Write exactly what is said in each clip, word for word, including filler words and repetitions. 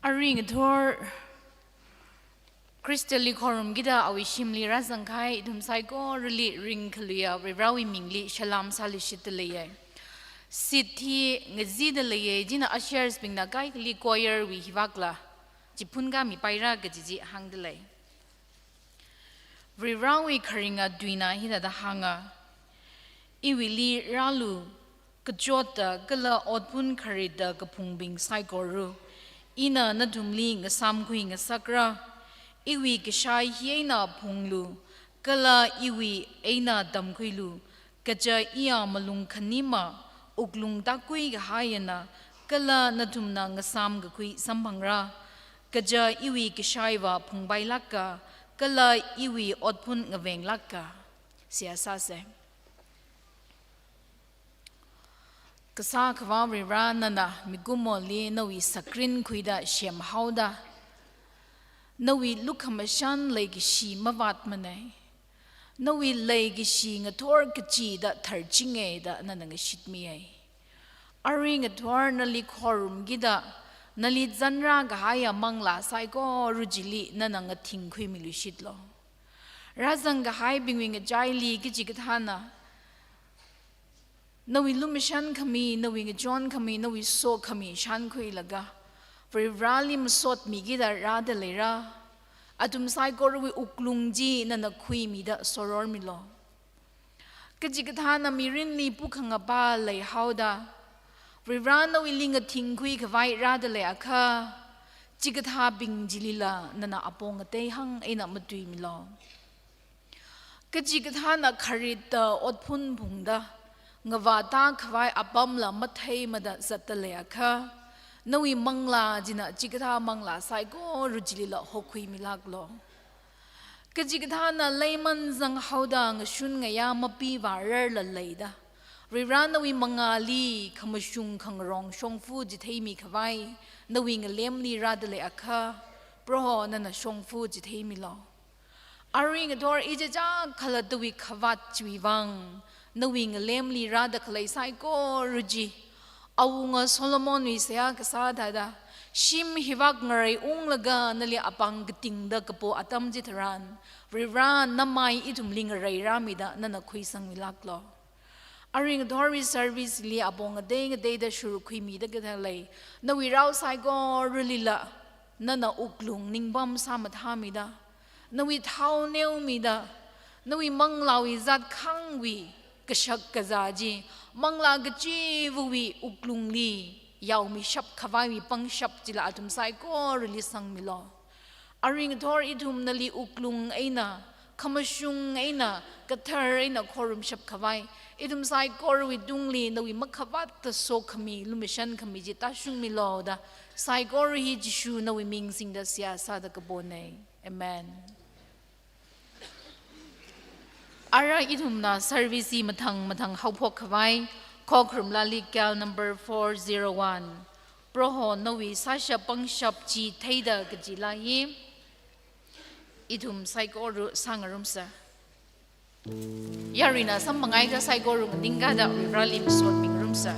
Arui ngathor Khristali khorumkida awui shimli rāzangkahai ithum saikorali ringkhaluiya Varivarawui mingli salam sāluishitdalei. Seat hi ngazidalei, chieina ushers bingna kaikhali choir wui hivakla chiphun kami paira kaji chi hāngdalei. Varivarawui kharinga tuina hithāda hānga: Iwuili rālu, kachotta kala otphun kharitda kaphungbing saikora. Ina nathumli ngasāmkhui ngasakra. Iwui kashai hi eina phunglu, kala iwui eina tamkhuilu, kaja iya malung khanima wuklung tākhui kahaiyana, kala nathumna ngasāmkakhui samphangra. Kaja iwui kashaiva phungpailāka, kala iwui otphun ngavenglāka. Seihā sāsa. Kasā Akhava Varivara, nana mikumoli nawui sakrin khuida semhaoda, nawui lukhamashan leikashi mavātmana. Nawui leikashi ngathor kachida tharchinga da nana ngashitmiya. Arui ngathor nali khorumkida, nali zanra kahaiya manglā saikora chili nana ngathingkhuimiluishitlu. Rāzangkahaibingwui ngachaili kachikathāna nawui lumashan khami, nawui ngachon khami, nawui sokhami shankhuilaga, Varivarali masotmikida rādaleira. Athum saikorawui wuklung chi nana khuimida sorormilu. Kachikathāna mirinli pukhangapa leihaoda, Varivara nawuili ngathingkhui khavai rādaleiakha, chikathābing chilila nana apong ateihang eina matuimilu. Kachikathāna kharitta otphun phungda, ngavātā khavai apamla matheimada zatdaleiakha, nawui manglā china chikathā manglā saikora chilila hokhuimilāklu. Kachikathāna leiman zanghaoda ngashun ngayā mapivārarla leida, Varivara nawui mangāli khamashung khangarong shongfa chitheimi khavai nawui ngalemli rādaleiakha, Proho nana shongfa chitheimilu. Arui ngathor ichichā khalattawui khavāt chiwui vang, nawui ngalemli rāda khalei saikora chi, awunga Solomonwui seihā kasā thāda, shim hivak ngarei unglaga nali apāng katingda kapo atam chitharan, Varivara namai ithumli ngarei rāmida nana khuisangmilāklu. Arui ngathorwui service li apong ngatei ngateida shurkhuimida kathalei nawui rao saikoralila nana wuklung ningpam sāmathāmida, nawui thao neomida, nawui manglāwui zatkhangwui kashak kazā chi, manglā kachivawui wuklungli yaomishap khavaiwui pangshap chila athum saikorali sangmilu. Arui ngathor ithum nali wuklung eina, khamashung eina, kathar eina khorumshap khavai, ithum saikorawui tungli nawui makhavātta sokhami, lumashan khami chi tāshungmilu da, saikora hi Jishu nawui ming singda seihā sāda kapona. Amen. Ara ithumna service hi mathang mathang haophok khavai, Khokharum Lali Gal number four zero one, Proho nawui sāshap pangshap chi theida kaji laa hi ithum saikora sāngarumsa. Yaruina samphanghaiakha saikora nganingkada Varivarali masot mingarumsa.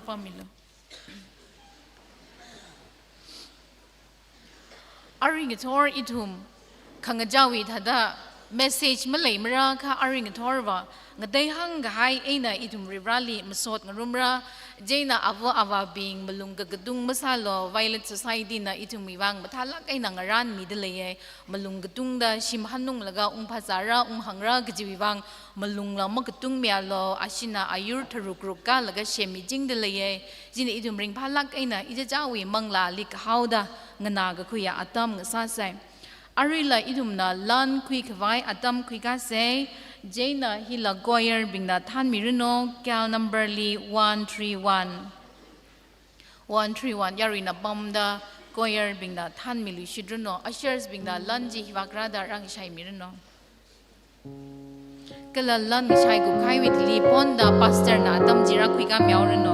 Pamilo. Arui ngathor ithum khangachāwui thāda message maleimara kha arui ngathorva ngateihāng kahai eina ithum Varivarāli masot ngarumra. Chieina āva āvābing malung kakatung masālu, Violet Society na ithumwui vang mathālāk eina ngarānmida leiya. Malung katungda shim hanunglaga ungphāzāra, unghāngra kajiwui vang malungla makatungmialu, ashina ayur tharuk ruk kālaga semmichingda leiya. Chieina ithum ringphālāk eina ichichāwui manglāli kahaoda nganākakhuiya atam ngasāsai. Aruila ithumna lan khuikhavai atam khuikāsai. Chieina hila choir bingna thānmiranu, cell number li one three one. One three one, yaruina pamda choir bingna thānmiluishitranu, ushers bingna lan chi hivākrada rāngashaimiranu. Kala lan ngashai kukhaiwui thili ponda pastor na atam chi rākhuikāmihaoranu.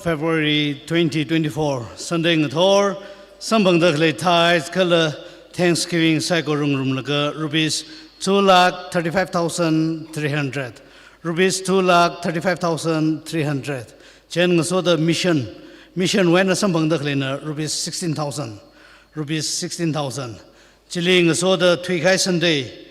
February twenty twenty-four, Sunday ngathor, samphangda khalei tithes kala thanksgiving saikora ngarumlaga rupees two lakh thirty-five thousand three hundred. Rupees two lakh thirty-five thousand three hundred. Chieina ngasoda mission, mission wui eina samphangda khaleina rupees sixteen thousand. Rupees sixteen thousand. Chili ngasoda thuikahai Sunday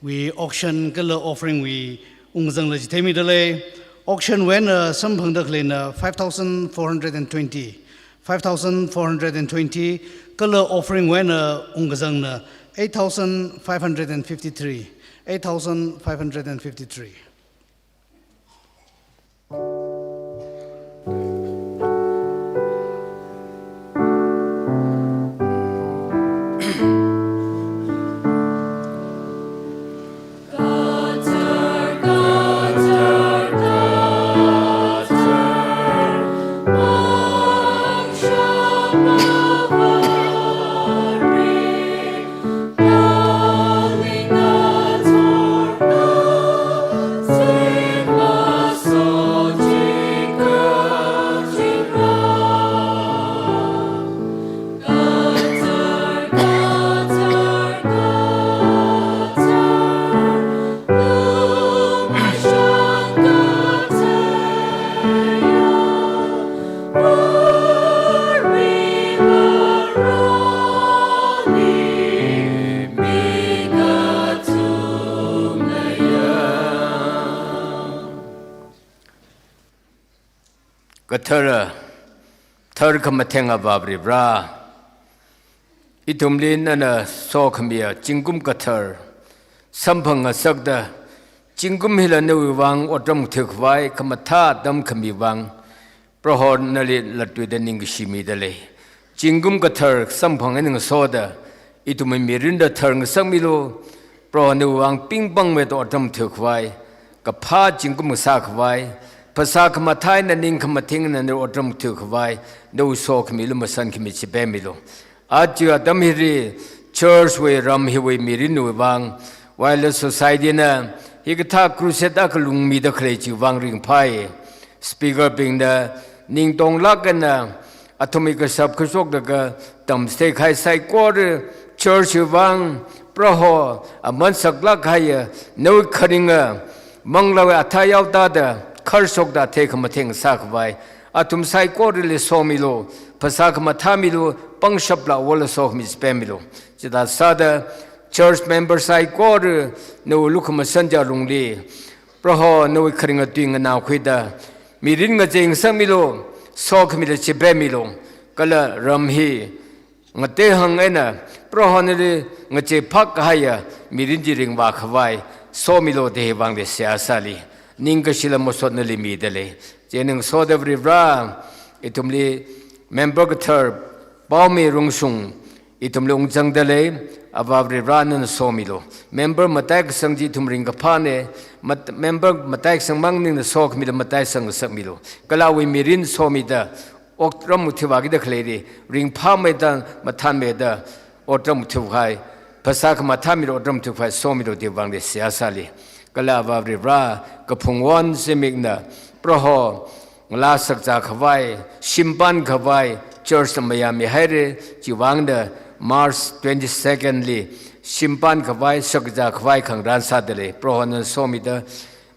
wui auction kala offering wui ungkazangla chitheimida lei. Auction wui eina samphangda khaleina five thousand four hundred and twenty. Five thousand four hundred and twenty, kala offering wui eina ungkazangna eight thousand five hundred and fifty-three. Eight thousand five hundred and fifty-three. Kathara, tharkhamatheng Avā Varivara, ithumli nana sokhamiya zingkum kathar samphang ngasakta, zingkum hila nawui vang otram ngathakhavai khamathā atam khami vang, Proho nali latluida ningkashi mida lei. Zingkum kathar samphang eina ngasoda, ithumwui mirinda thar ngasakmilu. Proho nawui vang pingpangmeida otram ngathakhavai, kaphā zingkum ngasākhavai, phasā khamathā eina ning khamathing eina nawui otram ngathakhavai, nawui sokhami lumashan khami chipeimilu. Aja atam hili church wui ram hiwui mirinwui vang, Wireless Society na hikathā crusade akha lungmida khalei chiwui vang ringphai. Speaker bingna ningtonglāk eina athumwui kashap kashok laga tamchithei kahai saikora church wui vang, Proho, aman saklāk kahaiya nawui kharinga manglāwui athā yaotāda kharshokda theikhamatheng sākhavai, athum saikorali somilu, phasā khamathā milu, pangshapla awala sokhami chipeimilu. Chithā sāda church member saikora nawui lukhamashan chi alungli, Proho nawui kharinga tui nganākhuida mirin ngachei ngasakmilu, sokhamila chipeimilu, kala ram hi ngateihang eina Proho nali ngacheiphak kahaiya mirin chi ringvākhavai somilu da hiwui vangli seihā sāli. Ningkashila masot nali mida lei. Chieina ngasoda Varivara, ithumli member kathar Paomi Rungshung ithumli ungzangda lei. Avā Varivara nana somilu. Member mataikasang chi ithum ringkaphāna. Mat-, member mataikasang mang maningla sokhamila mataisang ngasakmilu. Kala awui mirin somida otram ngathakvākida khaleili, ringphāmeida, mathānmeida otram ngathakhavai, phasā khamathā mida otram ngathakhavai somilu da hiwui vangli seihā sāli. Kala Avā Varivara, kaphungwon zimikna, Proho, ngalā shakzākhavai, shimpānkhavai church na mayāmihaira, chiwui vangna March twenty-second li shimpānkhavai, shakzākhavai khangarān sāda lei. Proho nana somida,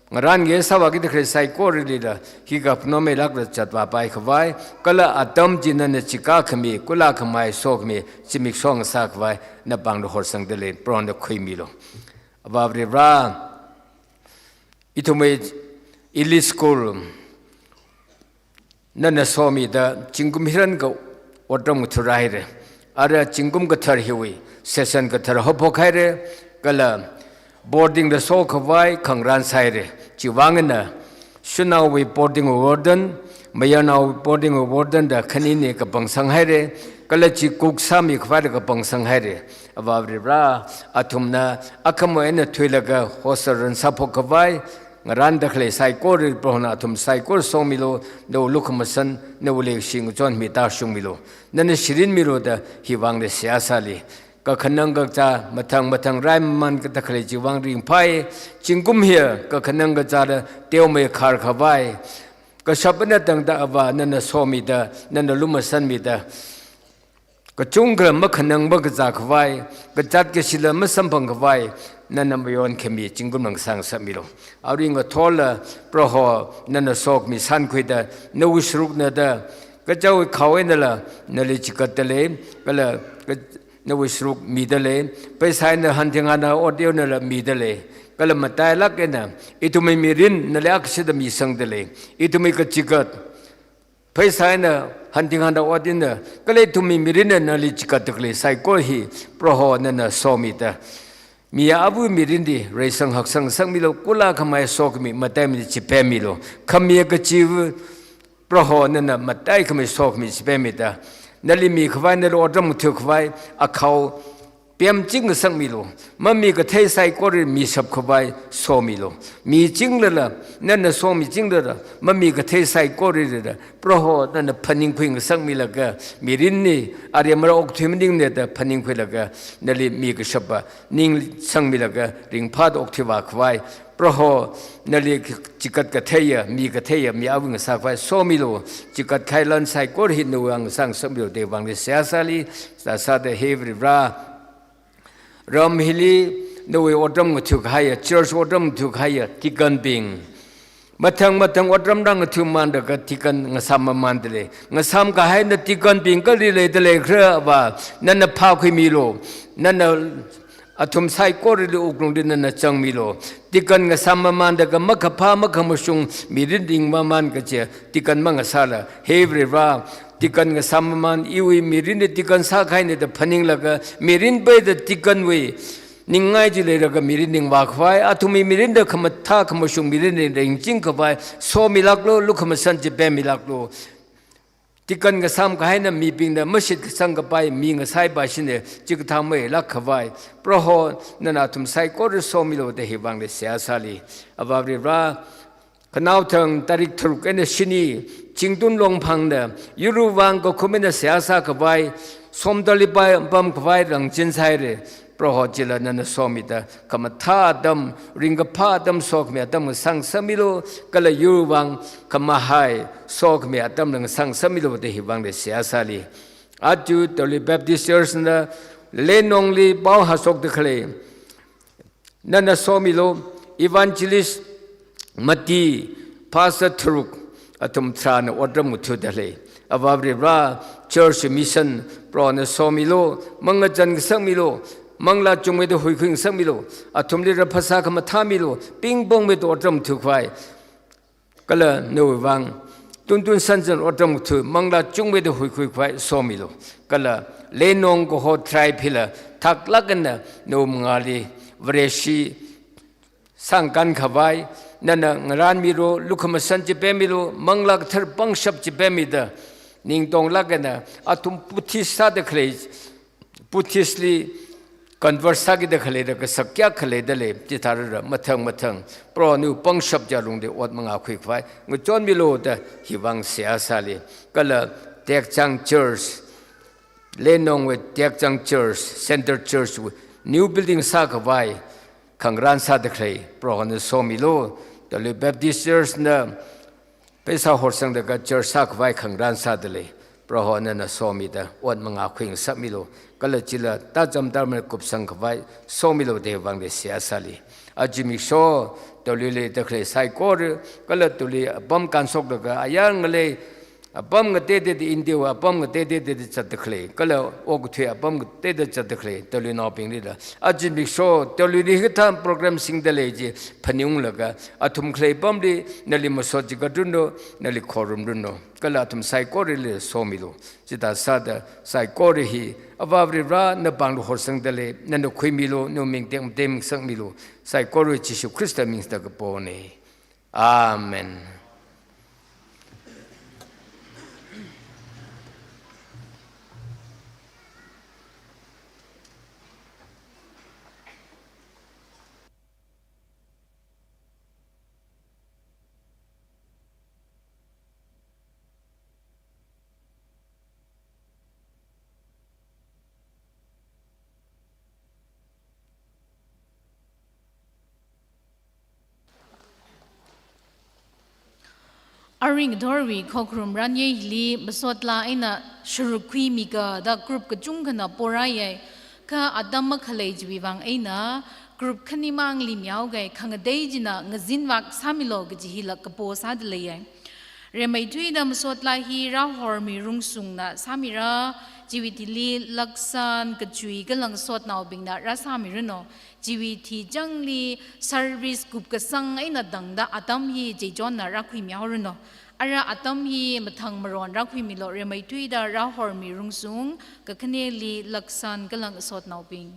ngarān nge sāvākida khalei saikoralila hi kaphanommeilākla zatvāpaikhavai, kala atam chi nana chikākhami, kulākhamei sokhami, zimiksho ngasākhavai napāngli horsangda lei. Proho nana khuimilu. Avā Varivara, ithumwui Elite School nana somida zingkum hiyākha otram ngatharāhaira. Ara zingkum kathar hiwui session kathar haophokhaira, kala boarding la sokhavai khangarān sāhaira. Chiwui vang eina shanaowui boarding warden, mayarnaowui boarding warden da khanini kapangsanghaira, kala chi cook sāmikhavaila kapangsanghaira. Avā Varivara, athumna akhama eina thuilaga hostel run sāphokkhavai ngarānda khalei saikora Prohona athum saikora somilu, nawui lukhamashan, nawui leikashi ngachonmi tāshungmilu, nana shirinmilu da hiwui vangli seihā sāli. Kakhanang kakazā mathang mathang rai mamānkida khalei chiwui vang ringphai. Zingkum hiya kakhanang kakazāla teomeikharkhavai, kashapna tangda Avā nana somida, nana lumashanmida, kachungkha makhanang makazā khavai, kazāt kashila masamphang khavai, nana mayonkhami zingkum ngasā ngasakmilu. Arui ngathola Proho nana sokhami shānkhuida, nawui sharukna da, kachāwui khao einala nali chigatda lei, kala ka-, nawui sharuk mida lei, pheisā eina hanthing hana ot einala mida lei, kala matailāk eina ithumwui mirin nali akshida misangda lei, ithumwui kachigat, pheisā eina hanthing hana ot eina, kala ithumwui mirinna nali chigatda khalei saikora hi Proho nana somida, mi avawui mirinli reisang haksang ngasakmilu, kula khamei sokhami mataimei chipemmilu, khami kachiva Proho nana mataikhamei sokhami chipemmida, nali mikhavai, nali otram ngathukhavai akhao pemching ngasakmilu, mamikathei saikora mishap khavai somilu. Michinglala, nana somichinglala, mamikathei saikoralila, Proho nana phaningkhui ngasakmilaga, mirinli aremara okthui maningne da phaningkhuilaga, nali mikashapa ning sangmilaga, ringphāda okthuivā khavai, Proho nali chigat katheiya, mi katheiya, mi avawui ngasā khavai somilu, chigat kahai lan saikora hi nawui vang ngasā ngasakmilu da vangli seihā sāli, sāsāda he Varivara, ram hili nawui otram ngathukahaiya, church otram ngathukahaiya deaconbing, mathang mathang otram rang ngathumandaga deacon ngasāmmamanda lei. Ngasāmkahaina deaconbing kali leida leikhra Avā, nana phākhuimilu, nana athum saikorali wuklungli nana changmilu. Deacon ngasāmmamandaga makaphā makhamashung mirin ringmaman kaje deacon mangasāla, he Varivara, deacon ngasāmmaman, iwui mirinli deacon sākahaina da phaninglaga, mirin peida deaconwui ningngai chi leilaga mirin ringvā khavai, athumwui mirinda khamathā khamashung mirin ringching khavai somilāklu, lukhamashan chipemmilāklu. Deacon ngasāmkahaina mibingna mashitkasang kapai mi ngasāi pashine, chikathā mailāk khavai, Proho nana athum saikora somilu da hi vangli seihā sāli. Avā Varivara, khanaothang tarik tharuk eina shini, Chingtun Longphangna, yurwui vang kakhum eina seihā sākhavai, somdalli pai pamkhavai rāngchin sāhaira, Proho chila nana somida, khamathā atam, ringkaphā atam, sokhami atam ngasā ngasakmilu, kala yurwui vang khamahai, sokhami atamla ngasā ngasakmilu da hi vangli seihā sāli. Aja Tawlui Baptist Church na Lenongli pao hāshokda khalei, nana somilu, Evangelist mati, Pastor tharuk, athum tharāna otram ngathuda lei. Avā Varivara, church mission, Proho nana somilu, mangachān ngasakmilu, manglā chungmeida huikhui ngasakmilu, athumli rāphasā khamathā milu, pingpongmeida otram ngathukhavai, kala nawui vang tuntun sanzan otram ngathu, manglā chungmeida huikhui khavai somilu. Kala Lenong kaho tribe hila thaklāk eina nawui mangāli Vareshi sangkan khavai nana ngarānmilu, lukhamashan chipemmilu, manglā kathara pangshap chipemmida, ningtonglāk eina athum Buddhist sāda khalei, Buddhist li convert sākida khaleida, kasak kayākha leida lei, chithārara mathang mathang Proho nawui pangshap chi alungli ot mangākhui khavai ngachonmilu da hi vang seihā sāli. Kala Tekchang Church, Lenongwui Tekchang Church, Center Church wui new building sākhavai khangarān sāda khalei, Proho nana somilu. Tawlui Baptist Church na pheisā horsangda ka church sākhavai khangarān sāda lei, Proho nana somida ot mangākhui ngasakmilu. Kala chila tacham tarmana kupsang khavai somilu da hi vangli seihā sāli. Aja zimiksho Tawlui leida khalei saikora, kala Tawlui apam kānshokda ka ayar ngalei apam ngateiteida, India apam ngateiteida zatda khalei, kala okathui apam ngateiteida zatda khalei Tawluinaobinglila, aja zimiksho Tawluili hikathā program singda lei chi phaningunglaga, athum khalei apamli nali masot chigatrunlu, nali khorumrunlu, kala athum saikorali somilu. Chithā sāda saikora hi Avā Varivara, na pānglu horsangda lei, nana khuimilu, nawui ming tekmatei ngasakmilu, saikora Jishu Khrista mingda kapona. Amen. Aring ngathorwui khokharum ranye hili masotlā eina sharuk khuimika da group kachungkhana porāyai. Kha atam makhalei chiwui vang eina group khanimangli mihaogai, khangatei china ngazinvak sāmilo kaji hila kapo sāda leiyai. Rimeithuida masotlā hi rāhormi Rungsungna sāmira, chiwui thili laksan, kachui kala ngasotnaobingna rāsāmiranu. Chiwui thichangli service kupkasang eina tangda atam hi Jeichonna rākhuimihaoranu. Ara atam hi mathang maron rākhuimilo, rimeithuida rāhormi Rungsung, kakhaneli laksan kala ngasotnaobing.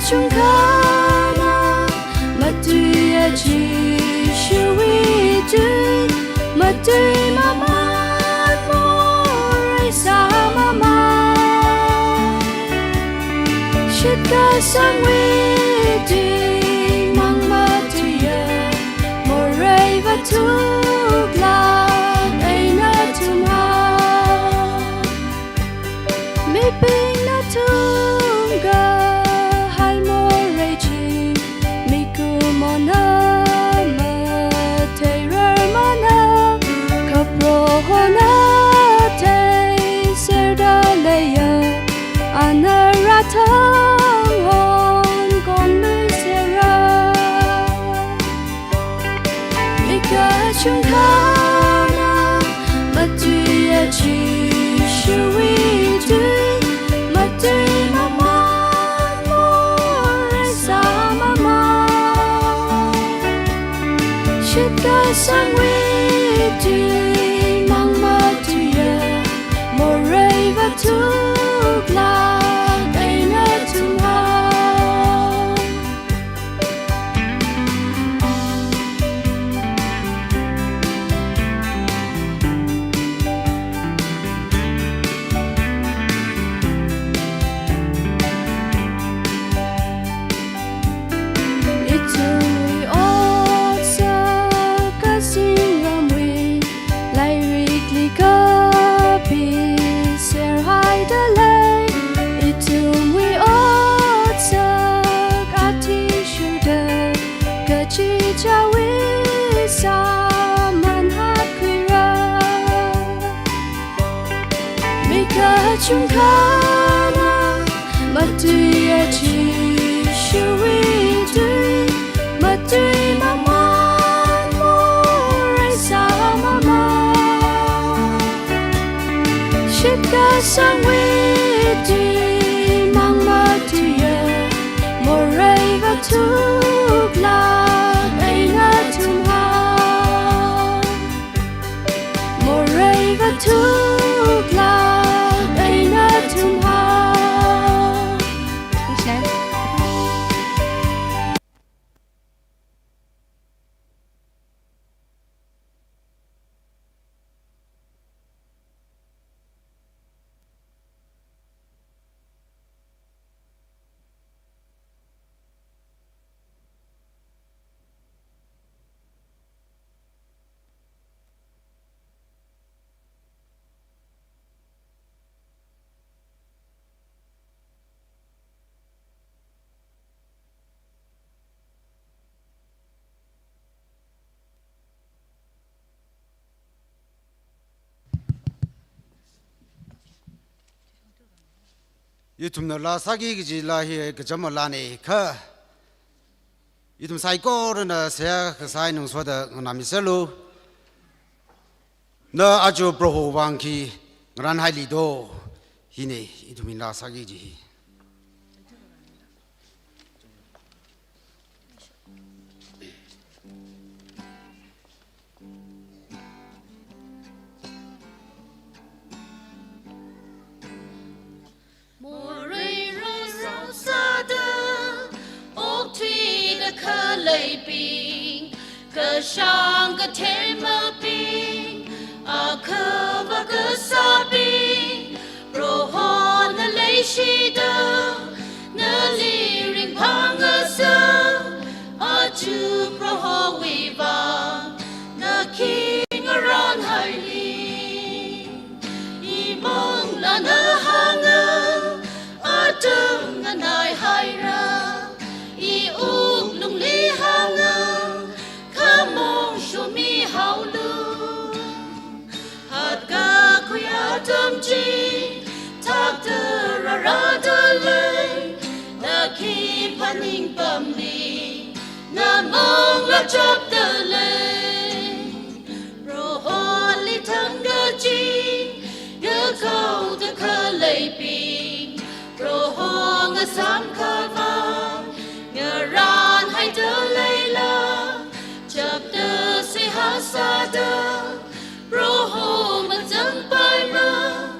Chungkhana matuiya Jishuwui tui, matui maman morei sāmamān. Shitkasangwui tui mang matuiya, morei vāthuklāk eina thumhao. Mibingna thumkahai morei chi, mikumona matheirarmana, kha Prohona theiserda leiya, ana rāthang hon kon misera. Mi kachungkhana matuiya Jishuwui tui, matui maman morei sāmamān. Shitkasangwui tui mang matuiya, morei vāthuklāk eina thumhao. Ithumwui otsak kazingramwui lairikli kapiser haida lei, ithumwui otsak athishurda kachichāwui sāman hatkhuira. Mi kachungkhana matuiya Jishuwui tui, matui maman morei sāmamān. Shitkasangwui tui mang matuiya, morei vāthuklāk eina thumhao. Morei vāthuklāk eina thumhao. Ithumna laa sāki kaji laa hi kachama laana kha, ithum saikorana seihā kasā eina ngasoda nganāmiserlu. Na aja Proho vang khi ngaranhaili do, hina ithum eina sāki kaji hi. Morei rāsāsāda okthuida khaleibing, kashāng kathemabing, akhava kasābing, Prohona leishida nali ringphāngasā. Aja Prohowui vang na khi ngaranhaili? Imanglāna hānga, atam nganaihaira. Iwuklungli hānga, khamong shomihaolu. Hatkakhui atam chi thakta rārada lei, na khi phaningpamli na manglā chapda lei? Proholi thangkaching, ngakaoda khaleibing, Proho ngasamkhavai ngaranhaida leila? Chapda seihā sāda, Proho mazangpaimara.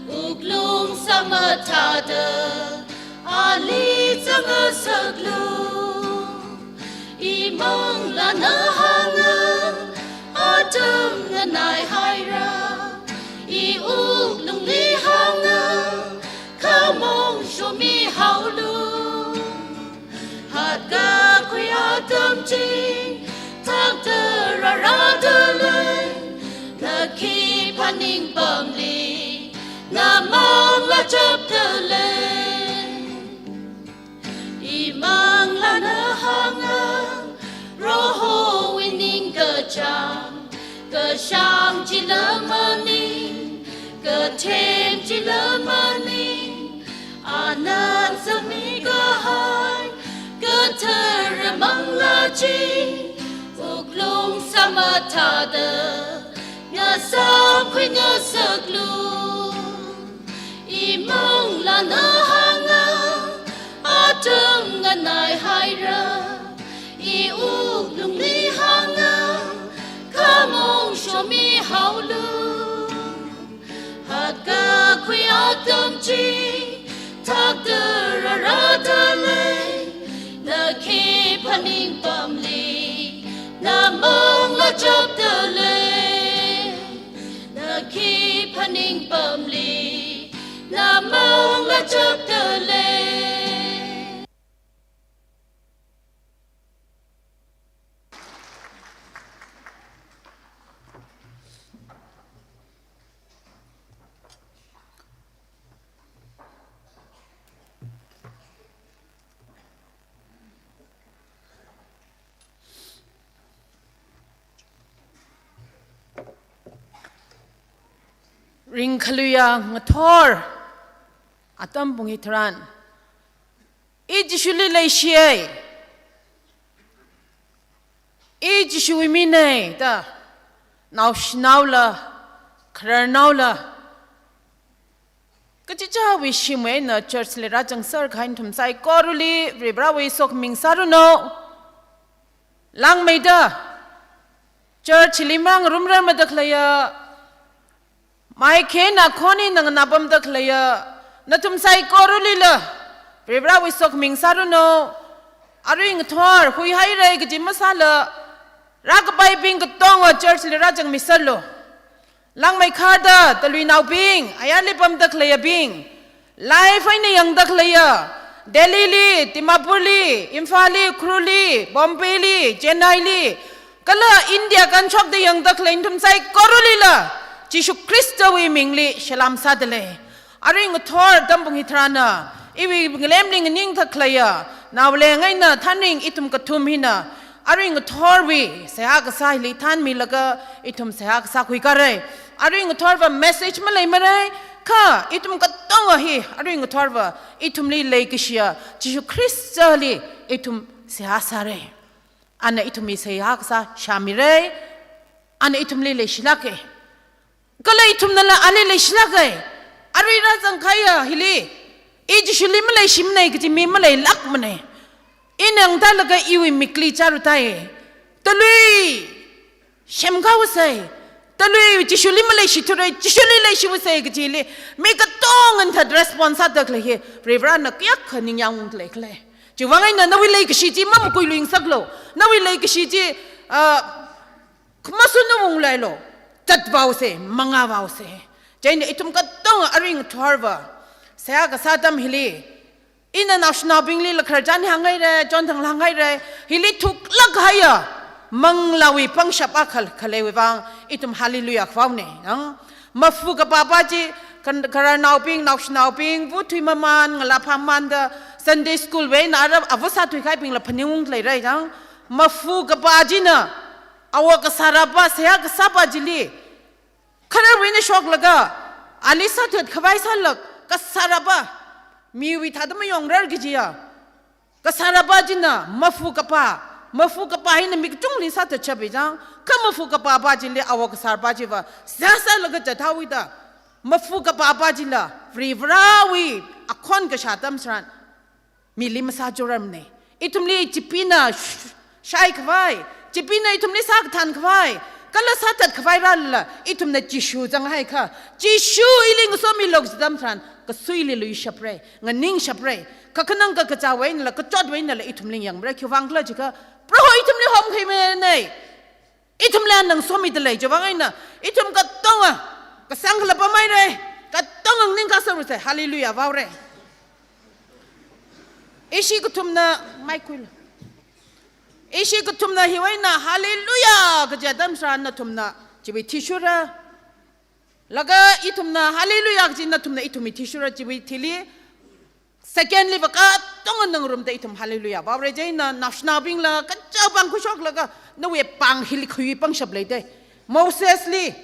Wuklung sāmathāda ali zangngasaklu. Imanglāna hānga, atam nganaihaira. Iwuklungli hānga, khamong shomihaolu. Hatkakhui atam chi thakta rārada lei, na khi phaningpamli na manglā chapda lei? Imanglāna hānga, Prohowui ningkachāng, kashāng chila maning, kathem chila maning, ana sāmikahai kathara manglā chi wuklung sāmathāda ngasamkhui ngasaklu. Imanglāna hānga, atam nganaihaira. Iwuklungli hānga, khamong shomihaolu. Hatkakhui atam chi thakta rārada lei, na khi phaningpamli na manglā chapda lei? Na khi phaningpamli na manglā chapda lei? Ringkhaluiya ngathor atam pung hitharan, I Jishuli leishiya, I Jishuwui mina da naoshinaola, khararnaola, kachichāwui shimwui eina church li rāzangser kahai nathum saikorali Varivarāwui sokhami sāranu. Langmeida church li mangarumrarmada khaleiya, maikhe eina khon eina nganāpamda khaleiya nathum saikoralila Varivarāwui sokhami sāranu. Arui ngathor huihaira kaji masāla, rākapaibing katonga church li rāzangmiserlu. Langmeikharda taluinaobing, ayarli pamda khaleiyabing, live eina yangda khaleiya, Delhi li, Dimapur li, Imphal li, Ukhrul li, Bombay li, Chennai li, kala India kanshokda yangda khalei nathum saikoralila Jishu Khristawui mingli salam sādalei. Arui ngathor atam pung hitharana iwui ngalemli nganingda khaleiya naoleng eina thanring ithum kathum hina arui ngathorwui seihā kasā hili thanmilaga ithum seihā kasā khuikharei. Arui ngathorva message maleimara, kha ithum katonga hi arui ngathorva ithumli leikashiya Jishu Khristali ithum seihā sāra. Ana ithumwui seihā kasā shāmira. Ana ithumli leishilāka. Kala ithumnala ali leishilāka. Arui rāzangkahaiya hili, i Jishuli maleishimanei kaji mi maleilākmanei. Ina ngatailāka iwui mikli chārutai. Talui semkhavāsei. Talui Jishuli maleishithurei, Jishuli leishiwāsei kajili mi katongana that response sāda khalei hi Varivarana kayākha ningyāng ungda leikhala. Chiwuivang eina nawui leikashi chi mamakuiluingasaklu. Nawui leikashi chi, ah, khamashung unglalu. Zatvāusei, mangāvāusei. Chieina ithum katonga aring thorva, seihā kasā atam hili, ina naoshinaobinglila khararchan hānghaira, chonthang hānghaira, hili thuklāk kahaiya manglāwui pangshap akha khaleiwui vang ithum hallelujah khavāonei. Ang mafu kapapa chi, kha-, khararnaobing, naoshinaobing, vuthuimaman, ngalā phāmamanda, Sunday school wui eina ara ava sāthuikahaibingla phaningung leira. Ang mafu kapa china, awo kasārapa, seihā kasāpa chili khararwui eina shoklaga, ali sāthat khavai sālāk, kasārapa, miwui thāda mayongrar kajiya. Kasārapa china mafu kapa, mafu kapa hina mi kachungli sāthatshapa chang, kha mafu kapapa chili awo kasārapa chiva seihā sālaga zathaoda, mafu kapapa chila Varivarawui akhon kashā atam tharan mili masāchurarmanei. Ithumli Chipeena sh-, shai khavai, Chipeena ithumli sākathan khavai, kala sāthat khavai rālala, ithumna Jishu zanghaikha, Jishu ili ngasomilu kaji atam tharan, kasuili luishapra, nganingshapra, kakhanang kakazāwui einala, kachotwui einala ithumli yangmara. Khiwuivang khala jiakha, Proho ithumli homkhamimanei. Ithumli ana ngasomida lei, chiwuivang eina ithum katonga kasang khala pamhaira, katonga nganingkasārusei, hallelujah vāora. Ishi kathumna, mic khuilu. Ishi kathumna hiwui eina hallelujah kaji atam tharan nathumna chiwui thishura. Laga ithumna hallelujah kaji nathumna ithumwui thishura, chiwui thili second liva katongana ngarumda ithum hallelujah vāora. Chieina naoshinaobingla kacha pāng khuishoklaga, nawui pāng hili khuiwui pangshap leidei. Mosesli,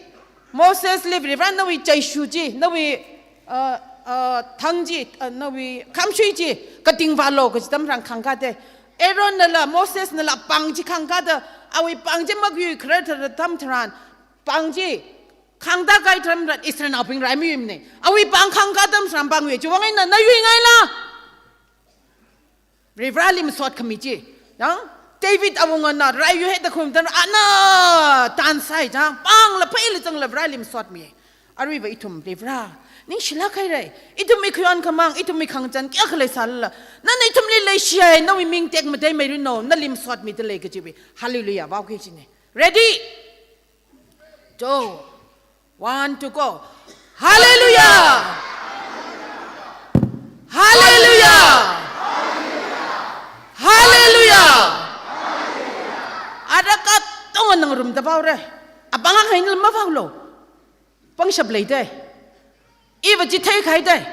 Mosesli Varivarana nawui chaishu chi, nawui, uh, uh, thang chi, uh, nawui khamshui chi katingvālu kaji atam tharan khāngkādei. Aaronnala Mosesnala pāng chi khāngkāda, awui pāng chi makhuikharar atam tharan, pāng chi khāngda kahai atam tharan Israelnaobing rai mayuimanei. Awui pāng khāngkā atam tharan pāng yui. Chiwuivang eina na yuingaila? Varivarali masot khami chi. Yang David awungana rai yuihai da khamatharan ana tansai chang, pāngla pheila zangla Varivarali masotmi. Aruiva ithum Varivara ningshilāk haira. Ithumwui khayon khamāng, ithumwui khangachān kayākha leisālala, nana ithumli leishihai, nawui ming tekmatei mairanu, nali masotmida lei kajiwui hallelujah vāokei jinei. Ready? Two. One, two, go. Hallelujah! Hallelujah! Hallelujah! Ara katongana ngarumda vāora. Apāng akha einala mavāolu. Pangshap leidei. Iva chi theikhaidei.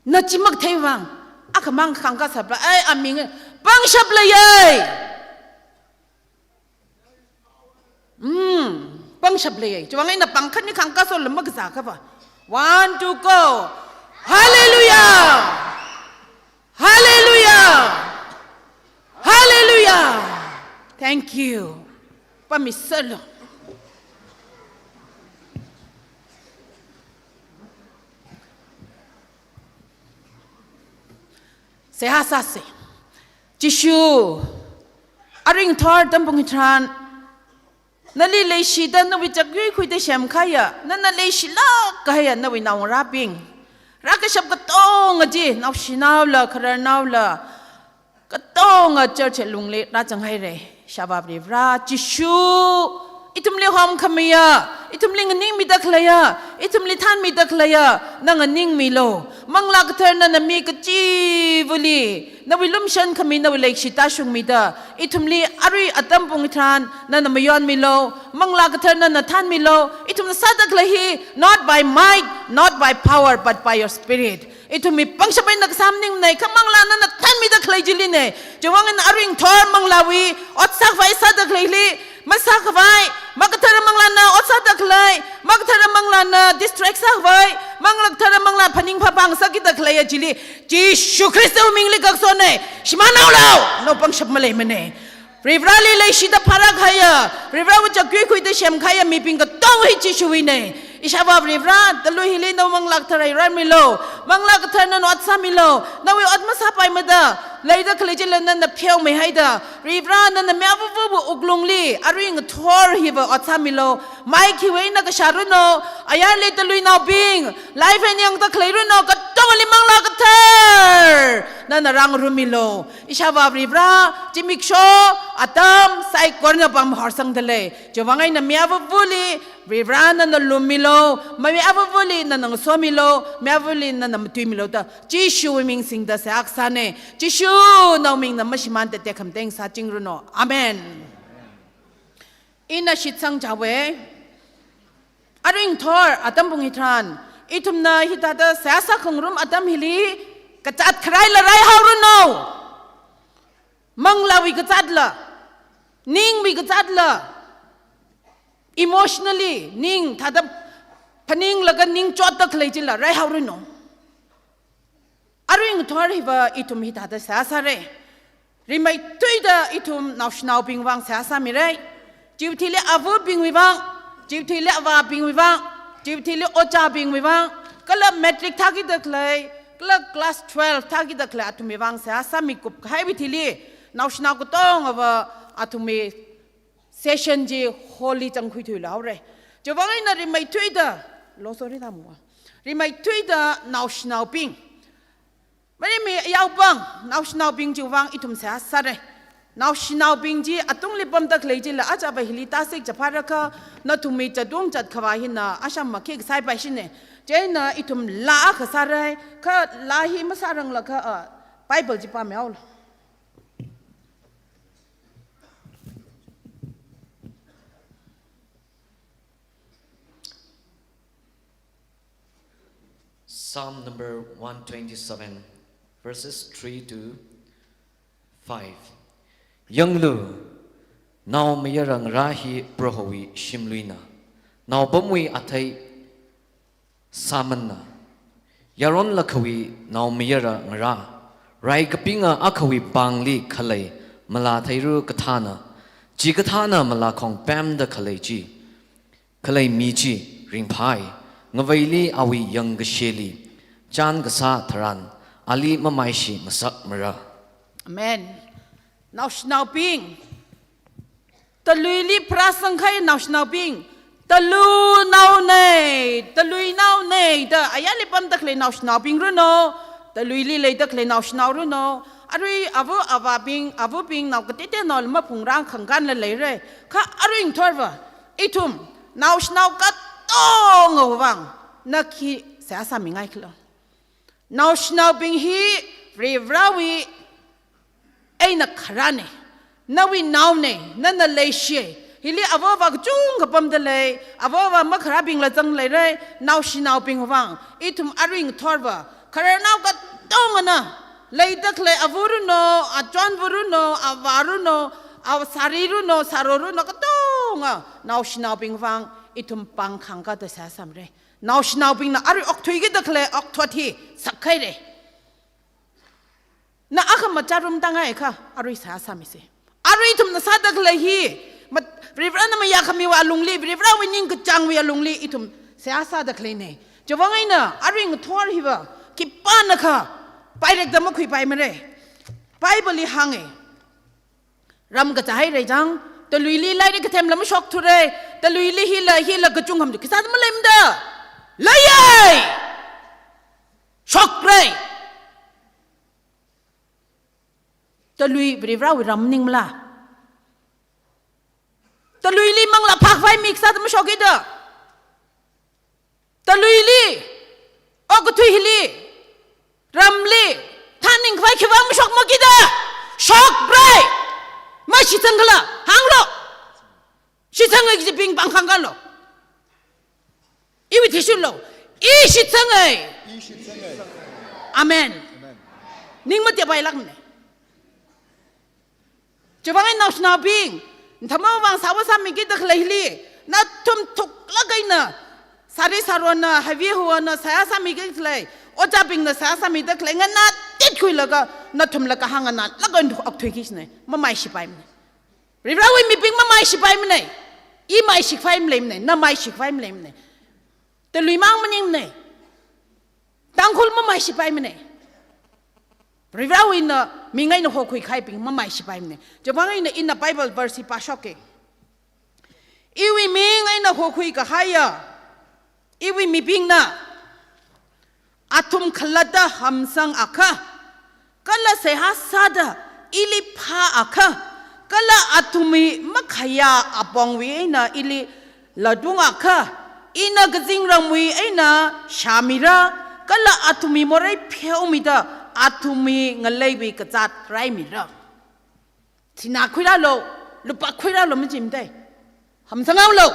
Na chi makathei vang, akhamang khāngkā sāpla, ai, aming, pangshap leiya. Hmm, pangshap leiya. Chiwuivang eina pāng khatni khāngkāsālu makazā akhava. One, two, go. Hallelujah! Hallelujah! Hallelujah! Thank you. Pammiserlu. Seihā sāsa. Jishu, aring thor atam pung hitharan, nali leishida nawui chākyui khuida semkahaiya, nana leishilāk kahaiya nawui naongarābing, rākashap katonga chi, naoshinaola, khararnaola, katonga church lungli rāzanghaira. Ishāvā Varivara Jishu, ithumli homkhamiya, ithumli nganingmida khaleiya, ithumli thanmida khaleiya, na nganingmilu. Manglā Katharana mi kachivali nawui lumashan khami, nawui leikashi tāshungmida, ithumli arui atam pung hitharan nana mayonmilu. Manglā Katharana thanmilu. Ithumna sāda khalei hi, not by might, not by power, but by your spirit. Ithumwui pangshap eina kasā maningnei, kha Manglāna nana thanmida khalei chilinei. Chiwuivang eina aring thor Manglāwui ot sākhavai sāda khaleili, masākhavai, makathara Manglāna ot sāda khalei, makathara Manglāna distract sākhavai, makathara Manglā phaning phapāng sākida khaleiya chili, Jishu Khristawui mingli kaksonei. Shimānhaolu, nawui pangshap maleimanei. Varivarali leishida pharākahaiya, Varivarawui chakui khuida semkahaiya mibing katonga hi Jishuwuina. Ishāvā Varivara, talui hili nawui Manglā Kathara rāmilu. Manglā Kathara nana ot sāmilu. Nawui ot masāpaimada leida khalei chila nana pheomeihaida, Varivara, nana mi avāva̱wui wuklungli arui ngathor hiva ot sāmilu. Mai khiwui eina kashāranu, ayarli taluinaobing, live eina yangda khalei ranu katongali Manglā Kathara nana rāngarumilu. Ishāvā Varivara, zimiksho, atam saikorana pam horsangda lei. Chiwui vang eina mi avāva̱li Varivara nana lummilu, mi avāva̱li nana ngasomilu, mi avāva̱li nana matuimilu da Jishuwui ming singda seihā kasāna. Jishu, nawui mingna mashimānda tekhamateng sāchingranu. Amen. Ina shitsang chaowa. Arui ngathor atam pung hitharan, ithumna hithāda seihā sākhangarum atam hili, kazāt kharaila raihaoranu. Manglāwui kazātla, ningwui kazātla, emotionally, ning thāda phaninglaga ning chotda khalei chila raihaoranu. Arui ngathor hiva ithum hithāda seihā sāra. Rimeithuida ithum naoshinaobing vang seihā sāmira. Chiwui thili avabingwui vang, chiwui thili avābingwui vang, chiwui thili ojābingwui vang, kala matric thākida khalei, kala class twelve thākida khalei athumwui vang seihā sāmikup kahaiwui thili, naoshinao katongava athumwui session chi hall li zangkhuithuilu haora. Chiwui vang eina rimeithuida, lo sorry da mu. Rimeithuida naoshinaobing. Mari mi yaopang, naoshinaobing chiwui vang ithum seihā sāra. Naoshinaobing chi atungli pamda khalei chila aja va hili tāsik chapharakha, nathumwui chatung chat khavā hina asham makhi kasai paishina. Chieina ithum laa akha sāra, kha laa hi masāranglakha, ah, Bible chi pāmihaolu. Psalm number one twenty-seven, verses three to five. Yanglu, naomayara ngarā hi Prohowui shimluina, naopamwui athei sāmana. Yaron lakhawui naomayara ngarā, rai kapinga akhawui pāngli khalei malātheiru kathāna, chikathāna malākhong pemda khalei chi, khalei mi chi ringphai, ngaveili awui yangkashili chān kasā tharan, ali mamaishi masakmara. Amen. Naoshinaobing, taluili pharāsangkahai naoshinaobing, talunaona, taluinaona da ayarli pamda khalei naoshinaobing ranu, taluili leida khalei naoshinao ranu, arui ava avābing, avabing, nao kateoteonao maphungrang khangkanla leira. Kha arui ngathorva, ithum naoshinao katongawui vang na khi seihā sāmingaikhala? Naoshinaobing hi Varivarawui eina kharāna, nawui naona, nana leishi. Hili ava avā kachungkha pamda lei, ava avā makharābingla zang leira, naoshinaobing vang. Ithum arui ngathorva, khararnao katongana, leida khalei ava ranu, achonva ranu, avā ranu, avā sari ranu, saro ranu, katonga naoshinaobing vang ithum pāng khangkada seihā sāmira. Naoshinaobingna arui okthuikida khalei okthot hi sakhaira. Na akha macharum tangai kha, arui seihā sāmisa. Arui ithumna sāda khalei hi, mat-, Varivarana mayākhamiwui alungli, Varivarawui ningkachāngwui alungli ithum seihā sāda khaleina. Chiwui vang eina arui ngathor hiva, khipānakha pairekda makhuipaimara. Bible li hānga. Ram kachāhaira chang, taluili lairik kathemla mashokthura, taluili hila, hila kachungkha matu, khisāda maleimada? Leiya! Shokra! Talui Varivarawui ram maningmala? Taluili manglā phākhavai mi khisāda mashokkida? Taluili, okathui hili, ramli, thaningkhavai khiwui vang mashokmakida? Shokra! Mashitsangkhala, hānglu. Shitsangai kajibing pāng khangkanlu. Iwui athishurlu. I shitsangai. I shitsangai. Amen. Amen. Ning mateopailākmana. Chiwui vang eina naoshinaobing, nathumwui vang seihā sāmikida khaleili, nathum thuklāk eina, sari sarona, havi huana seihā sāmikida khalei, ojābingna seihā sāmida khalei, nganātitkhuilaga, nathumla kahāng nganālāk eina okthuiki kajina, mamaishipaimana. Varivarawui mibing mamaishipaimana. I maishikhavai maleimana, na maishikhavai maleimana. Talui mang maningmana. Tangkhul mamaishipaimana. Varivarawui eina ming eina hokhuikahaibing mamaishipaimana. Chiwuivang eina ina Bible verse hi pāshoka. Iwui ming eina hokhuikahaiya iwui mibingna athum khalatta hamsangakha, kala seihā sāda ili phāakha, kala athumwui makhayā apongwui eina ili latungakha, ina kazingramwui eina shāmira, kala athumwui morei pheomida athumwui ngaleiwui kazāt raimira. Sinā khuirālu, lupā khuirālu machimda. Hamsanghaolu.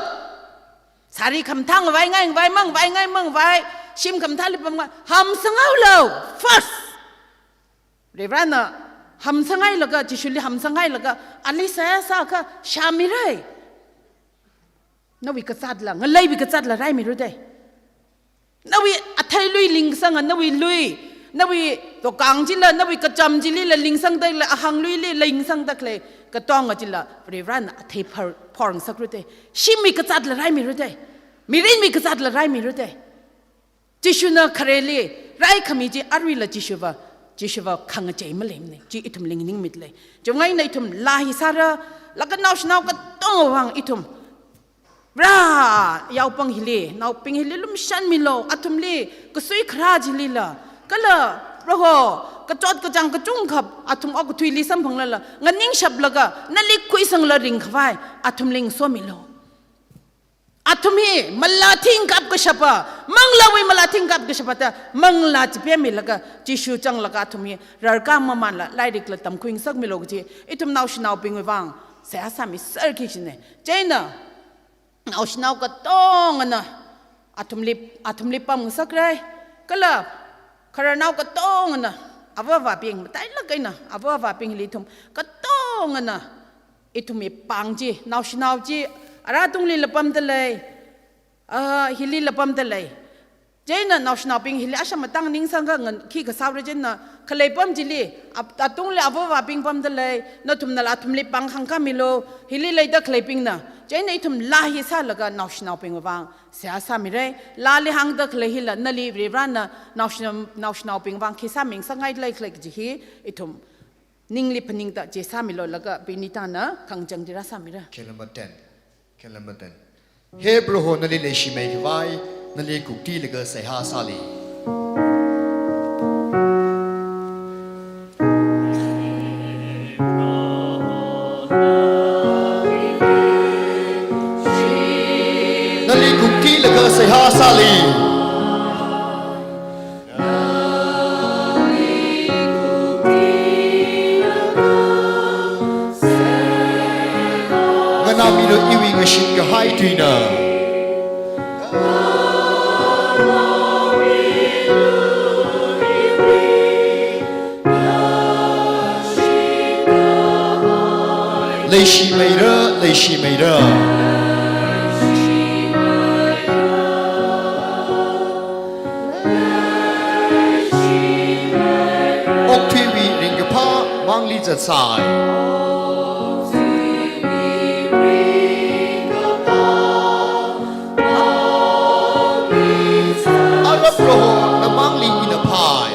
Sari khamathā ngavai ngai ngavai, mangavai ngai mangavai, shim khamathāli pamngai, hamsanghaolu. First. Varivarana hamsanghailaga, Jishuli hamsanghailaga, ali seihā sāakha shāmira. Nawui kazātla, ngaleiwui kazātla raimira da. Nawui athei lui lingsanga, nawui lui, nawui tokang chila, nawui kacham chilila lingsangda khalei, ahang luili lingsangda khalei katonga chila Varivarana athei phar-, phorngasakra da. Shimwui kazātla raimira da. Mirinwui kazātla raimira da. Jishuna khareli raikhami chi aruila Jishuva, Jishuva khangachei maleimana. Chi ithumli nganingmida lei. Chiwuivang eina ithum laa hi sāra, laga naoshinao katongawui vang ithum Vare, yaopang hili, naobing hili lumashanmilu, athumli kasui kharā chilila, kala Proho, kachot kachāng kachungkha athum okathuili samphanglala, nganingshaplaga, nali khuisangla ringkhavai, athumli ngasomilu. Athum hi malāthing kapkashapa, manglāwui malāthing kapkashapa da, manglā chipemmilaga, Jishu zanglaga athum hi rarkāng mamanla, lairikla tamkhuingasakmilu kaji, ithum naoshinaobingwui vang seihā sāmiserki kajina. Chieina, naoshinao katongana athumli, athumli pamngasakra, kala khararnao katongana, ava-avābing, matailāk eina ava-avābingli ithum katongana, ithumwui pāng chi, naoshinao chi, ara tunglila pamda lei, ah, hilila pamda lei. Chieina naoshinaobing hili asham matang ningsangkha ngan khikha sāra chieina, khalei apam chili, ap-, atungli ava-avābing pamda lei, nathumnala athumli pāng khangkāmilu, hili leida khaleibingna. Chieina ithum laa hi sālaga naoshinaobingwui vang seihā sāmira, laali hāngda khalei hila, nali Varivarana naoshina-, naoshinaobingwui vang khi sāmingasakngailei khala kaji hi, ithum ningli phaningda chi sāmilu laga Benitana khangachang chi rāsāmira. Khelam ten. Khelam ten. He Proho, nali leishimeikhavai, nali kuktilaga seihā sāli. Nali kuktilaga seihā sāli. Nganāmilu iwui ngashit kahai tuina. Leishimeira, leishimeira. Okathuiwui ringkaphā mangli zatsai. Ara Proho, namangli ina phai.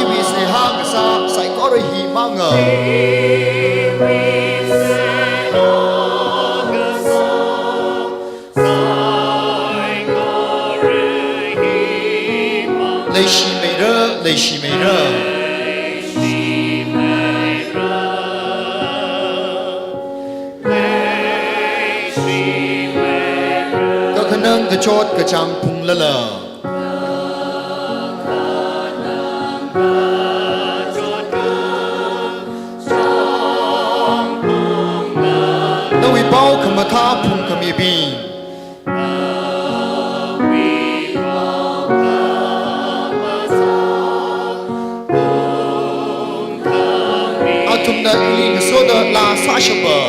Iwui seihā kasā saikora himanga. Leishimeira, leishimeira. Kakhanang kachot kachāng phunglala. Nawui pao khamathā phungkhamibing. Athumna ili ngasoda laa sāshapa.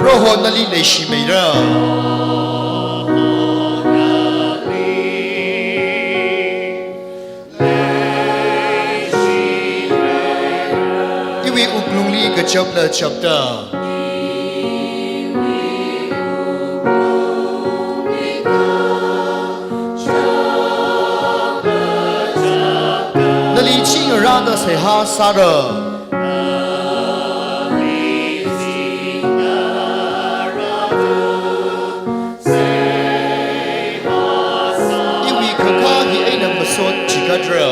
Proho nali leishimeira. Iwui wuklungli kachapla chapta. Nali chingarāda seihā sāra. Iwui khakha hi eina masot chikatra.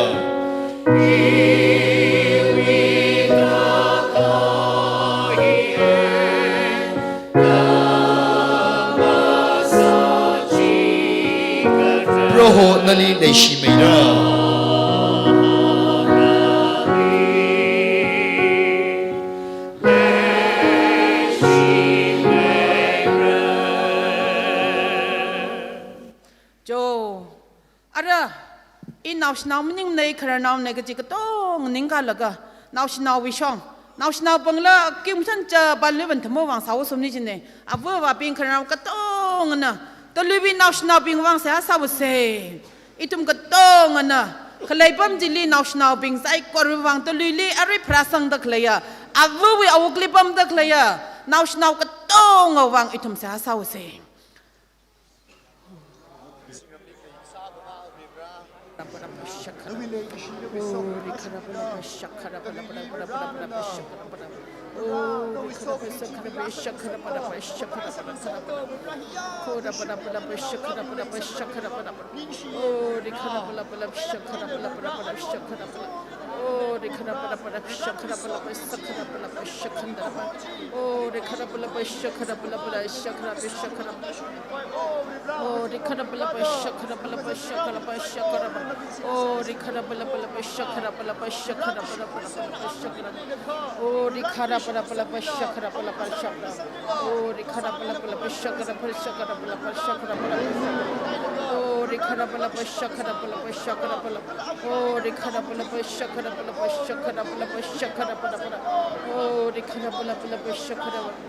Proho nali leishimeira. Jo, ara, i naoshinao maningmana, khararnaona kaji katonga ningkalaga, naoshinaowui shong, naoshinao pangla kim thancha pānlui pānthamwui vang sāhaosomni jina. Ava avābing khararnao katongana, taluiwui naoshinaobing vang seihā sāhaosa. Ithum katongana, khalei pam chili naoshinaobing saikorawui vang taluili arui pharāsangda khaleiya, avawui awukli pamda khaleiya, naoshinao katongawui vang ithum seihā sāhaosa.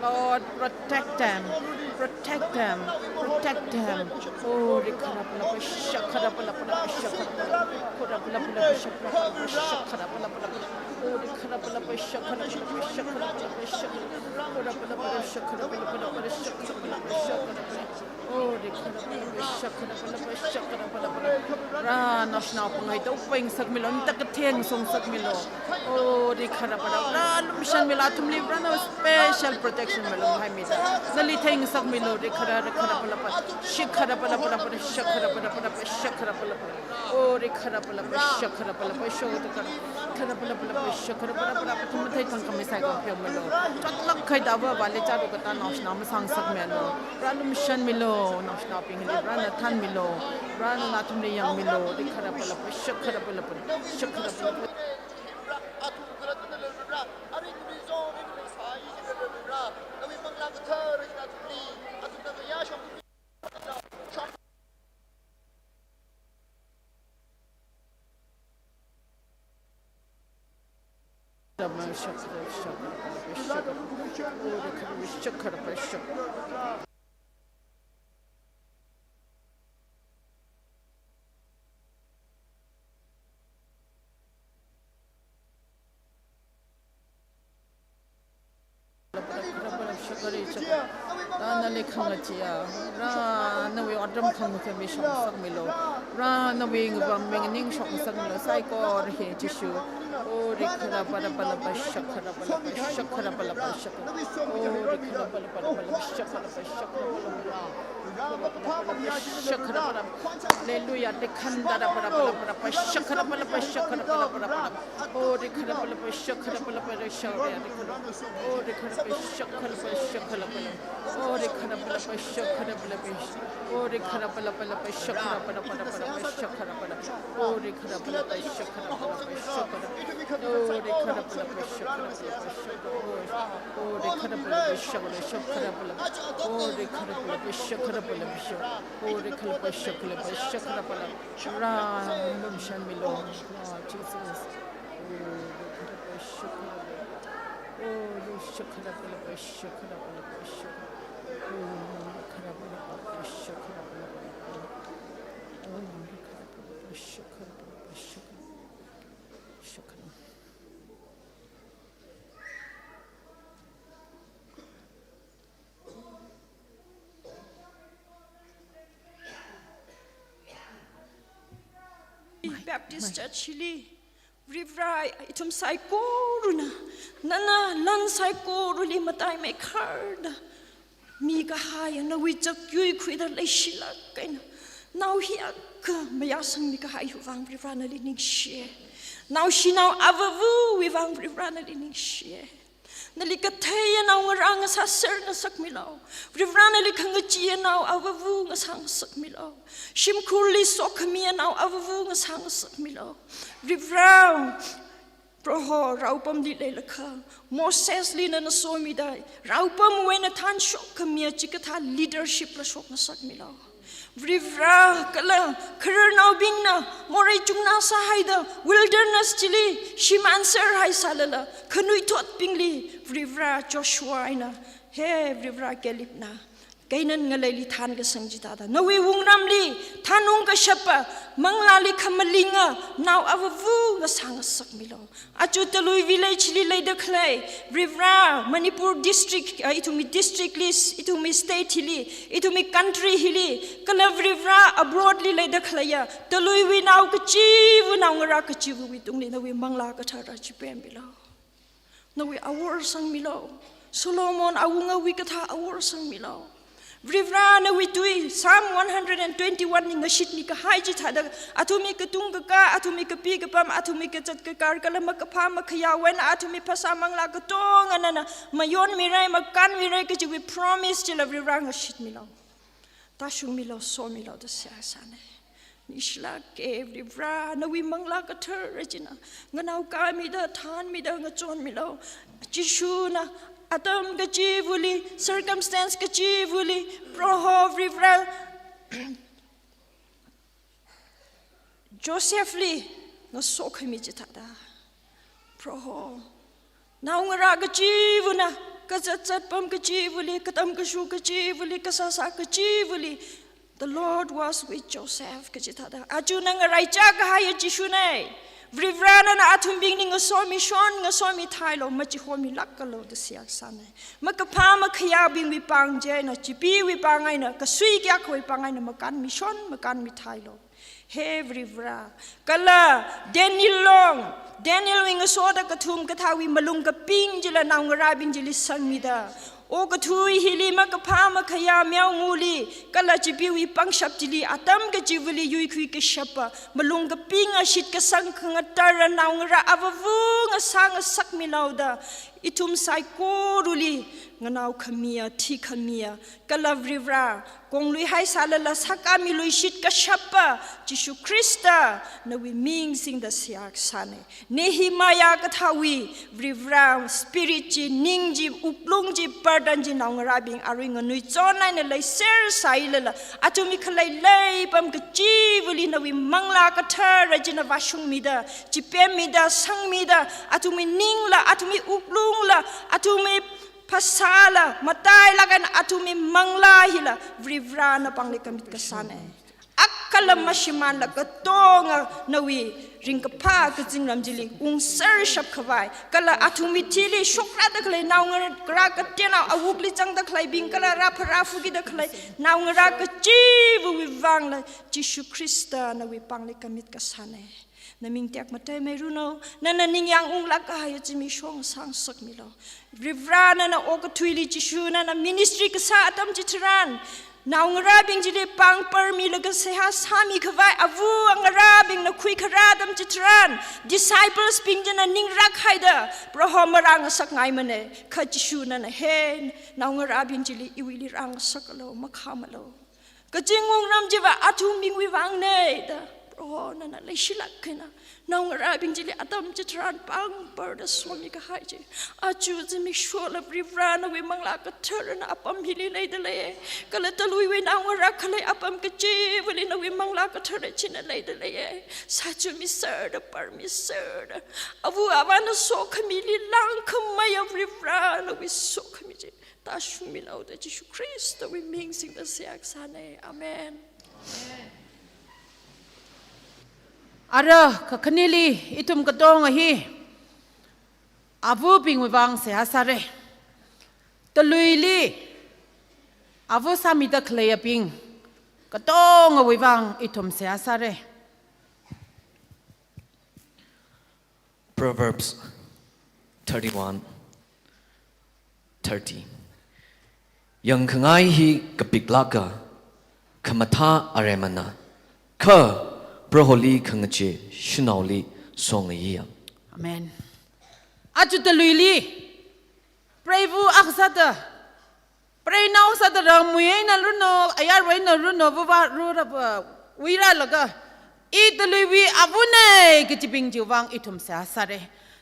Lord, protect them, protect them, protect them. Ra naoshinao pangai tao pāngasakmilu, ntak katheng sungsakmilu. Ra lumashanmilu, athumli Varena special protection malunghaimida. Nali theingasakmilu. Athum mathei thangkhamei saikora pheomilu. Chotlāk kahai ava avāli chāra kata naoshinao masāngasakmilu. Ra lumashanmilu, naoshinaobingli Varena thanmilu. Varena athumli yangmilu. Ra nali khangacheeya, Ra nawui otram khangacheeya mi shokngasakmilu. Ra nawui ngavamwui ningshokngasakmilu, saikora hi Jishu. Hallelujah. Ra lumashanmilu, Lord Jesus. Baptist Church hili, Varivara, ithum saikorana, nana lan saikorali mataimeikharda mikahai nawui chak yuikhuida leishilāk eina, nao hiyākha mayāsangmi kahaiwui vang Varivara nali ningshiya. Naoshinao avāvawui vang Varivara nali ningshiya. Nali katheiya naongarā ngasāser ngasakmilu. Varivara nali khangacheeya nao avāva̱ ngasā ngasakmilu. Shimkhurli sokhamiya nao avāva̱ ngasā ngasakmilu. Varivara, Proho, rao apamli leilakha, Mosesli nana somida, rao apamwui eina thanshok khamiya chikathā leadership la shok ngasakmilu. Varivara, kala khararnaobingna morei chungnā sāhaida wilderness chili shimānser haisālala, khanuithotbingli Varivara Joshua eina, he Varivara Calebna, Canaan ngaleili thankasang chithāda, nawui wungramli thanungkashapa, manglāli khamalinga nao avāva̱ ngasā ngasakmilu. Aja Talui village li leida khalei, Varivara, Manipur district, ah, ithumwui district li, ithumwui state hili, ithumwui country hili, kala Varivara abroad li leida khaleiya Taluiwui nao kachiva̱, naongarā kachiva̱wui tungli nawui Manglā Kathara chipemmilu. Nawui awor sangmilu. Solomon awungawui kathā awor sangmilu. Varivara, nawui tui, Psalm one hundred and twenty-one li ngashitmi kahai chithāda, athumwui katung kakā, athumwui kapi kapam, athumwui kazat kakar, kala makaphā makhayāwui eina athumwui phasā manglā katonga nana mayonmira, makānmira kajiwui promise chila Varivara ngashitmilu. Tāshungmilu, somilu da seihā sāna. Ningshilāka Varivara, nawui Manglā Kathara china nganaokamida, thanmida, ngachonmilu. Jishuna atam kachiva̱li, circumstance kachiva̱li, Proho Varivara, Josephli ngasokhami chithāda, Proho, naongarā kachiva̱na, kazat zatpam kachiva̱li, katam kashu kachiva̱li, kasāsā kachiva̱li, the Lord was with Joseph kachithāda. Aja nana ngaraichā kahaiya Jishuna. Varivara, nana athumbingli ngasomishon, ngasomithailu, machihomilākalu da seihā sāna. Makaphā makhayābingwui pāng chieina, chipeewui pāng eina, kasui kayākhawui pāng eina makānmishon, makānmithailu. He Varivara, kala Daniel long, Danielwui ngasoda kathum kathāwui malung kaping chila naongarābing chili sangmida, okathui hili makaphā makhayā meomali, kala chipeewui pangshap chili atam kachiva̱li yuikhui kashapa malung kapinga shitkasang khangatara naongarā avāva̱ ngasā ngasakmilu da, ithum saikorali nganaokhamiya, thikhamiya, kala Varivara, konglui haisālala sākāmiluishit kashapa Jishu Khrista nawui ming singda seihā sāna. Nehemiah kathāwui Varivara spirit chi, ning chi, wuklung chi, burden chi naongarābing arui nganuichon eina leiser sāhailala, athumwui khalei leipam kachiva̱li nawui Manglā Kathara china vāshungmida, chipemmida, sangmida, athumwui ningla, athumwui wuklungla, athumwui phasāla, matailāk eina athumwui manglā hila Varivara napāngli commit kasāna. Akhala mashimānla katonga nawui ringkaphā kazingram chili ungsershap khavai, kala athumwui thili shokrada khalei naongarā kateonao, awukli zangda khaleibing, kala rāpharā phukida khalei naongarā kachiva̱wui vangla Jishu Khrista nawui pāngli commit kasāna. Naming tekmatei meiranu, nana ningyāng unglāk kahaiya zimiksho ngasā ngasakmilu. Varivara, nana okathuili Jishu nana ministry kasā atam chitharan, naongarābing chili pāng parmilaga seihā sāmi khavai, ava ngarābingna khuikharā atam chitharan, disciples bing china ningrak haida, Proho marāng ngasak ngaimana, kha Jishu nana he, naongarābing chili iwuili rāng ngasakalu, makhamalu. Kazing wungram chiva athumbingwui vangna da, Proho nana leishilāk eina, naongarābing chili atam chitharan pāng parda somikahai chi, aja zimikshola Varivara nawui Manglā Katharana apam hili leida leiya. Kala taluiwui naongarā khalei apam kachivali nawui Manglā Kathara china leida leiya. Sāchumi serda, parmi serda, ava avāna sokhamili langkhameiya Varivara nawui sokhami chi tāshungmilu da Jishu Khristawui ming singda seihā kasāna. Amen. Ara kakhaneli ithum katonga hi avabingwui vang seihā sāra. Taluili ava sāmida khaleiyabing katongawui vang ithum seihā sāra. Proverbs thirty-one thirty. Yangkhangai hi kapiklāka, khamathā aremana, kha Proholi khangachee shanaoli songayiya. Amen. Aja taluili preiva akha sāda, preinao sāda rāmui eina runo, ayarwui eina runo, vava rura, va, uiralaga, i taluiwui avana kajibing chiwui vang ithum seihā sāra.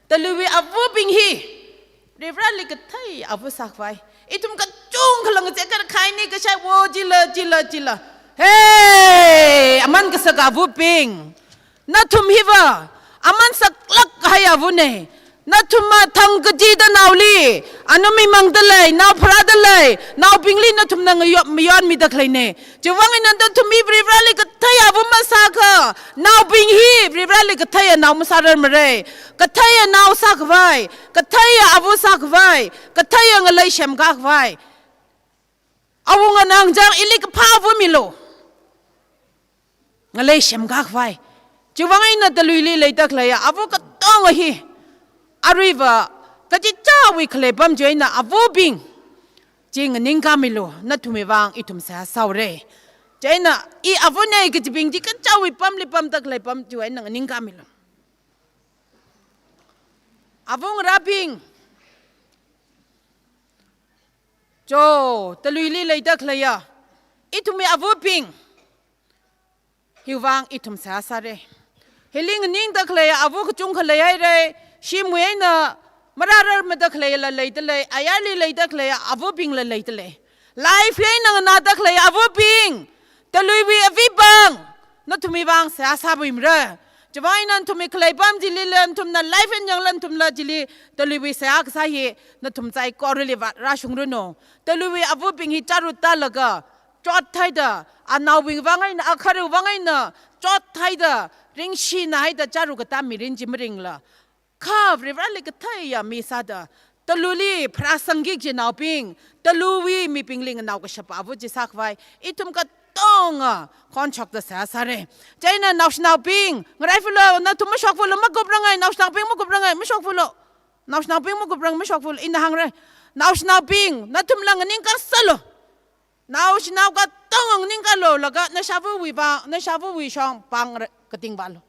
Taluiwui avabing hi Varivarali kathei ava sākhavai. Ithum kachungkhala ngazek kar khaini kashai wo chila, chila, chila. Hey, aman kasaka avabing, nathum hiva aman saklāk kahai avana. Nathumva thang kachida naoli, anumimangda lei, nao pharāda lei, naobingli nathumna ngayo-, mayonmida khaleina. Chiwui vang eina nathum hi Varivarali kathei ava masākha, naobing hi Varivarali katheiya nao masārarmara. Katheiya nao sākhavai, katheiya ava sākhavai, katheiya ngalei semkakhavai. Awunga nganāng chang ili kaphā ava milu. Ngalei semkakhavai. Chiwui vang eina taluili leida khaleiya ava katonga hi, aruiva kachichāwui khalei apam chiwui eina avabing chi nganingkāmilu, nathumwui vang ithum seihā sāhaora. Chieina i avana kajibing chi kachichāwui apamli pamda khalei apam chiwui eina nganingkāmilu. Avungarābing, cho, taluili leida khaleiya ithumwui avabing hiwui vang ithum seihā sāra. Hili nganingda khaleiya ava kachungkha leihaira, shimwui eina marārarmada khaleila leida lei, ayarli leida khaleiya avabingla leida lei. Life eina nganāda khaleiya avabing, taluiwui avabing, nathumwui vang seihā sāpaimara. Chiwui vang eina nathumwui khalei apam chilila, nathumna life eina yangla nathumla chili, taluiwui seihā kasā hi nathum saikorali vātrāshungranu. Taluiwui avabing hi chāra tālaga, chothaida, anaobing vang eina, akharu vang eina chothaida, ringshinahaida chāra katā mirin chi maringla, kha Varivarali katheiya mi sāda, taluli pharāsangki kajinaobing, taluwui mibingli nganaokashapa ava chi sākhavai ithum katonga khonshokda seihā sāra. Chieina naoshinaobing, ngaraifalu, nathum mashokfalu, makuprangai, naoshinaobing makuprangai, mashokfalu. Naoshinaobing makuprangai, mashokfalu, ina hāngra. Naoshinaobing, nathumla nganingkasālu. Naoshinao katonga nganingkālu, laga nashāvawui vang, nashāvawui shong pāng re-, katingvālu.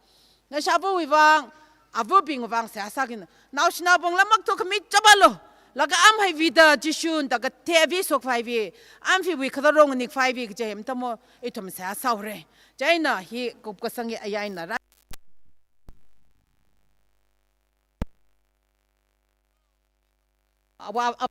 Nashāvawui vang, avabingwui vang seihā sākina. Naoshinaobingla makthuk khami chapālu. Laga amhaiwuida Jishuna da kathei avi sokhavaivui, amhaiwui khatarong nganikhavaiwui kaje hi mathāmo, ithum seihā sāhaora. Chieina hi kupkasang hi ayarna ra-, awa, a-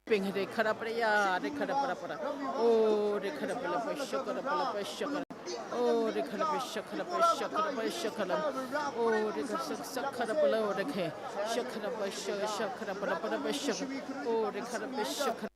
Ping re kharapara ya, re kharapara para. O re kharapara pa shakharapara pa shakhara. O re kharapa shakharapa shakharapa shakharam. O re kharapa shakharapa la o re khe. Shakharapa sha shakharapa la para pa shakha. O re kharapa shakhara.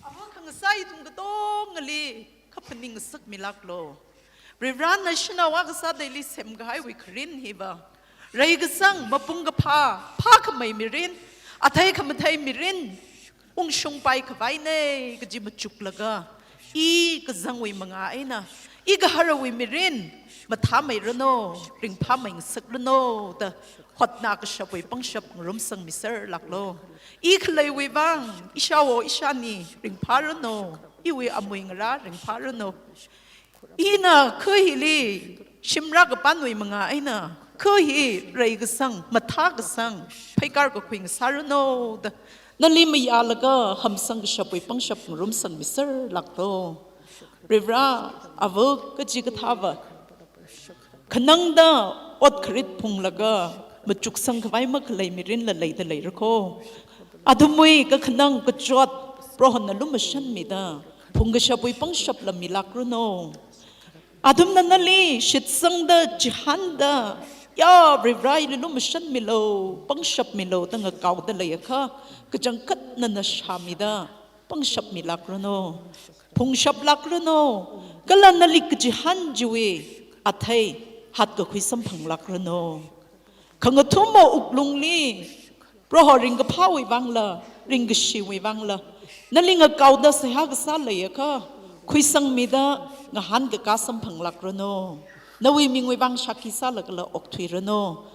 Ava khangasā ithum katongali kaphaning ngasakmilāklu. Varivarana shanao akha sāda ili semkahaiwui kharin hiva, reikasang, mapung kaphā, phākhamei mirin, athei khamathei mirin ungshungpai khavaina kaji machuklaga, i kazangwui manga eina, i gaharawui mirin mathāmeiranu, ringphāmei ngasakranu da hotnakashapwui pangshap ngarumsangmiserlāklu. I khaleiwui vang, ishāwo ishāni ringphāranu, iwui amuingarā ringphāranu. Ina kha hili shimrā kapanwui manga eina, kha hi reikasang, mathākasang, pheikar kakhui ngasāranu da nali mayālaga hamsangkashapwui pangshap ngarumsangmiserlāklu. Varivara, ava kaji kathāva khanangda ot kharit phunglaga machuksang khavai makhalei mirinla leida leirako. Athumwui kakhanang kachot Prohona lumashanmida phungkashapwui pangshapla milākranu. Athumna nali shitsangda, chihānda, ya Varivara ili lumashanmilu, pangshapmilu da ngakaoda leiakha, kachangkhat nana shāmida pangshapmilākranu, phungshaplākranu, kala nali kachihān chiwui athei hatkakhui samphanglākranu. Khangathumwui wuklungli, Proho ringkaphāwui vangla, ringkashiwui vangla, nali ngakaoda seihā kasā leiakha, khuisangmida ngahānkakā samphanglākranu. Nawui mingwui vang shākhi sālagala okthuiranu.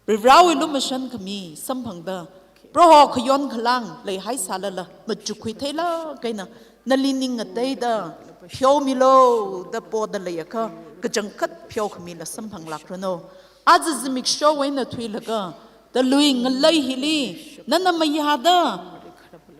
Varivarawui lumashan khami samphangda, Proho khayon khalāng leihaisalala, machukkhui theilāk eina, nali ning ngateida pheomilu da poda leiakha, kachangkhat pheokhamila samphanglākranu. Aja zimikshowui eina thuilaga, talui ngalei hili, nana mayāda,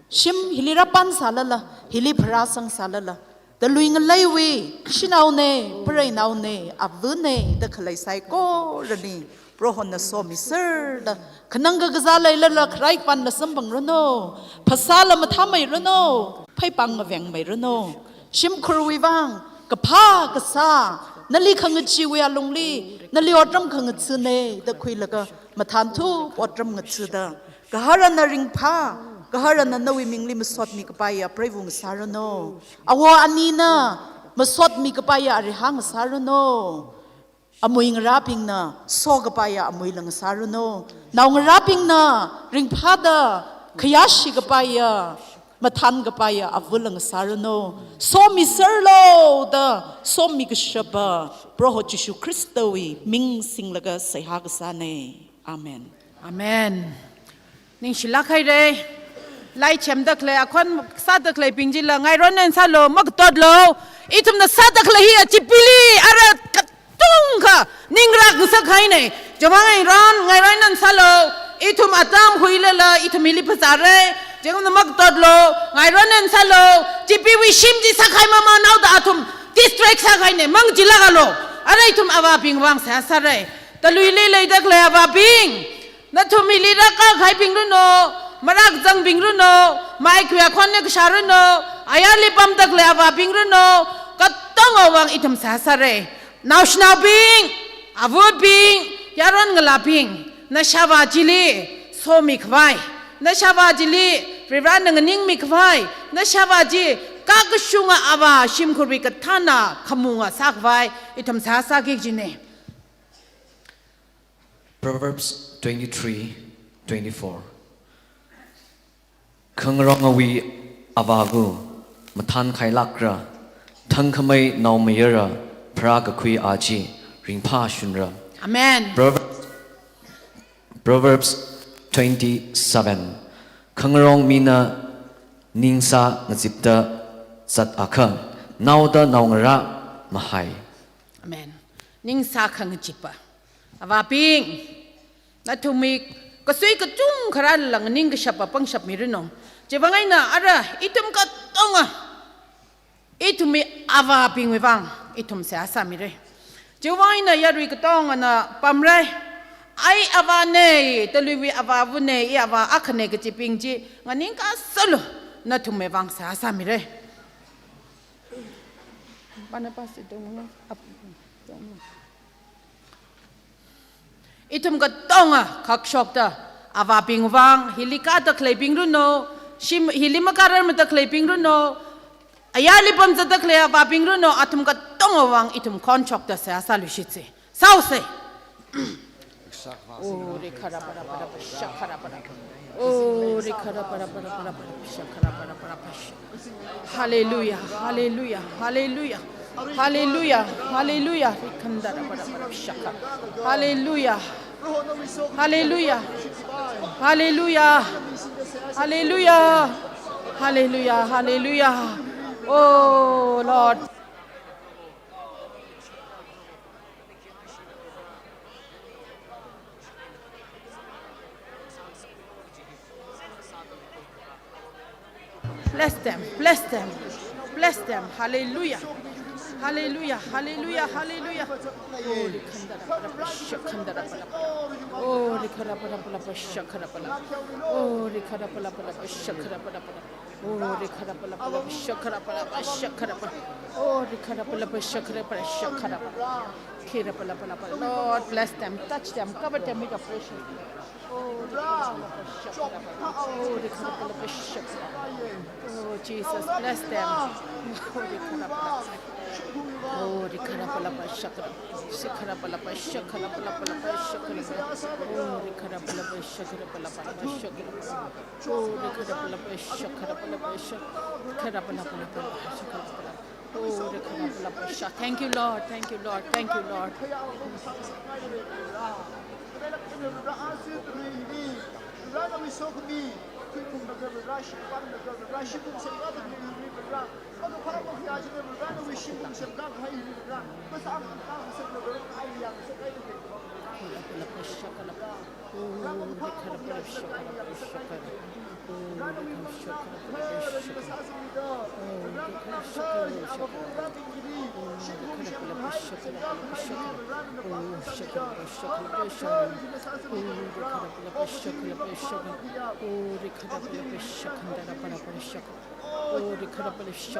shim hili rāpānsalala, hili pharāsangsalala, talui ngaleiwui, shanaona, pareinaona, avana da khalei saikorali Prohona somiserda, khanang kakazā leilala kharai kapanla samphangranu, phasāla mathāmeiranu, pheipāng ngavengmeiranu. Shimkhurwui vang, kaphā kasā, nali khangacheewui alungli, nali otram khangatha̱na da khuilaga, mathānthup otram ngathada, gaharana ringphā, gaharana nawui mingli masotmi kapaiya preiva ngasāranu. Awo anina masotmi kapaiya arihā ngasāranu. Amuingarābingna sokapaiya amuila ngasāranu. Naongarābingna ringphāda khayāshi kapaiya, mathān kapaiya avula ngasāranu. Somiserlu da somikashapa Proho Jishu Khristawui ming singlaga seihā kasāna. Amen. Amen. Ningshilāk haira. Laichemda khalei, akhon sāda khaleibing chila ngaironnan sālu, makatotlu. Ithumna sāda khalei hi achipili ara katongkha ningrāk ngasakhaina. Chiwuivang ngairon, ngaironnan sālu. Ithum atam huilala, ithum hili phazāra. Jengna makatotlu, ngaironan sālu, chipeewui shim chi sākahai mamānao da athum distract sākahaina, mang chilakha lo. Ara ithum avābing vang seihā sāra. Taluili leidakhalei avābing, nathum hili rākākahaibing runo, marākazangbing runo, mai khuiya khon ne kashā runo, ayarli pamdakhalei avābing runo, katongawui vang ithum seihā sāra. Naoshinaobing, avabing, yaron ngalābing, nashāvā chili somikhavai, nashāvā chili Varivarana nganingmikhavai, nashāvā chi kakashunga avā shimkhurwui kathāna khamunga sākhavai, ithum seihā sāki kajina. Proverbs twenty-three twenty-four. Khangarongawui avāva mathānkhailākra, thangkhamei naomayara pharākakhui aja ringphāshunra. Amen. Proverbs, Proverbs twenty-seven. Khangarong mina ningsā ngazipda zatakha, naoda naongarā mahai. Amen. Ningsā khangazippa avābing, nathumwui kasui kachungkharāla nganingkashapa pangshap miruno. Chiwui vang eina ara ithum katonga ithumwui avābingwui vang ithum seihā sāmira. Chiwui vang eina yarui katongana pamra. Ai avāna, taluiwui avāvana, i avā akhana kajibing chi nganingkasālu, nathumwui vang seihā sāmira. Barnabas, don't know. Ithum katonga khakshokta avābing vang, hili kādakhaleibing runo, shim, hili makārarmadakhaleibing runo, ayarli pamzatdakhalei avābing runo, athum katongawui vang ithum khonshokta seihā sāluishitsi. Sāusa. Oh, rikharapara, para, para, shakharapara. Oh, rikharapara, para, para, para, shakharapara, para, para, shak-, Hallelujah, hallelujah, hallelujah, hallelujah, hallelujah. Rikhandara, para, para, shakha. Hallelujah. Hallelujah. Hallelujah. Hallelujah. Hallelujah. Hallelujah. Oh, Lord. Bless them, bless them, bless them. Hallelujah. Hallelujah, hallelujah, hallelujah. Oh, rikhandara, para, para, shakhandara, para, para. Oh, rikharapara, para, para, shakharapara. Oh, rikharapara, para, para, shakharapara, para. Oh, rikharapara, para, para, shakharapara, para, shakharapara. Oh, rikharapara, para, shakharapara, shakharapara. Khirapara, para, para. Lord, bless them, touch them, cover them with your precious blood. Oh, rikharapara, para, shakharapara. Oh, Jesus, bless them. Oh, rikharapara. Oh, rikharapalapa shakara, sikharapalapa shakharapalapa shakara. Oh, rikharapalapa shakharapalapa shakara. Oh, rikharapalapa shakharapalapa shakharapalapa shakharapala. Oh, rikharapalapa sha-, thank you, Lord. Thank you, Lord. Thank you, Lord. Oh, rikharapalapa shakharapa shakharapa. Oh, rikharapalapa shakharapa.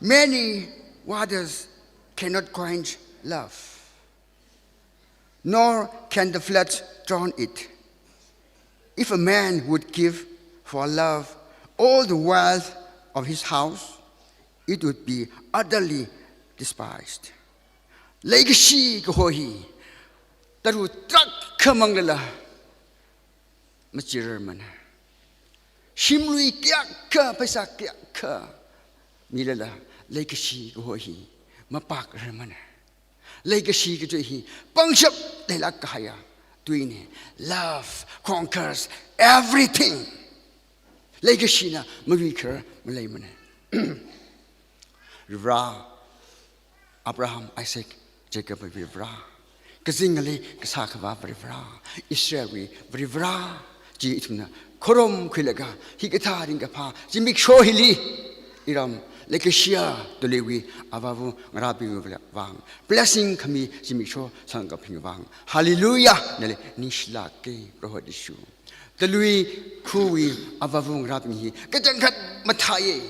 Many waters cannot quench love, nor can the floods drown it. If a man would give for love all the wealth of his house, it would be utterly despised. Leikashi kaho hi, tara tarākha manglala, machirarmana. Shimlui kayākha, pheisā kayākha milala, leikashi kaho hi mapakrarmana. Leikashi kaji hi pangshap leilāk kahaiya tuina. Love conquers everything. Leikashina mavākharar maleimana. Varivara, Abraham, Isaac, Jacob wui Varivara, kazingali kasā khavā Varivara, Israelwui Varivara chi ithumna khorumkhuilaga, hikathā ringkaphā zimiksho hili, iram leikashiya Taluiwui avāva ngarābingwui vang blessing khami zimiksho samkaphang vang, hallelujah, nali ningshilāka, Proho Jishu. Talui khawui avāva ngarābing hi kachangkhat mathāya,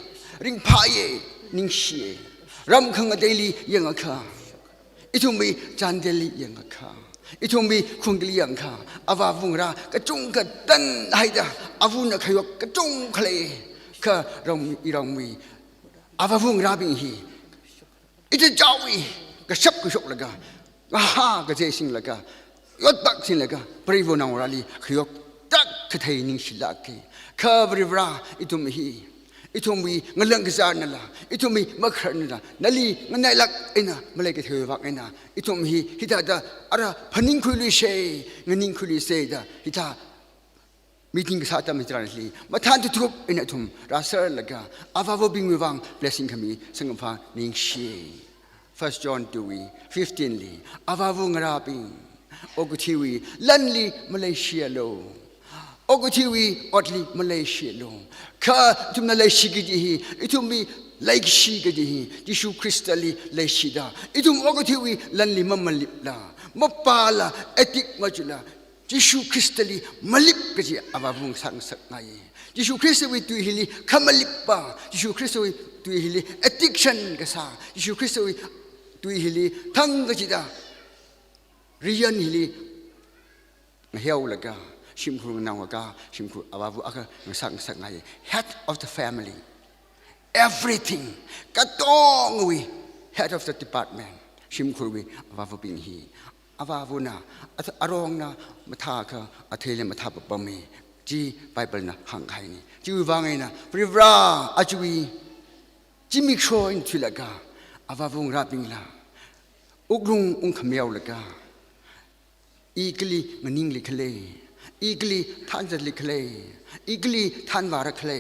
ringphāya, ningshiya. Ram khangateili yangakha, ithumwui Chandelli yangakha, ithumwui khungali yangakha, avāva ngarā kachungkha tanhaida, avāvana khayok kachungkha lei. Kha ram, iramwui avāva ngarābing hi ichichāwui kashap kashoklaga, ngahā kazei singlaga, yotpak singlaga, preivo naongarāli khayok tak kathei ningshilāka. Kha Varivara, ithum hi, ithumwui ngalang kazarnala, ithumwui makhararnala, nali nganailāk eina malei kathei vang eina, ithum hi hithāda ara phaningkhuiluisa, nganingkhuiluisa da, hithā meeting kasā atam hitharan hili, mathān thukthup eina ithum rāserlaga, avāvabingwui vang blessing khami samkaphang ningshi. First John two wui fifteen li, avāva ngarābing, okathuiwui lanli maleishialu, okathuiwui otli maleishialu. Kha ithumna leishi kaji hi, ithumwui leikashi kaji hi, Jishu Khristali leishida, ithum okathuiwui lanli mamalipla, mapāla, addict machila, Jishu Khristali malip kaji avāva ngasā ngasakngai. Jishu Khristawui tui hili khamalippa, Jishu Khristawui tui hili addiction kasā, Jishu Khristawui tui hili thang kachida, riyan hili ngaheolaga, shimkhur nganao akha, shimkhur avāva akha ngasā ngasakngai. Head of the family. Everything. Katongawui head of the department. Shimkhurwui avāvabing hi. Avāvana, at-, arongna mathākha, atheili mathāpapama. Chi Bible na hāngkahaina. Chiwui vang eina, Varivara, ajawui zimiksho eina thuilaga, avāva ngarābingla wuklung ungkhameolaga, I kali nganingli khala, I kali thanzatli khala, I kali thanvāra khala,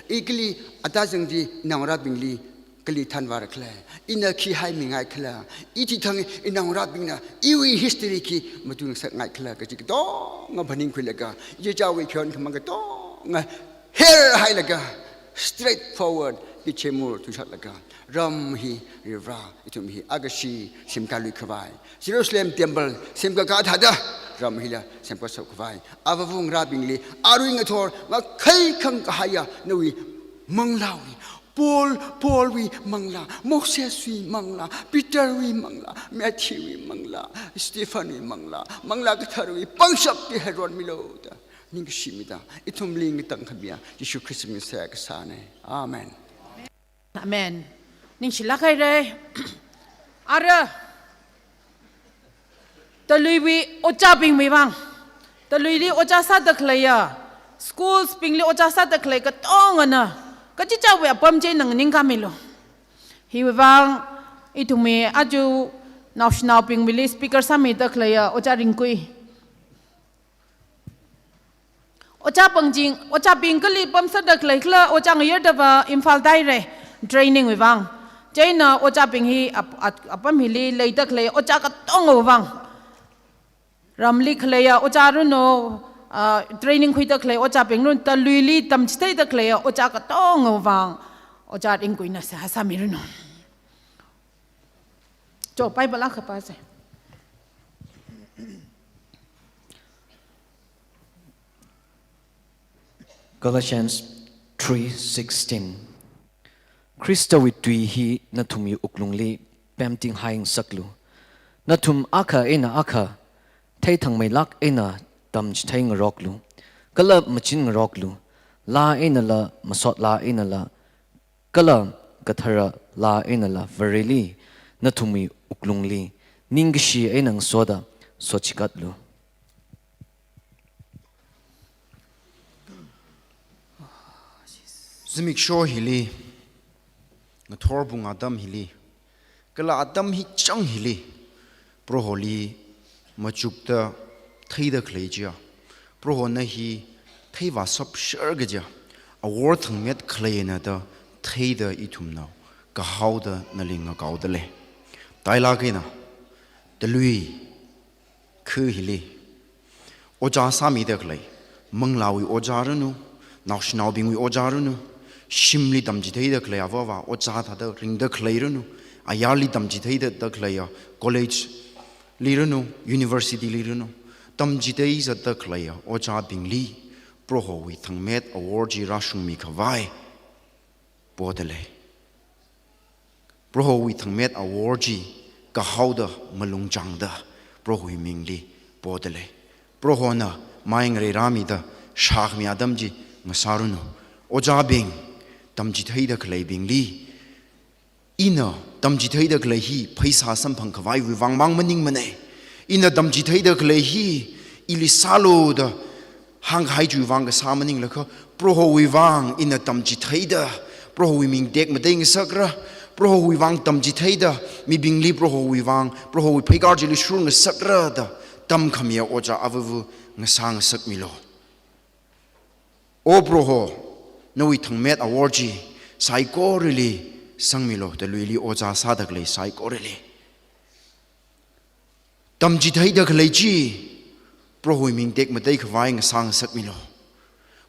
I kali atazangdi naongarābingli kali thanvāra khala, ina khi haimingai khala, I chithang inaongarābingna iwui history khi matungngasakngai khala kaji katonga phaningkhuilaga, ichichāwui khayon khamāng katonga herhailaga, straightforward, ichemur thuishatlaga, ram hi, Varivara, ithum hi, agashi semkālui khavai, Jerusalem temple semkakā thāda, ram hila semkashok khavai, avāva ngarābingli, arui ngathor ngakhai khangkahaiya nawui manglāwui, Paul, Paulwui manglā, Moseswui manglā, Peterwui manglā, Matthewwui manglā, Stephenwui manglā, Manglā Katharawui pangshap chi heironmilu da ningkashi mida, ithumli ngatangkhamiya Jishu Khristawui mingli seihā kasāna. Amen. Amen. Ningshilāk haira. Ara, Taluiwui ojābingwui vang, Taluili ojā sāda khaleiya, schools bingli ojā sāda khalei katongana, kachichāwui apam chi nganingkāmilu. Hiwui vang, ithumwui aja naoshinaobingwuili speaker sāmida khaleiya, Ojā Ringkui. Ojā Pangjing, ojābing kali pamsāda khalei khala, ojā ngayardava Imphal tāhaira, training wui vang. Chieina ojābing hi ap-, ap-, apam hili leida khalei, ojā katongawui vang. Ramli khaleiya, ojā Runo, ah, training khuida khalei ojābing run, Taluili tamchitheida khalei ojā katongawui vang ojā ringkuina seihā sāmiranu. Cho, Bible akha pāsa. Galatians three sixteen. Khristawui tui hi nathumwui wuklungli pemtinghai ngasaklu. Nathum akha eina akha theithangmeilāk eina tamchithei ngaroklu. Kala machin ngaroklu. Laa einala, masot laa einala, kala kathara laa einala Vareli nathumwui wuklungli ningkashi eina ngasoda sochikatlu. Zimiksho hili, ngathor pung atam hili, kala atam hi chang hili, Proholi machukda theida khalei chiya, Prohona hi theivāshapser kajiya, awor thangmet khaleina da theida ithumna kahaoda nali ngakaoda lei. Tailāk eina, Talui khu hili ojā sāmida khalei, manglāwui ojā ranu, naoshinaobingwui ojā ranu, shimli tamchitheida khalei avāva ojā thāda ringda khalei ranu, ayarli tamchitheida da khaleiya college li ranu, university li ranu, tamchithei zatda khaleiya ojābingli Prohowui thangmet awor chi rāshungmi khavai poda lei. Prohowui thangmet awor chi kahaoda malung changda Prohowui mingli poda lei. Prohona mai ngarei rāmida shākhami atam chi ngasāranu. Ojābing, tamchitheida khaleibingli, ina tamchitheida khalei hi pheisā samphang khavaiwui vang mang maningmana. Ina tamchitheida khalei hi ili sālu da hāngkahai chiwui vang kasā maninglaga, Prohowui vang ina tamchitheida Prohowui ming tekmatei ngasakra, Prohowui vang tamchitheida mibingli Prohowui vang, Prohowui pheikar chili shur ngasakra da tamkhamiya ojā avāva ngasā ngasakmilu. O Proho, nawui thangmet awor chi saikorali sangmilu, Taluili ojā sāda khalei saikorali. Tamchitheida khalei chi Prohowui ming tekmatei khavai ngasā ngasakmilu.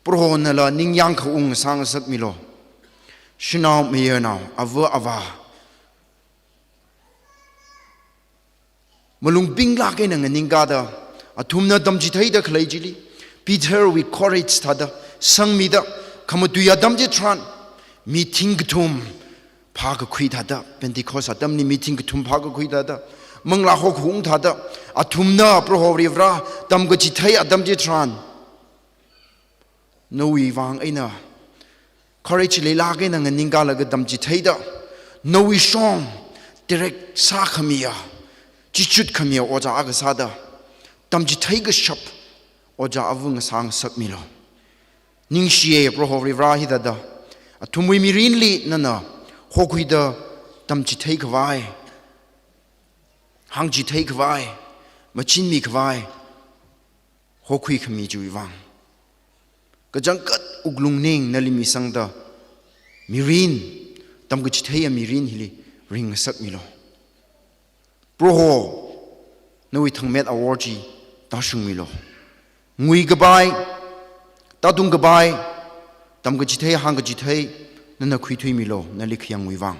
Prohonala ningyāng khaung ngasā ngasakmilu. Shanao mayarnao, avā avā, malung pinglāk eina nganingkāda, athumna tamchitheida khalei chili Peterwui courage thāda sangmida, khamatui atam chitharan mi thingkathum phākakhui thāda, Pentecost atamli mi thingkathum phākakhui thāda, manglā hokhaung thāda, athumna Proho Varivara tamkachithei atam chitharan, nawui vang eina courage leilāk eina nganingkālaga tamchitheida, nawui shong direct sākhamiya, chichut khamiya ojā akha sāda, tamchithei kashap ojā avā ngasā ngasakmilu. Ningshiya Proho Varivara, hithāda athumwui mirinli nana hokhuida tamchithei khavai, hāngchithei khavai, machinmi khavai hokhuikhami chiwui vang, kachangkhat wuklung ning nali misangda, mirin, tamkachitheiya mirin hili ring ngasakmilu. Proho, nawui thangmet awor chi tāshungmilu. Nguikapai, tātungkapai, tamkachithei hāngkachithei nana khuithuimilu, nali khayangwui vang.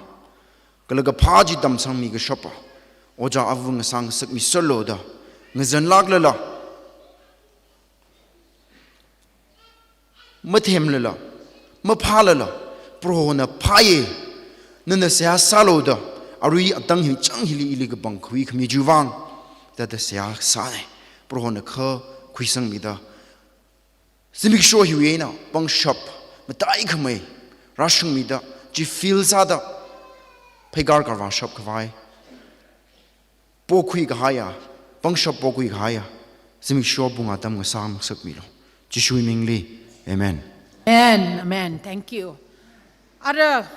Kala kaphā chi tamsangmi kashapa ojā avā ngasā ngasakmiserlu da, ngazanlāklala, mathemlala, maphālala, Prohona phāya, nana seihā sālu da, arui atang hi chang hili ili kapangkhui khami chiwui vang, thāda seihā sāna. Prohona kha khuisangmida, zimiksho hiwui eina pangshap mataikhamei rāshungmida, chi fill sāda pheikar karvāshap khavai pokhui kahaiya, pangshap pokhui kahaiya zimiksho pung atam ngasā ngasakmilu. Jishuwui mingli. Amen. Amen. Amen. Thank you. Ara,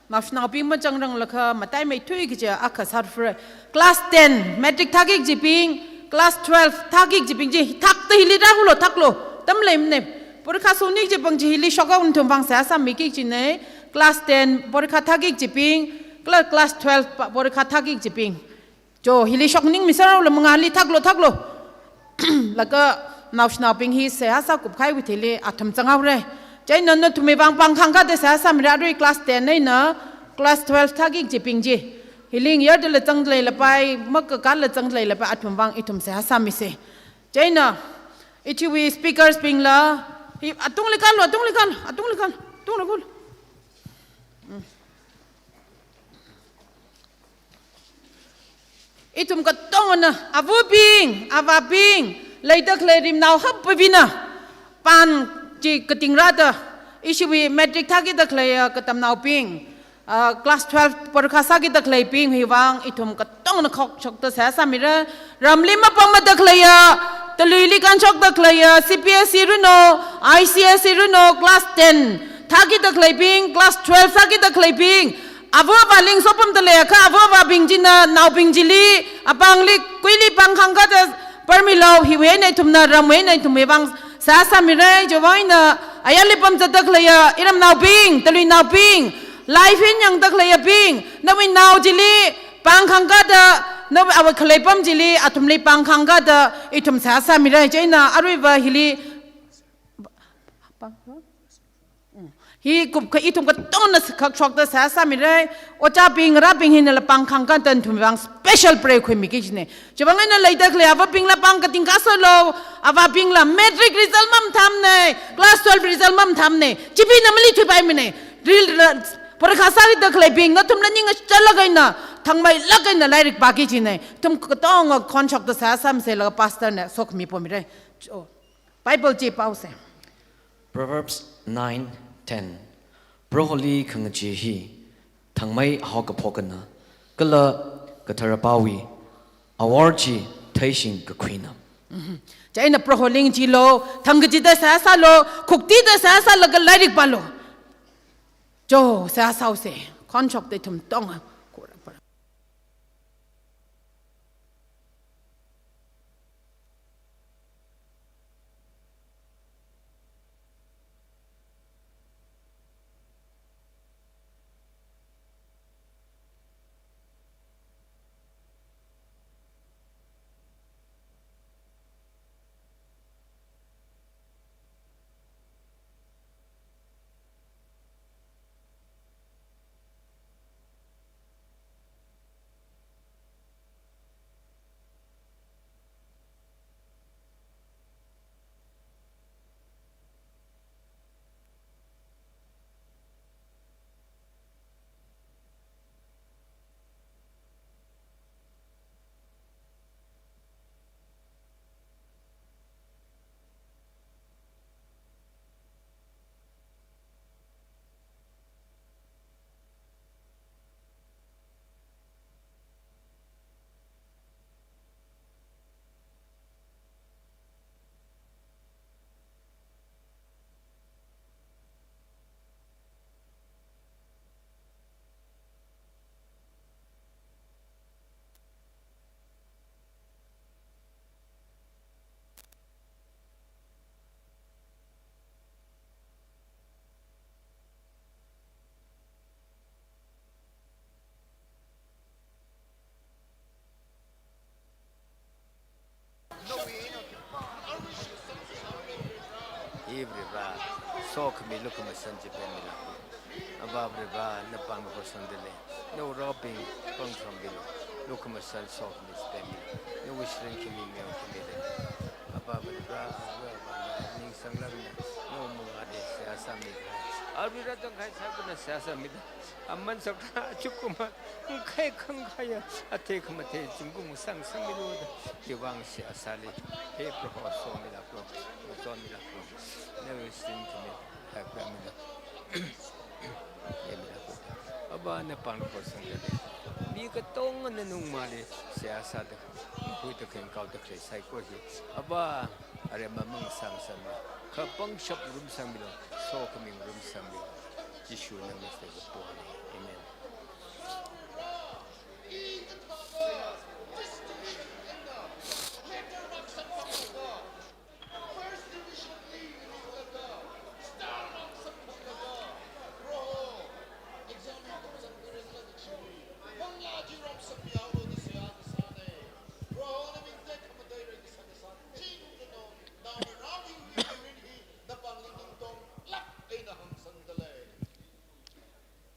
naoshinaobing machangranglakha mataimeithui kaja akha sārfre. Class ten, matric thāki kajibing, class twelve thāki kajibing chi, thakta hili rāhulu, thaklu. Tamleimana. Porikha soni kajibing chi hili shokhaowa, nathum vang seihā sāmiki kajina. Class ten porikha thāki kajibing, kala class twelve pa-, porikha thāki kajibing. Cho, hili shokningmiserhaolu, mangāli thaklu, thaklu. Laga Naoshinaobing hi seihā sākupkahaiwui thili athum zanghaora. Chieina nathumwui vang pāng khangkāda seihā sāmira, arui class ten eina class twelve thāki kajibing chi. Hili ngayardala zangda leilapai, makakāla zangda leilapai, athum vang ithum seihā sāmisa. Chieina, ithumwui speakers bingla, hi, atungli kālu, atungli kālu, atungli kālu, atungli kālu. Mm. Ithum katongana, avabing, avābing, leida khalei rimnao hapbing eina, pāng chi kating rāda, ishiwui matric thākida khaleiya katamnaobing, ah, class twelve porikha sākida khaleibing hi vang ithum katongana khokshokda seihā sāmira, ramli mapamda khaleiya, taluili kānshokda khaleiya, C B S E runo, I C S E runo, class ten thākida khaleibing, class twelve thākida khaleibing, ava avāli ngasopamda leiakha, ava avābing china naobing chili, apāngli, kuili pāng khangkāda parmilo, hiwui eina ithumna ramwui eina ithumwui vang seihā sāmira, chiwui vang eina ayarli pamzatda khaleiya iramnaobing, taluinaobing, live eina yangda khaleiyabing, nawui nao chili pāng khangkāda, nawui awui khalei apam chili athumli pāng khangkāda ithum seihā sāmira, chieina aruiva hili hi kupkahai ithum katongana khokshokda seihā sāmira, ojābing, ngarābing hinala pāng khangkāda nathumwui vang special prayer khuimiki kajina. Chiwui vang eina leida khalei avabingla pāng kating kāsālu, avābingla matric result mamathāmana, class twelve result mamathāmana, chibingna mali thuipaimana, ril ra, porikha sākida khaleibing, nathumla ning ngachālāk eina, thangmeilāk eina lairik pāki kajina. Ithum katonga khonshokda seihā sāmisa laga pastor na sokhami pomira. Oh. Bible chi pāusa. Proverbs nine ten. Proholi khangachee hi thangmei haokaphokna, kala katharapāwui awor chi theishing kakhuina. Mhm. Chieina Proholi ngacheelu, thangkacheeda seihā sālu, khuktida seihā sālaga lairik pālu. Cho, seihā sāusa, khonshokda ithum katonga. Hi Varivarā, sokhami lukhamashan chi pemilāklu. Avā Varivarā, na pāngvā horsangda lei, nawui raobing pāngsambilu, lukhamashan sokhami chi pemilāklu, nawui shirin khami meo khami lei. Avā Varivarā, awui avā na ningsanglākna, nawui mangāli seihā sāmikahai, arui rāzangkahai saikora seihā sāmida, aman sakra achukkuma, ngkhai khangkhaiya, athei khamathei zingkum sāngsangmilu da, chiwui vang seihā sāli. He Proho, somilāklu, somilāklu. Nawui shirin khami haikhamida, pemilāklu. Avā, na pāngvā horsangda lei, mi katongana nawui mangāli seihā sāda, khuida khengkaoda khalei saikora hi, Avā, aremma mangasāngasakmilu, kha pangshap ngarumsangmilu, sokhami ngarumsangmilu. Jishu na ming eina kapona. Amen.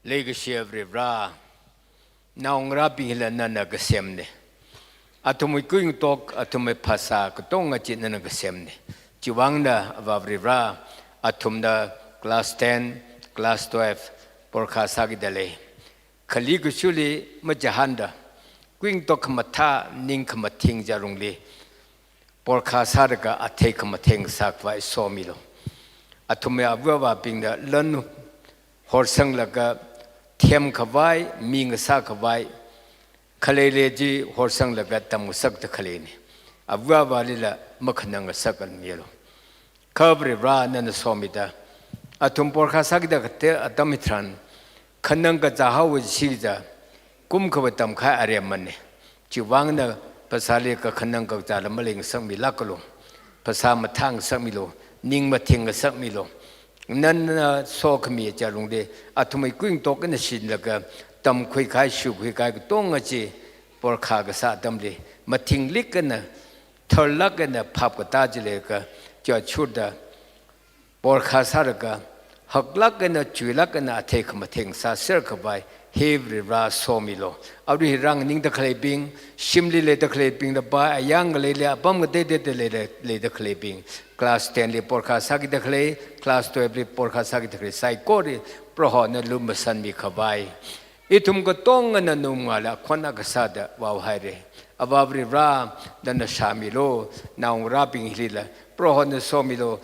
Leikashiya Varivara, naongarābing hila nana kasemna. Athumwui kuingatok, athumwui phasā katonga chi nana kasemna. Chiwuivangna Avā Varivara, athumna class ten, class twelve porkha sākida lei. Khali kashuli machihānda, kuingatok khamathā, ning khamathing chi alungli porkha sālaga athei khamatheng sākhavai somilu. Athumwui ava avābingna lan horsanglaga themkhavai, mi ngasākhavai, khalei lei chi horsanglaga tamngasakta khaleina. Ava avālila makhanang ngasakanmilu. Kha Varivara nana somida, athum porkha sākida kathā atam hitharan, khanang kazā haowa chi kaja, kum khavai tamkahai aremana. Chiwuivangna phasāli kakhanang kazāla maleingasakmilākalu. Phasā mathāngasakmilu, ning mathing ngasakmilu. Nana sokhami chi alungli, athumwui kuingatok eina shinlaga, tamkhuikahai, shukhuikahai katonga chi porkha kasā atamli, mathinglik eina, tharlāk eina phap katā chi leilaga, chiachurda porkha sālaga, haklāk eina, chuilāk eina athei khamatheng sāserkhavai, he Varivara somilu. Arui hi rānganingda khaleibing, shimli leida khaleibing, lapai ayang ngaleili apam ngateiteida lei, leida khaleibing, class ten li porkha sākida khalei, class twelve li porkha sākida khalei saikora Prohona lumashanmikhavai. Ithum katongana nawui mangāli akhon akha sāda vaohaira. Avā Varivara, nana shāmilu, naongarābing hilila Prohona somilu.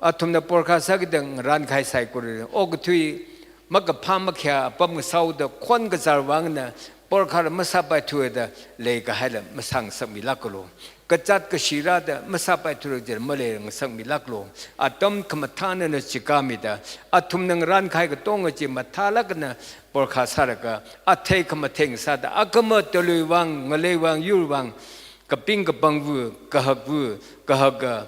Athumna porkha sākida ngarānkahai saikora, okathui makaphā makhayā apam ngasāhaoda khon kazār vangna porkhala masāpaithura da leikahaila masāngasakmilākalu. Kazāt kashi rāda masāpaithura jir maleingasakmilākalu. Atam khamathā nana chikāmida, athumna ngarānkahai katonga chi mathālāk eina porkha sālaga, athei khamatheng sāda, akhama talui vang, ngalei vang, yur vang, kaping kapangva, kahakva, kahaka,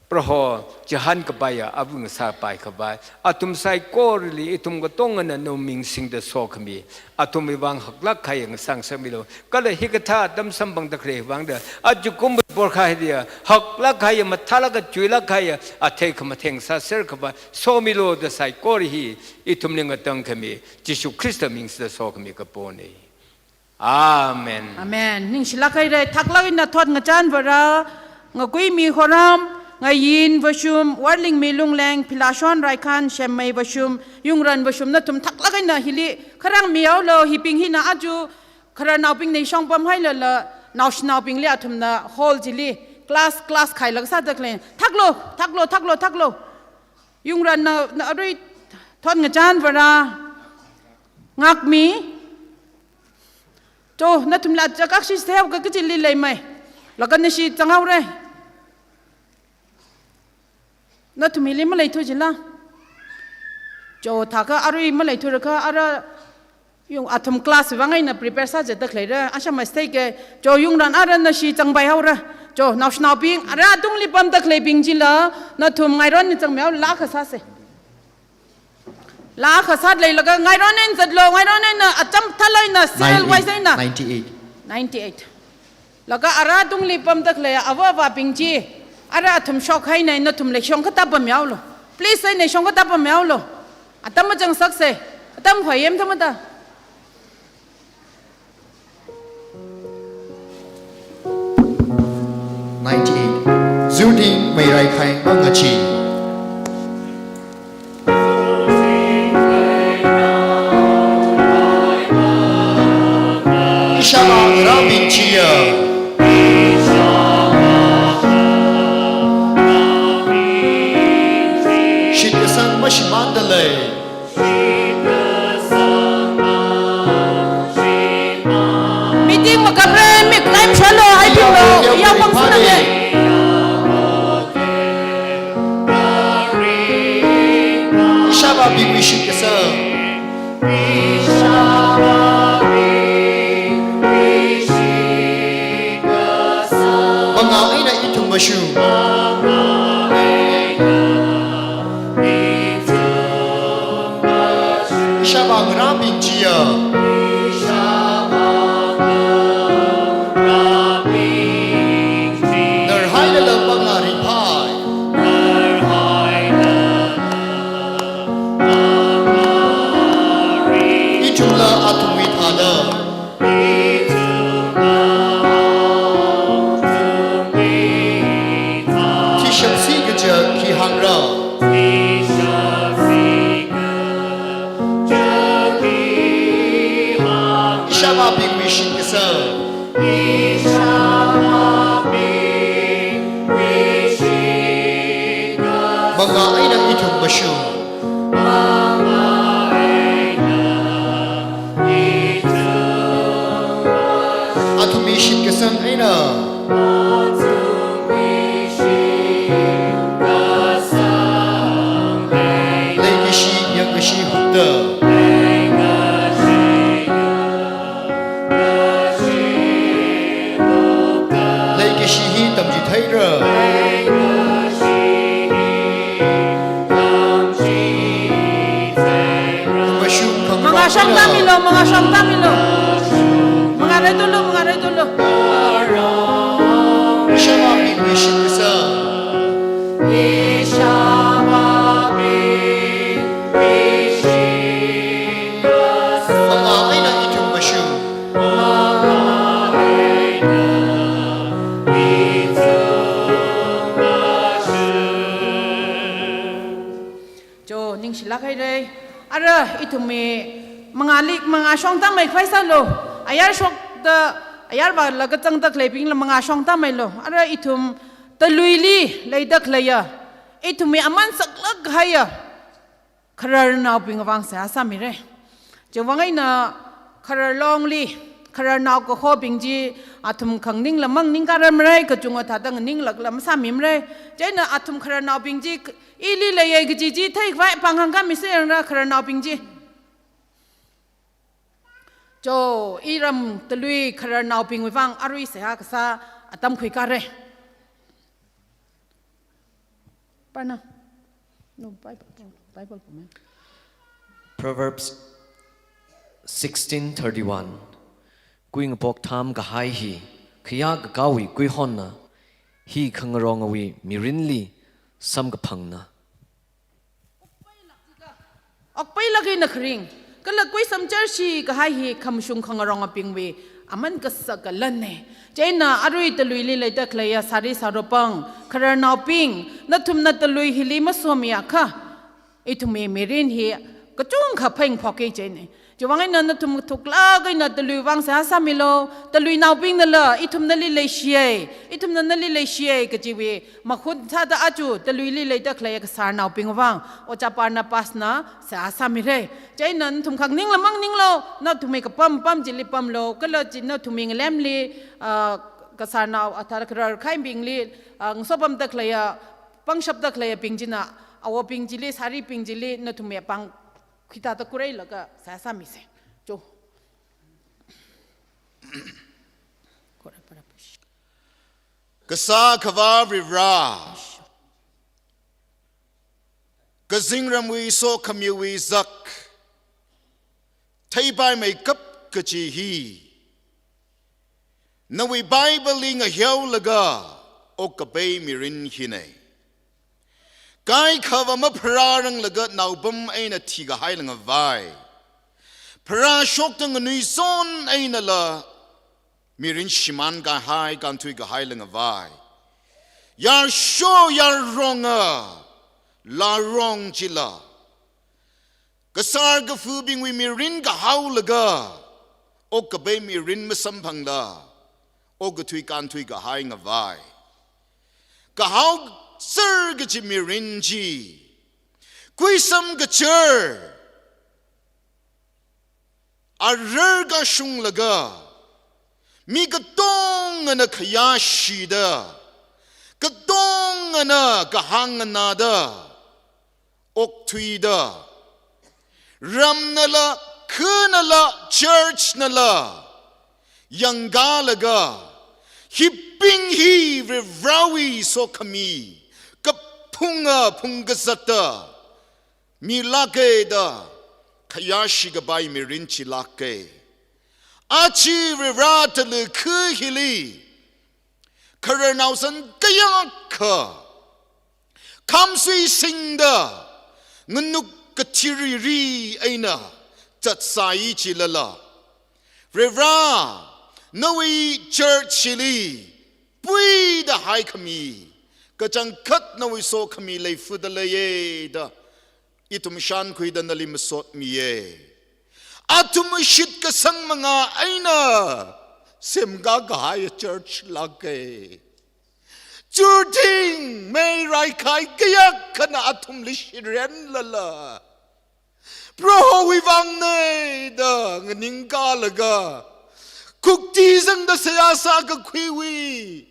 Proho chihān kapaiya ava ngasāpaikhavai, athum saikorali ithum katongana nawui ming singda sokhami, athumwui vang haklāk kahaiya ngasāngasakmilu. Kala hikathā atam samphangda khalei vangda, ajakumwui porkha hiliya haklāk kahaiya, mathālāka, chuilāk kahaiya athei khamatheng sāserkhavai somilu da saikora hi ithumli ngatangkhami, Jishu Khrista ming singda sokhami kapona. Amen. Amen. Ningshilāk haira. Thaklāk eina thotngachān Vare, ngakuimi horam, Ngayin Vashum, Warlingmi Lungleng, Philashon Raikhan, Shemmei Vashum, Yungran Vashum, nathum thaklāk eina hili kharāngmihaolu. Hibing hina aja khararnaobingna ishong pamhailala, naoshinaobingli athumna hall chili class, class khailaga sāda khalei. Thaklu, thaklu, thaklu, thaklu. Yungranna, na arui thotngachān Vare, ngakmi. Cho, nathumla chakakshi seo ka kachili leimei. Laga nashi zanghaora. Nathum hili maleithu jila. Cho, thākha arui maleithurakha, ara yung athum class vang eina prepare sāzatda khaleira, asha mistake ke, cho yungran ara nashi zangpaihaora. Cho, naoshinaobing, ara tungli pamda khaleibing chila, nathum ngairon eina zangmihaolu, laa akha sāsa. Laa akha sāda leilaga, ngairon eina zatlu, ngairon eina, acham thālāk eina, serial wise eina. Ninety-eight. Ninety-eight. Laga ara tungli pamda khalei ava avābing chi, ara athum shokhaina, nathumla shong katāpammihaolu. Please, eina shong katāpammihaolu. Atam mazangsaksa, atam khoyem thamada. Ninety-eight. Zuding Meirai Khaing Mangachin. Ishāvā ngarābing chiya, shitkasang mashimānda lei. Meeting makapre, mi claim shalo, ai bing lo, ya pang suna ye. Ishāvābingwui shitkasang. Mangā eina ithum mashu. Ishāvā ngarābing chiya. Narhailala pangā ringphai. Ishāvābingwui shitkasang. Ishāvābingwui shitkasang. Mangā eina ithum mashung. Mangā eina ithum mashung. Athumwui shitkasang eina. Athumwui shitkasang eina. Leikashi yangkashi hupta. Leikashi yangkashi hupta. Leikashi hi tamchitheira. Leikashi hi tamchitheira. Mashung khang. Mangā shong tamilo, mangā shong tamilo. Mangā rai tulu, mangā rai tulu. Ishāvābingwui shitkasang. Ishāvābingwui shitkasang. Mangā eina ithum mashung. Mangā eina ithum mashung. Cho, ningshilāk haira. Ara ithumwui mangāli, mangā shong tamhai khavai sālu. Ayar shokta, ayar vālaga zangda khaleibingla mangā shong tamhailu. Ara ithum taluili leida khaleiya, ithumwui aman saklāk kahaiya khararnaobing vang seihā sāmira. Chiwui vang eina kharar longli, khararnao kahobing chi athum khanganingla manganingkhararmara, kachungkha thāda nganinglākla masāmimara. Chieina athum khararnaobing chi ili leiya kaji chi theikhavai pāng hāngkhami sāyangra khararnaobing chi. Cho, iram talui khararnaobingwui vang arui seihā kasā atam khuikara. Pana. No, Bible, Bible comment. Proverbs sixteen thirty-one. Kuingaphok tham kahai hi khayā kakāwui kuihonna, hi khangarongawui mirinli samkaphangna. Okpailāk eina kharing, kala kuisam church hi kahai hi khamashung khangarongabingwui aman kasā kalanna. Chieina arui taluili leida khaleiya sāri sārupāng khararnaobing, nathumna talui hili masomiakha, ithumwui mirin hi kachungkha phaning phokki chieina. Chiwui vang eina nathum thuklāk eina talui vang seihā sāmilu, taluinaobingnala ithum nali leishiya, ithumna nali leishiya kajiwui mahut sāda aja taluili leida khaleiya kasārnaobing vang, Ojā Barnabasna seihā sāmira. Chieina nathum khanganingla manganinglu, nathumwui kapam pam chili pamlu, kala chi nathumwui ngalemli, ah, kasārnao athā kharar kahaibingli, ah, ngasopamda khaleiya, pangshapda khaleiyabing china, awobing chili, sāribing chili, nathumwui pāng khuitā ta kureilaga seihā sāmisa. Cho. Kasā Akhava Varivara, kazingramwui sokhamiwui zak, theipaimeikap kaji hi nawui Bible li ngaheolaga okkapei mirin hina. Kaikhava mapharāranglaga naopam eina thikahai langavai, pharāshokta nganuizon einala mirin shimānkahai, kānthuikahai langavai, yarsho yaronga lārong chila kasār kafubingwui mirin kahaolaga okkapei mirin masamphangla okkathui kānthuikahai ngavai. Kahao ser kaji mirin chi, kuisam kachar arar kashunglaga, mi katongana khayāshida, katongana kahāng nganāda, okthuida, ramnala, khanala, church nala yangkalaga, hibing hi Varivarawui sokhami kaphunga phungkazata milāka da khayāshi kapai mirin chilāka. Aja Varivara talukhu hili khararnao san kayākha khamsui singda nganuk kathiriri eina zatsai chilala, Varivara, nawui church hili puida haikhami kachangkhat nawui sokhami leifuda leiya da ithum shānkhuida nali masotmiya. athumwui shitkasang manga eina semkakahai church lāka. Church thing mei raikhai kayākhana athumli shirenlala, Prohowui vangna da nganingkalaga, kukti zangda seihā sākakhuiwui,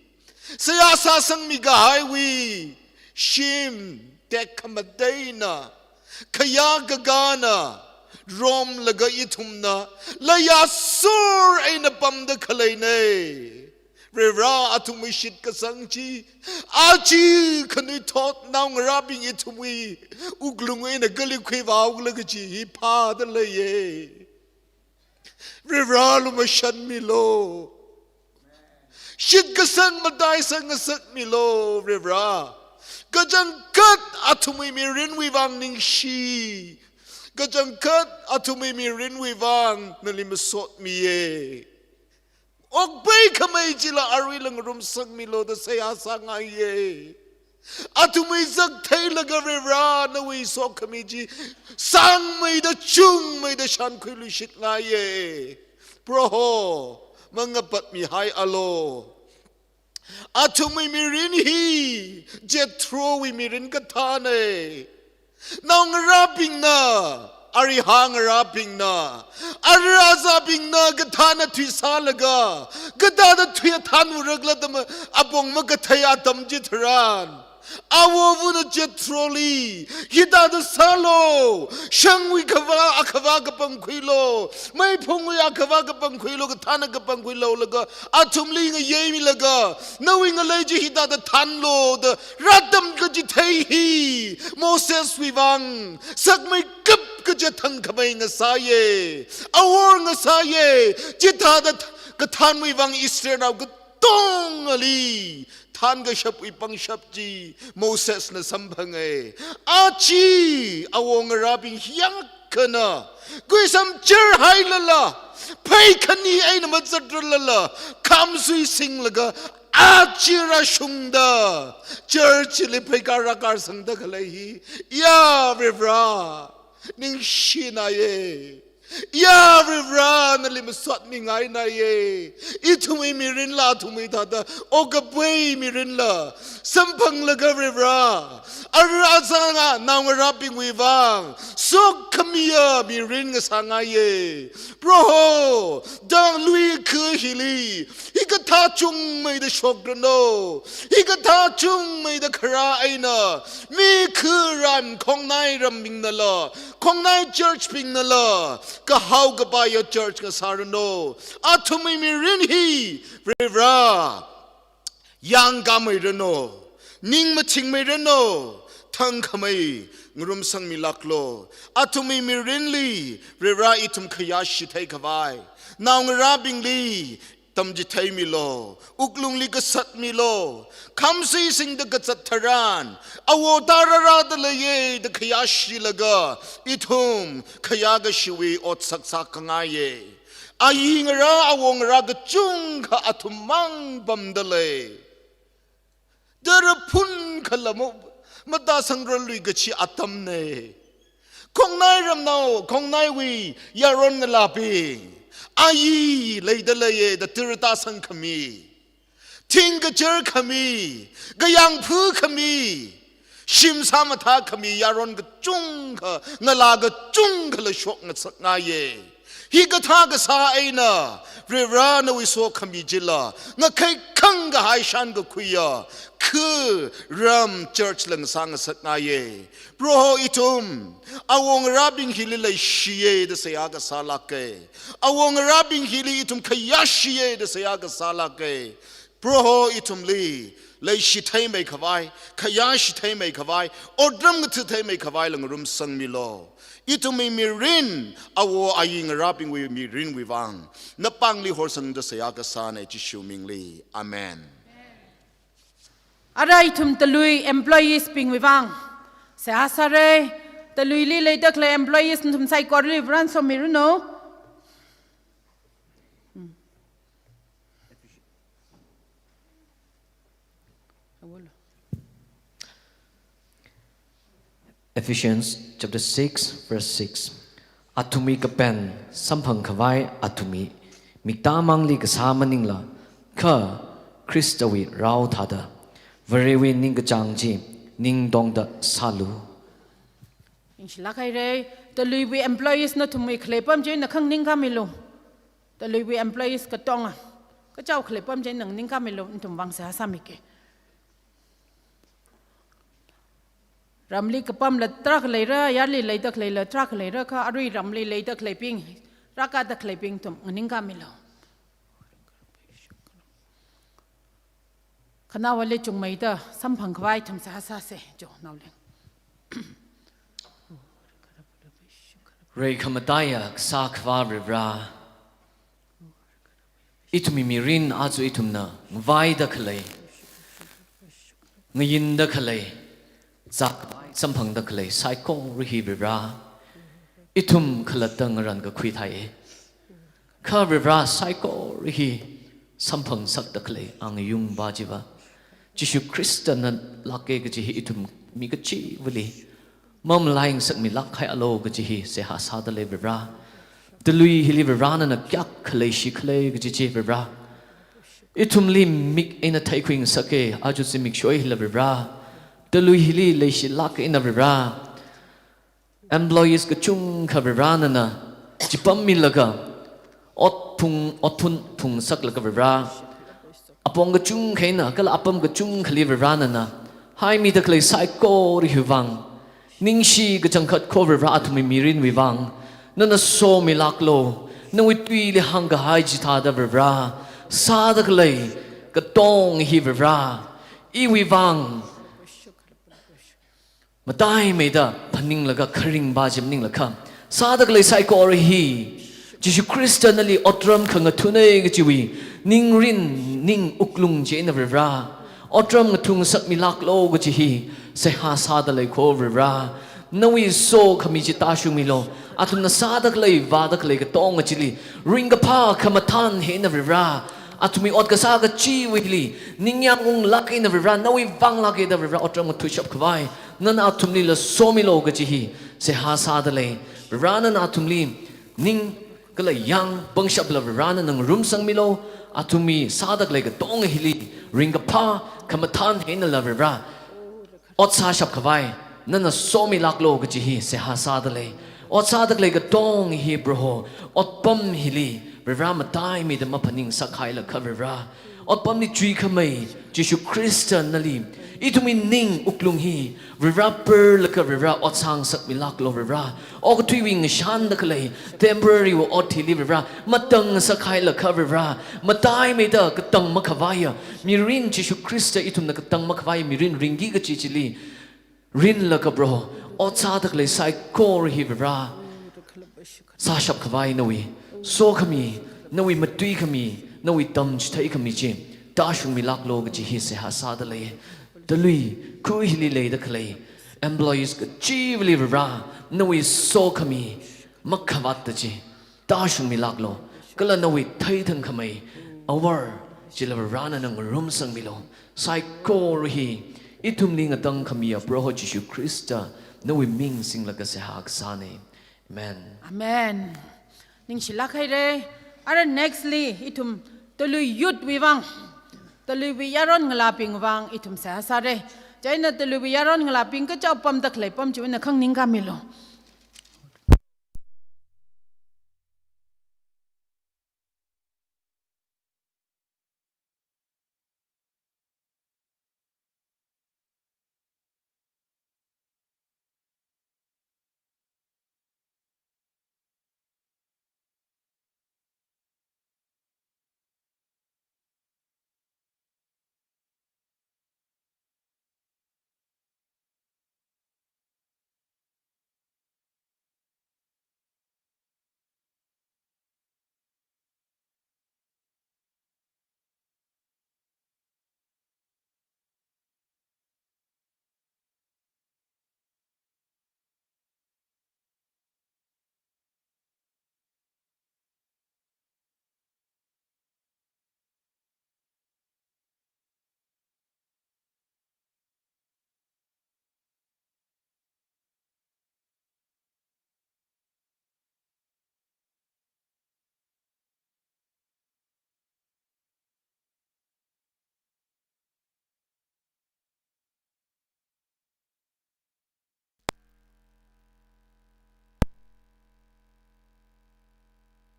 seihā sāsangmi kahaiwui shim tekhamatei eina, khayā kakāna romlaga ithumna laiya sor eina pamda khaleina. Varivara, athumwui shitkasang chi, aja khanuithot naongarābing ithumwui wuklung eina kali khuivāula kaji hi phāda leiya. Varivara, lumashanmilu. Shitkasang mataisang ngasakmilu, Varivara. Kachangkhat athumwui mirinwui vang ningshi, kachangkhat athumwui mirinwui vang nali masotmiya. Okpai khamei chila aruila ngarumsangmilu da seihā sāngaiya. Athumwui zak theilaga Varivara, nawui sokhami chi sāngmeida chungmeida shānkhuiluishitngaiya. Proho, mangapatmihaialu. Athumwui mirin hi Jethro wui mirin kathāna. Naongarābingna, arihā ngarābingna, ara azābingna kathāna thui sālaga, kathāda thui athān urakla da ma-, apong makathei atam chitharan, awovana Jethro li, hithāda sālu, shangwui khavā, akhavā kapangkhuilu, meiphungwui akhavā kapangkhuilu, kathāna kapangkhuilu laga, athumli ngayeimilaga, nawui ngalei chi hithāda thānlu da rātamkachithei hi, Moseswui vang sakmeikap kaji thangkhamei ngasāya, awor ngasāya. Chithāda th-, kathānwui vang Israelnao katongali thānkashapwui pangshap chi Mosesna samphanga. Aja awongarābing hiyākhana kuisamchar hailala, phei khani eina mazatralala, khamsui singlaga, aja rāshungda, church li pheikar rākarsangda khalei hi, ya Varivara, ningshinaiya. Ya Varivara, nali masotmingainaiya. Ithumwui mirinla, athumwui thāda okapei mirinla samphanglaga Varivara, ara azā naongarābingwui vang sokhamiya mirin ngasāngaiya. Proho, da lui kha hili, hikathā chungmeida shokranu, hikathā chungmeida kharā eina, mi kha ram, khongnai rambingnala, khongnai church bingnala, kahao kapaiya church ngasāranu. Athumwui mirin hi, Varivara, yangkāmeiranu, ning machingmeiranu, thangkhamei ngarumsangmilāklu. Athumwui mirinli, Varivara, ithum khayāshi theikhavai, naongarābingli tamchitheimilu, wuklungli kasatmilu, khamsui singda kazat tharan, awo tararāda leiya da khayāshilaga, ithum khayākashiwui otsak sākangaiya. Ayi ngarā, awo ngarā kachungkha athum mang pamda lei. Tara phun khala mo, matāsangrarlui kachi atamna. Khongnai ramnao, khongnaiwui yaron ngalābing, ayi leida leiya da tara tāsangkhami, thing kachar khami, kayāngphu khami, shim sāmathā khami yaron kachungkha, ngalā kachungkhala shokngasakngaiya. Hikathā kasā eina, Varivara, nawui sokhami chila ngakheikhang kahai shānkakhuiya kha, ram, church la ngasā ngasakngaiya. Proho, ithum awo ngarābing hili leishiya da seihā kasālāka. Awo ngarābing hili ithum khayāshiya da seihā kasālāka. Proho, ithumli leishi theimeikhavai, khayāshi theimeikhavai, otram ngatha theimeikhavai la ngarumsangmilu. Ithumwui mirin, awo ayi ngarābingwui mirinwui vang napāngli horsangda seihā kasāna, Jishu mingli. Amen. Ara ithum talui employees bingwui vang seihā sāra. Taluili leida khalei employees nathum saikorali Varena somiranu. Ephesians chapter six, verse six. Athumwui kapen samphang khavai athumwui miktāmangli kasā maningla, kha Khristawui rao thāda, Varewui ningkachāng chi ningtongda sālu. Ningshilāk haira, Taluiwui employees nathumwui khalei pam chieina khanganing khamilu. Taluiwui employees katonga, kachao khalei pam chieina nganing khamilu, nathum vang seihā sāmiki. Ramli kapamla tarākha leira, yarli leida khaleila tarākha leira, kha arui ramli leida khaleibing, rākada khaleibing nathum nganing khamilu. Khanaowali chungmeida samphang khavai ithum seihā sāsa, jo, naoling. Reikhamataiya Kasā Akhava Varivara, ithumwui mirin aja ithumna ngavaida khalei, ngayinda khalei, zak samphangda khalei saikora hi Varivara, ithum khalatta ngarānkakhui thāi. Kha Varivara saikora hi samphangsakda khalei angayung va chiva, Jishu Khristana lāka kaji hi ithum mi kachivali mamalaingasakmilāk haialu kaji hi seihā sādalei Varivara. Talui hili Varivara nana kayākha leishi khala kaji chi Varivara, ithumli mik eina theikhuingasaka, aja zimiksho hila Varivara. Talui hili leishilāk eina Varivara, employees kachungkha Varivara nana chipammilaga, ot phung, ot phun phungsaklaga Varivara, apong kachungkha eina kala apam kachungkhali Varivara nana haimida khalei saikora hiwui vang, ningshi kachangkhat kho Varivara, athumwui mirinwui vang nana somilāklu. Nawui tuili hāngkahai chithāda Varivara, sāda khalei katonga hi Varivara, iwui vang mataimeida phaninglaga kharing va chi maningla kha, sāda khalei saikora hi Jishu Khrista nali otram khangathuna kajiwui ningrin ning wuklung chieina Varivara, otram ngathungasakmilāklu kaji hi seihā sādalei kho Varivara. Nawui sokhami chi tāshungmilu. Athumna sāda khalei, vāda khalei katonga chili ringkaphā khamathān hi eina Varivara, athumwui ot kasā kachiwuili ningyāng unglāk eina Varivara, nawui vang lāka da Varivara, otram ngathushap khavai nana athumlila somilu kaji hi seihā sādalei. Varivara nana athumli ning kala yāng pangshapla Varivara nana ngarumsangmilu. Athumwui sāda khalei katonga hili ringkaphā khamathān hi einala Varivara, ot sāshap khavai nana somilāklu kaji hi seihā sādalei. Ot sāda khalei katonga hi Proho, otpam hili Varivara mataimeida maphaningsak haila kha Varivara, otpamli chuikhamei Jishu Khrista nali ithumwui ning wuklung hi Varivara perlaga Varivara ot sāngasakmilāklu Varivara. Okathuiwui ngashanda khalei temporary wui ot hili Varivara matangsak haila kha Varivara, mataimeida katang makhavaiya mirin, Jishu Khrista ithumna katang makhavaiya mirin ringki kaji chili rinlaga Proho, ot sāda khalei saikora hi Varivara, sāshap khavai nawui sokhami, nawui matuikhami, nawui tamchitheikami chi tāshungmilāklu kaji hi seihā sādalei. Talui kha hili leida khalei employees kachivali Varivara, nawui sokhami makhavātda chi tāshungmilāklu. Kala nawui theithangkhamei awor chila Varivara nana ngarumsangmilu. Saikora hi ithumli ngatangkhamiya Proho Jishu Khrista nawui ming singlaga seihā kasāna. Amen. Amen. Ningshilāk haira. Ara next li ithum Talui youth wui vang, Taluiwui yaron ngalābing vang ithum seihā sāra. Chieina Taluiwui yaron ngalābing kachao pamda khalei pam chiwuina khanganing khamilu.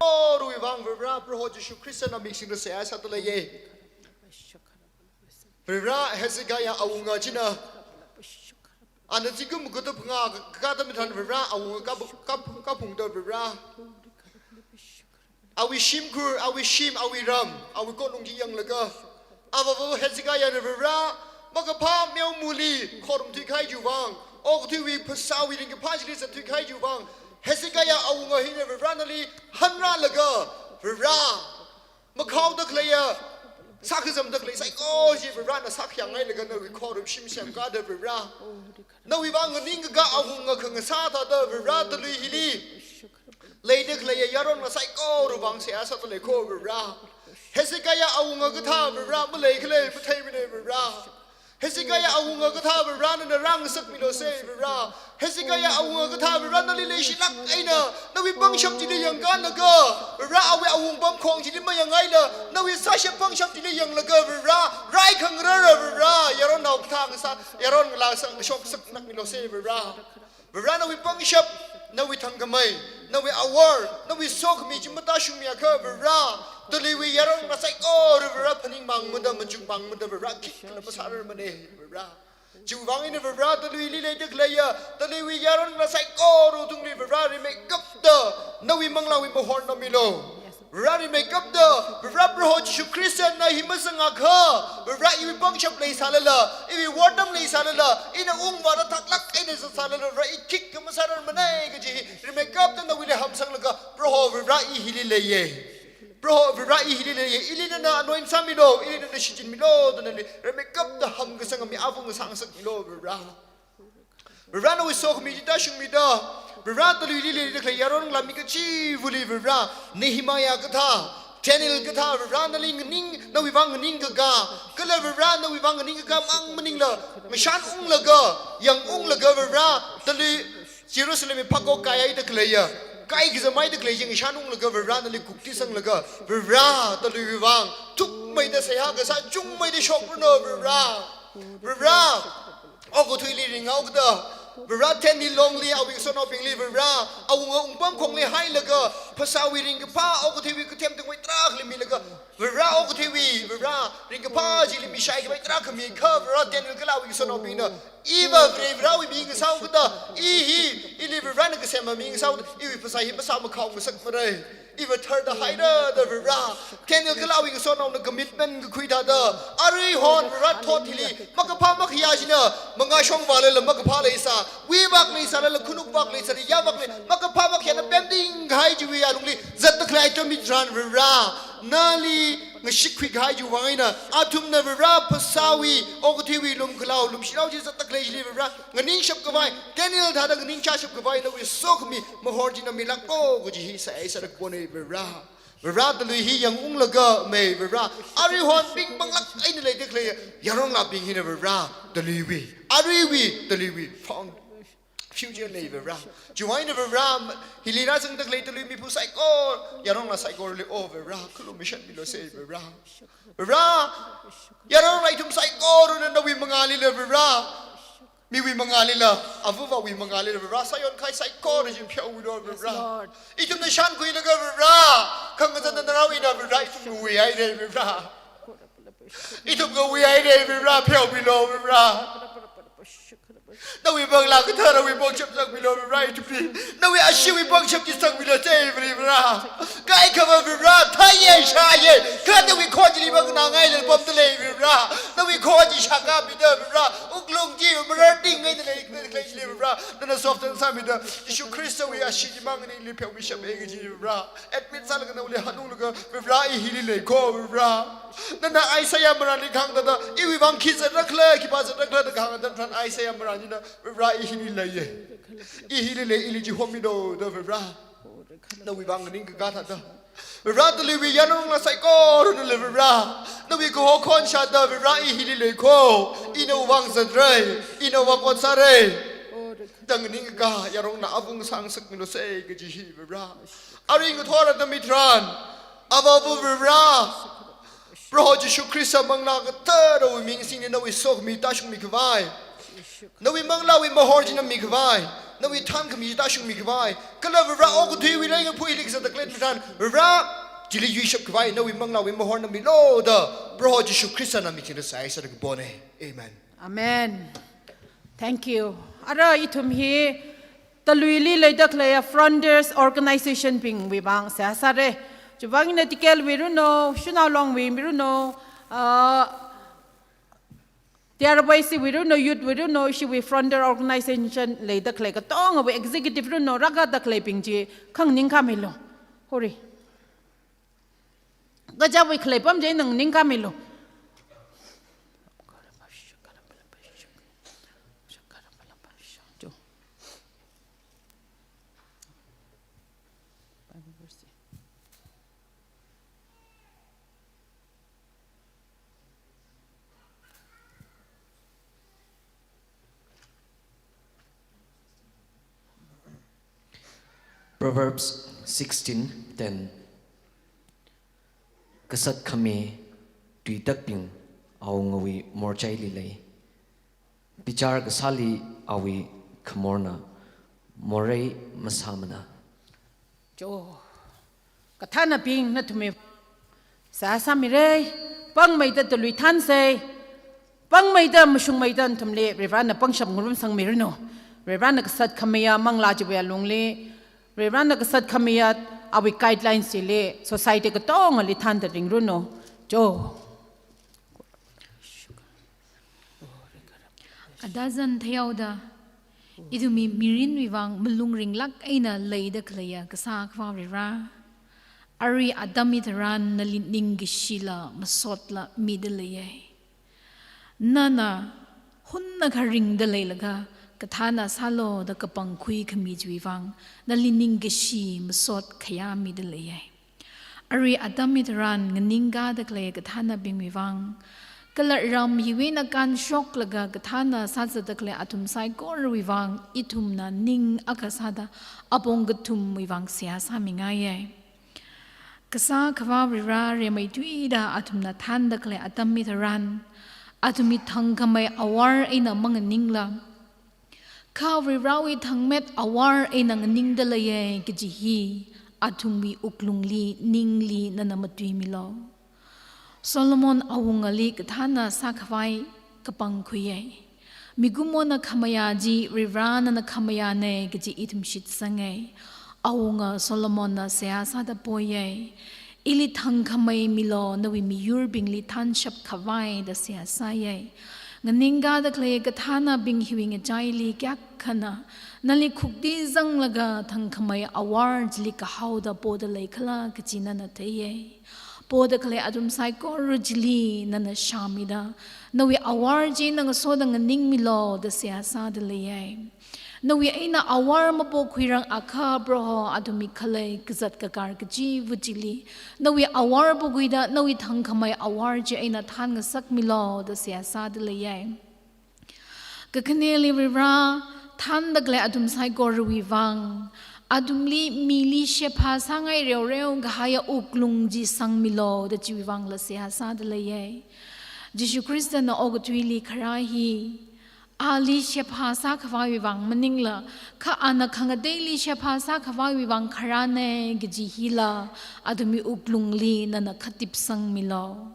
saikorawui vang Vare Proho Jishu Khristana mik singda seihā sāda leiya. Vare Hezekiah awunga china, ana zingkum maga da phangā kakā atam tharan Vare awunga kap, kap, kaphungda Vare, awui shimkhur, awui shim, awui ram, awui konung chi yanglaga, avāva Hezekiahna Vare makaphā meomali khorumthui kahai chiwui vang, okathuiwui phasāwui ringkaphā chili zatthui kahai chiwui vang, Hezekiah awunga hina Vare nali hanrālaga, Vare makhaoda khaleiya, sākazamda khalei saikora chi Varena sākhayang hailaga nawui khorum shim semkāda Vare, nawui vang nganingkakā awunga khangasā thāda Vare talui hili leida khaleiya yaronla saikorawui vang seihā sāda lei kho Vare. Hezekiah awunga kathā Vare maleikhala matheimana Vare. Hezekiah awunga kathā Vare nana rāngasakmilu sei Vare. Hezekiah awunga kathā Vare nali leishilāk eina, nawui pangshap chili yangkānlaga, Vare awui awung pamkhong chili mayangngaila, nawui sāshap pangshap chili yanglaga Vare, rai khangarāra Vare, yaronnao kathā ngasā, yaron ngalā sā, shoksak nākmilu sei Vare. Vare nawui pangshap, nawui thangkhamei, nawui awor, nawui sokhami chi matāshungmiakha Vare, taluiwui yaronla saikora Vare phaningmang mada, machukmang mada Vare, khikhala masārarmana Vare. Chiwui vang eina Vare taluili leida khaleiya, taluiwui yaronla saikora tungli Vare rimeikapta nawui manglāwui mahor namilu. Vare rimeikapta, Vare Proho Jishu Khristana hi mazangakha, Vare iwui pangshap leisālala, iwui wortam leisālala, ina ungvāda thaklāk eina zatsālala, Vare i khikha masārarmana kaji hi rimeikapta nawuili hamsanglaga, Proho Vare i hili leiya. Proho Vare i hili leiya, ili nana anoint sāmilu, ili nana shichinmilu da nali rimeikapta hamkasang mi avung sāngasakmilu Vare. Vare nawui sokhami chi tāshungmida, Vare taluili leida khalei yaron ngalā mi kachivali Vare, Nehemiah kathā, Daniel kathā Vare nali nganing, nawui vang nganingkakā, kala Vare nawui vang nganingkakā mang maningla, ngashan unglaga, yang unglaga Vare, talui Jerusalem hi phākok kaihaida khaleiya, kaikazamhaida khalei chi ngashan unglaga Vare nali kuktisanglaga, Vare taluiwui vang thukmeida seihā kasā, chungmeida shokranu Vare. Vare okathuili ringhaokida, Vare Daniel longli awui ngasotnaobingli Vare, awunga wungpamkhongli hailaga, phasāwui ringkaphā, okathuiwui kathem tungwui tarākhali milaga, Vare okathuiwui, Vare ringkaphā chili mishai khavai tarākha mikha, Vare Daniel kala awui ngasotnaobingna, iva Vare Varewui mi ngasāhaokida, i hi, ili Varena kasema mi ngasāhaokida, iwui phasā hi masā makhao ngasakmara. Iva tharda haira da Vare. Daniel kala awui ngasotnaona commitment kakhui thāda, aruihon Vare thot hili, makaphā makhayā china, mangā shongvālala makaphā leisā, wui vak leisālala, khanuk vak leisālala, yā vak lei, makaphā makhayāna pemting kahai chiwui alungli zatda khalei atam hitharan Vare, nali ngashik khuikahai chiwui vang eina, athumna Vare phasāwui, okathuiwui lumkhalao, lumshinao chi zatda khalei chili Vare, nganingshap khavai, Daniel thāda nganingshap khavai, nawui sokhami mahor china milāklu kaji hi seihā sāda kapona Vare. Vare talui hi yang unglaga mei Vare, aruihon pingpanglāk eina leida khalei yaron ngalābing hina Vare, taluiwui, aruiwui, taluiwui found future nei Vare. Chiwui vang eina Vare, hili rāzangda khalei talui miphu saikora, yaron ngalā saikorali, o Vare, khalumashanmilu sei Vare. Vare, yaron ngalā ithum saikorana nawui mangālila Vare, miwui mangālila, avāvawui mangālila Vare, sāyon kahai saikora chi pheomilu Vare. Ithumna shankhuilaga Vare, khangazan ngarao eina Vare, ithum ngawui haira Vare. Ithum ngawui haira Vare, pheomilu Vare. Nawui manglā katharawui pangshap sangmilu Vare, ithumli. Nawui asheewui pangshap chi sangmilu sei Vare, Vare. Kaikhava Vare, thaiya, shāya, kha nawui khon chili manganāngailala pamda lei Vare. Nawui khon chi shākāmida Vare, wuklung chi mararting eina lei, lei, lei, lei Vare. Nana soften sāmida, Jishu Khristawui ashee chimang ningli pheomishapa kaji Vare. Admit sālaga nawuili hanunglaga, Vare i hili lei kho Vare. Nana Isaiah marānli kahāng thāda, iwui vang khi zatrakhala, khipā zatrakhala da kahāng thāda, Isaiah marān china, Vare i hili leiya. I hili lei, ili chihomilu da Vare. Nawui vang nganingkakā thāda, Vare taluiwui yaron ngalā saikoranala Vare, nawui kaho khon shāda Vare i hili lei kho, ina vang zatra, ina vang ot sāra da nganingkakā yaron ngalā avung sāngasakmilu sei kaji hi Vare. Arui ngathor atam hitharan, avāva Vare, Proho Jishu Khrista manglā katharawui ming singli nawui sokhami tāshungmi khavai, nawui manglāwui mahor china mikhavai, Nawui thankhami tāshungmi khavai, kala Vare okathuiwui leingaphā ili kazat khalei tharan, Vare chili yuishap khavai, nawui manglāwui mahorna milu da, Proho Jishu Khristana michingda seihā sāda kapona. Amen. Amen. Thank you. Ara ithum hi Taluili leida khalei Frontiers Organization bingwui vang seihā sāra. Chiwui vang ina Tikelwui runo, Shanao Longwui runo, uh, T R Y C wui runo, Youth wui runo, ishiwui Frontier Organization leida khalei katongawui executive runo, rākada khaleibing chi khanganing khamilu. Hori. Kachāwui khalei pam chi nganingkhamilu. Proverbs sixteen ten. Kasat khami tuitakbing awungawui morchaili lei. Bichar kasāli awui khamorna morei masāmana. Cho. Kathānabing nathumwui seihā sāmira, pāngmeida talui thansa, pāngmeida mashungmeida nathumli Varivarana pangshap ngarumsangmiranu. Varivarana kasat khamayā manglā chiwui alungli, Varivarana kasat khamayā awui guidelines chili society katongali thanda ringranu. Cho. Kadazan theihaoda, ithumwui mirinwui vang malung ringlāk eina leida khaleiya Kasā Akhava Varivara, arui atam hitharan nali ningkashila masotla mida leiya. Nana hunna kharingda leilaga kathāna sālu da kapangkhui khami chiwui vang nali ningkashi masot khayā mida leiya. Arui atam hitharan nganingkada khalei kathānabingwui vang, kala ram hiwui eina kānshoklaga kathāna sāzatda khalei athum saikorawui vang ithumna ning akha sāda apong kathumwui vang seihā sāmingaiya. Kasā Akhava Varivara rimeithuida athumna thanda khalei atam hitharan, athumwui thangkhamei awor eina manganingla, kha Varivarawui thangmet awor eina nganingda leiya kaji hi athumwui wuklungli, ningli nana matuimilu. Solomon awungali kathāna sākhavai kapangkhuiya. Mikumona khamayā chi Varivara nana khamayāna kaji ithum shitsanga. Awunga Solomonna seihā sāda poya. Ili thangkhamei milu, nawui miyurbingli thanshap khavai da seihā sāya. Nganingkada khalei kathānabing hiwui ngachaili kayākhana nali khukti zanglaga thangkhamei awor chili kahaoda poda leikhala kaji nana theiya. Poda khalei athum saikora chili nana shāmida, nawui awor chi nana ngasoda nganingmilu da seihā sāda leiya. Nawui eina awor mapokhuirang akha Proho athumwui khalei kazat kakar kachiva chili, nawui awor pokhuida nawui thangkhamei awor chi eina thanngasakmilu da seihā sāda leiya. Kakhaneli Varivara, thanda khalei athum saikorawui vang, athumli mili shepha sāngai reoreo kahaiya wuklung chi sangmilu da chiwui vangla seihā sāda leiya. Jishu Khristana okathuili kharā hi, ali shepha sākhavaiwui vang maningla, kha ana khangateili shepha sākhavaiwui vang kharāna kaji hila athumwui wuklungli nana khatipsangmilu.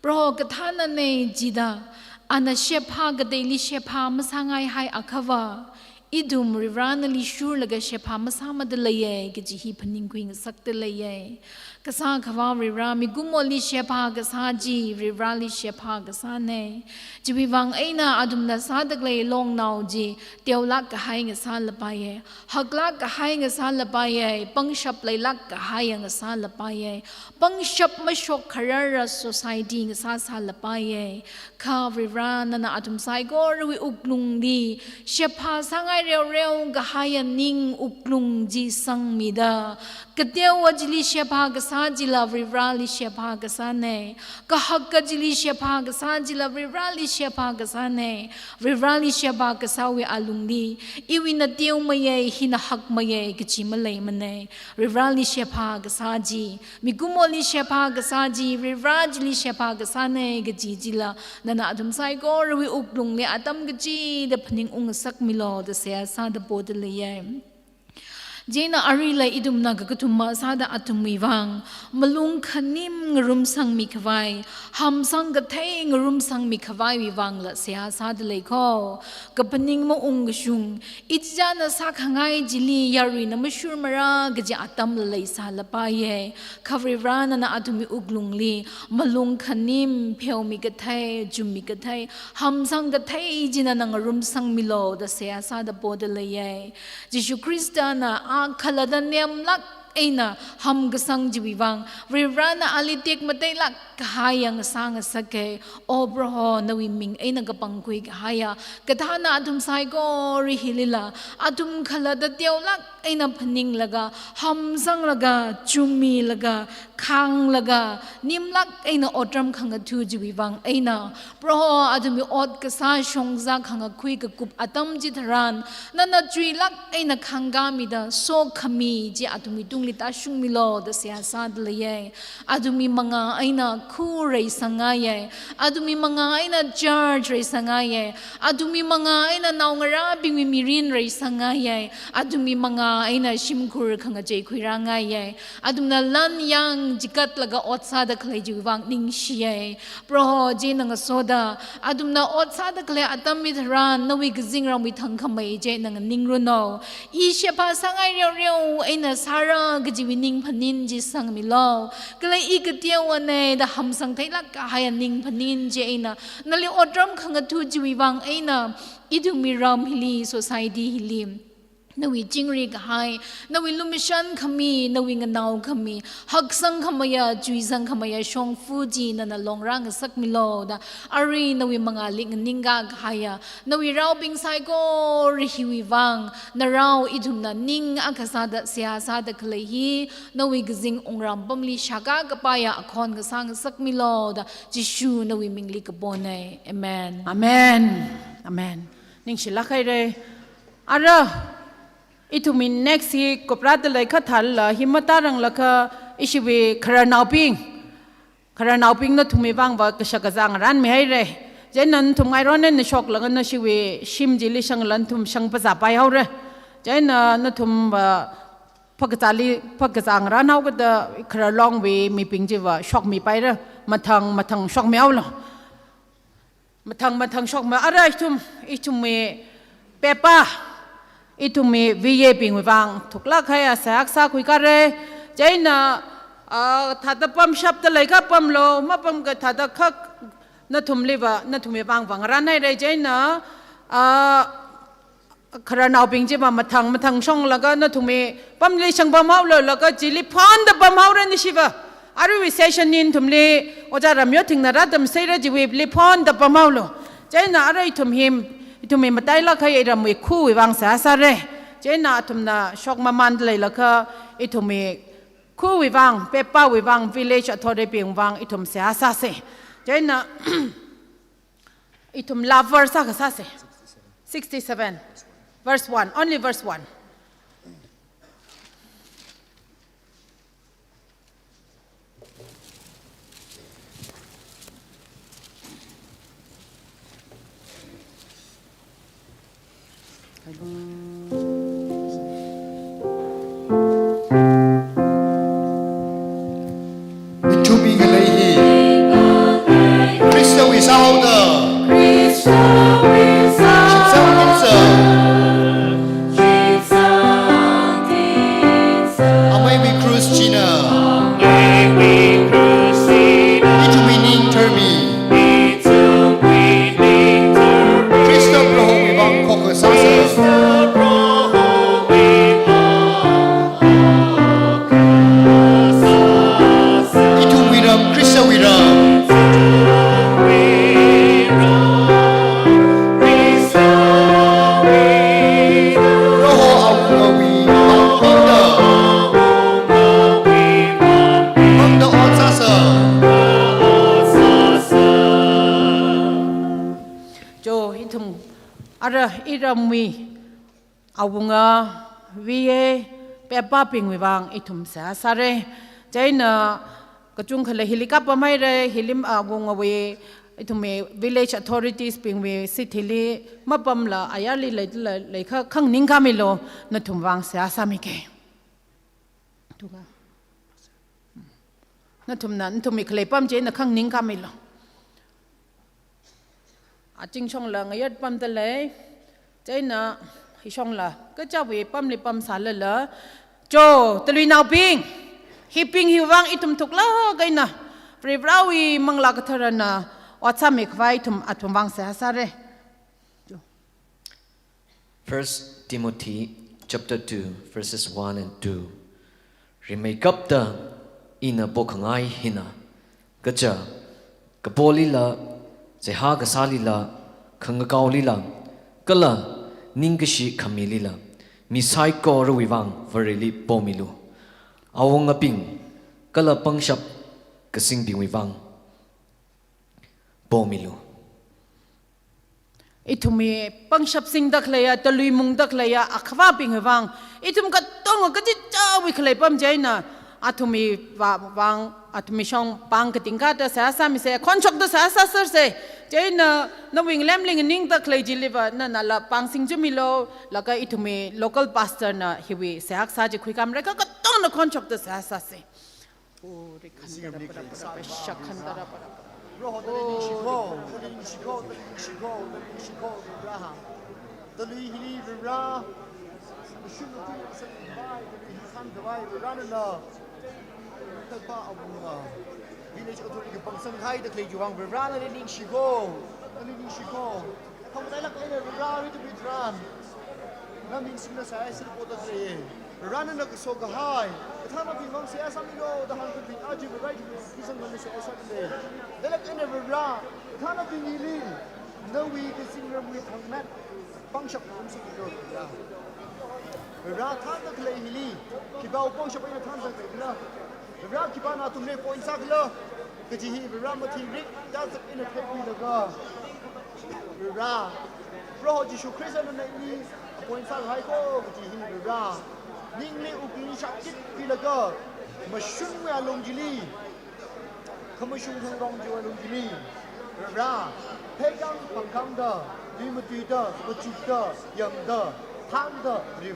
Proho kathānana jida, ana shepha kateili shepha masāngaihai akhava, ithum Varivara nali shurlaga shepha masāmada leiya kaji hi phaningkhui ngasakda leiya. Kasā Akhava Varivara, mikumoli shepha kasā chi Varivarali shepha kasāna. Chiwui vang eina athumna sāda khalei longnao chi teolāk kahai ngasālapaiya, haklāk kahai ngasālapaiya, pangshap leilāk kahaiya ngasālapaiya, pangshap mashok kharara society ngasāsālapaiya. Kha Varivara nana athum saikorawui wuklungli shepha sāngai reoreo kahaiya ning wuklung chi sangmida, Kateowa chili sheba kasā chila Varivarali sheba kasāna. Kahaka chili sheba kasā chila Varivarali sheba kasāna. Varivarali sheba kasāwui alungli, iwui nateomeiya, hina hakmeiya kaji maleimana. Varivarali sheba kasā chi, mikumoli sheba kasā chi, Varivara chili sheba kasāna kaji chila, nana athum saikorawui wuklungli atam kachida phaningungngasakmilu da seihā sāda poda leiya. Chieina aruila ithumna kakathuma sāda athumwui vang malung khanim ngarumsangmi khavai, hamsang kathei ngarumsangmi khavaiwui vangla seihā sāda lei kho. Kaphaning maungkashung, ichichāna sākhangai chili yaruina mashurmara kaji atamla leisālapaiya. Kha Varivara nana athumwui wuklungli malung khanim, pheomi kathei, chummi kathei, hamsang kathei chi nana ngarumsangmilu da seihā sāda poda leiya. Jishu Khristana a khalatta nemlāk eina hamkasang chiwui vang, Varivarana ali tekmateilāk kahaiya ngasā ngasaka. O Proho, nawui ming eina kapangkhui kahaiya kathāna athum saikora hilila, athum khalatta teolāk eina phaninglaga, hamsanglaga, chummilaga, khānglaga, nimlāk eina otram khangatha chiwui vang eina, Proho, athumwui ot kasā shongza khangakhui kakup atam chitharan, nana chuilāk eina khāngkāmida sokhami chi athumwui tungli tāshungmilu da seihā sāda leiya. Athumwui manga eina khu reisangngaiya. Athumwui manga eina church reisangngaiya. Athumwui manga eina naongarābingwui mirin reisangngaiya. Athumwui manga eina shimkhur khangachei khuirāngaiya. Athumna lan yang chikatlaga ot sāda khalei chiwui vang ningshiya. Proho, chieina ngasoda athumna ot sāda khalei atam hitharan nawui kazingramwui thangkhamei chieina nganingranu. I sheba sāngai reoreo eina sāra kajiwui ningphanin chi sangmilu. Kala i kateowana da hamsang theilāk kahaiya ningphanin chieina, nali otram khangatha chiwui vang eina, ithumwui ram hili, society hili, nawui chingri kahai, nawui lumashan khami, nawui nganao khami, haksang khameiya, chuisang khameiya shongfa chi nana longrā ngasakmilu da, arui nawui mangāli nganingkā kahaiya nawui raobing saikora hiwui vang, narao ithumna ning akha sāda seihā sāda khalei hi, nawui kazing wungram pamli shākā kapaiya akhon kasā ngasakmilu da, Jishu nawui mingli kapona. Amen. Amen. Amen. Ningshilāk haira. Ara, ithumwui next hi kuprāda leikha thālala, hi matāranglakha ishiwui khararnaobing, khararnaobing nathumwui vangva kashak kazā ngarānmihaira. Chieina nathum ngaironna nashoklaga nashiwui shim chili shangla nathum shang phazāpai haora. Chieina nathumva phakazāli, phakazā ngarānhaokida khararlongwui mibing chiva shokmipaira. Mathang mathang shokmihaolu. Mathang mathang shokmi, ara ithum, ithumwui pepa, ithumwui V A bingwui vang thuklāk kahaiya seihā akha sākhuikara. Chieina, ah, thāda pamshapda leikha pamlu, mapamkha thāda khak nathumliva, nathumwui vangva ngarānhaira. Chieina, ah, khararnaobing chiva mathang mathang shonglaga nathumwui pamli shang pamhaolu, laga chili phonda pamhaora nishiva. Aruiwui session hi nathumli Ojā Ramyothingna rātamseira, chiwuili phonda pamhaolu. Chieina ara ithum hi, ithumwui matailāk kahai iramwui khawui vang seihā sāra. Chieina athumna shokmamānda leilakha ithumwui khawui vang, pepawui vang, village authority bing vang ithum seihā sāsa. Chieina ithum last verse akha sāsa. Sixty-seven. Verse one. Only verse one. Ithumwui ngalei hi Khristawui sāhaoda, Khristawui sāhaoda, shitsang ningchāng. Ra iramwui awunga V A pepabingwui vang ithum seihā sāra. Chieina kachungkhala hili kapam haira, hili awungawui ithumwui village authorities bingwui seat hili mapamla ayarli lei, lei, leikha khanganing khamilu, nathum vang seihā sāmika. Tuka. Nathumna, nathumwui khalei pam chieina khanganing khamilu. Achingshongla ngayat pamda lei, chieina hishongla kachāwui pamli pamsālala, cho, taluinaobing, hibing hiwui vang ithum thuklāk eina Varivarawui Manglā Katharana ot sāmi khavai ithum athum vang seihā sāra. First Timothy chapter two, verses one and two. Rimeikapta ina pokhangai hina, kaja, kapolila, seihā kasālila, khangakaolila, kala ningkashi khamilila, mi saikorawui vang Vareli pomilu. Awungabing, kala pangshap kasingbingwui vang pomilu. Ithumwui pangshap singda khaleiya, talui mungda khaleiya akhavabingwui vang, ithum katonga kachichāwui khalei pam chieina, athumwui va-, vang, athumwui shong pāng katingkata seihā sāmisa, khonshokta seihā sāsersa. Chieina nawui ngalemli nganingda khalei chiliva, nana la pāng singchimilu, laga ithumwui local pastor na hiwui seihā kasā chi khuikhamra, kha katongana khonshokta seihā sāsa. Proho, tali ningshiko, tali ningshiko, tali ningshiko, tali ningshiko, Vare. Tali hili Vare. Mashun lukui sākhavai, tali hi sākhavai, Vare nana. Tapa awunga. Village authority kapangsang haida khalei chiwui vang, Vare nali ningshiko, tali ningshiko. Khamatailāk eina Vare ithumwui tharan, na ming singda seihā sāda poda khalei. Vare nana kaso kahai kathānabing vang seihā sāmilu da hāngkabing aja Vare ithumwui Christian vang seihā sāda lei. Matailāk eina Vare, kathānabing hili nawui kazingramwui thangmet pangshap rum sāmilu Vare. Vare, thānda khalei hili khipāwui pangshap eina thānda khalei khala? Vare, khipāna athumli appoint sākhala kaji hi Vare mathirik tazak eina theikhuilaga, Vare, Proho Jishu Khristana ili appoint sāhaiko kaji hi Vare, ningli wuklung shakit khuilaga, mashunwui alung chili, khamashung thang rong chiwui alung chili, Vare, pheikang phangkangda, tui matuida, machukda, yangda, thangda, Vare,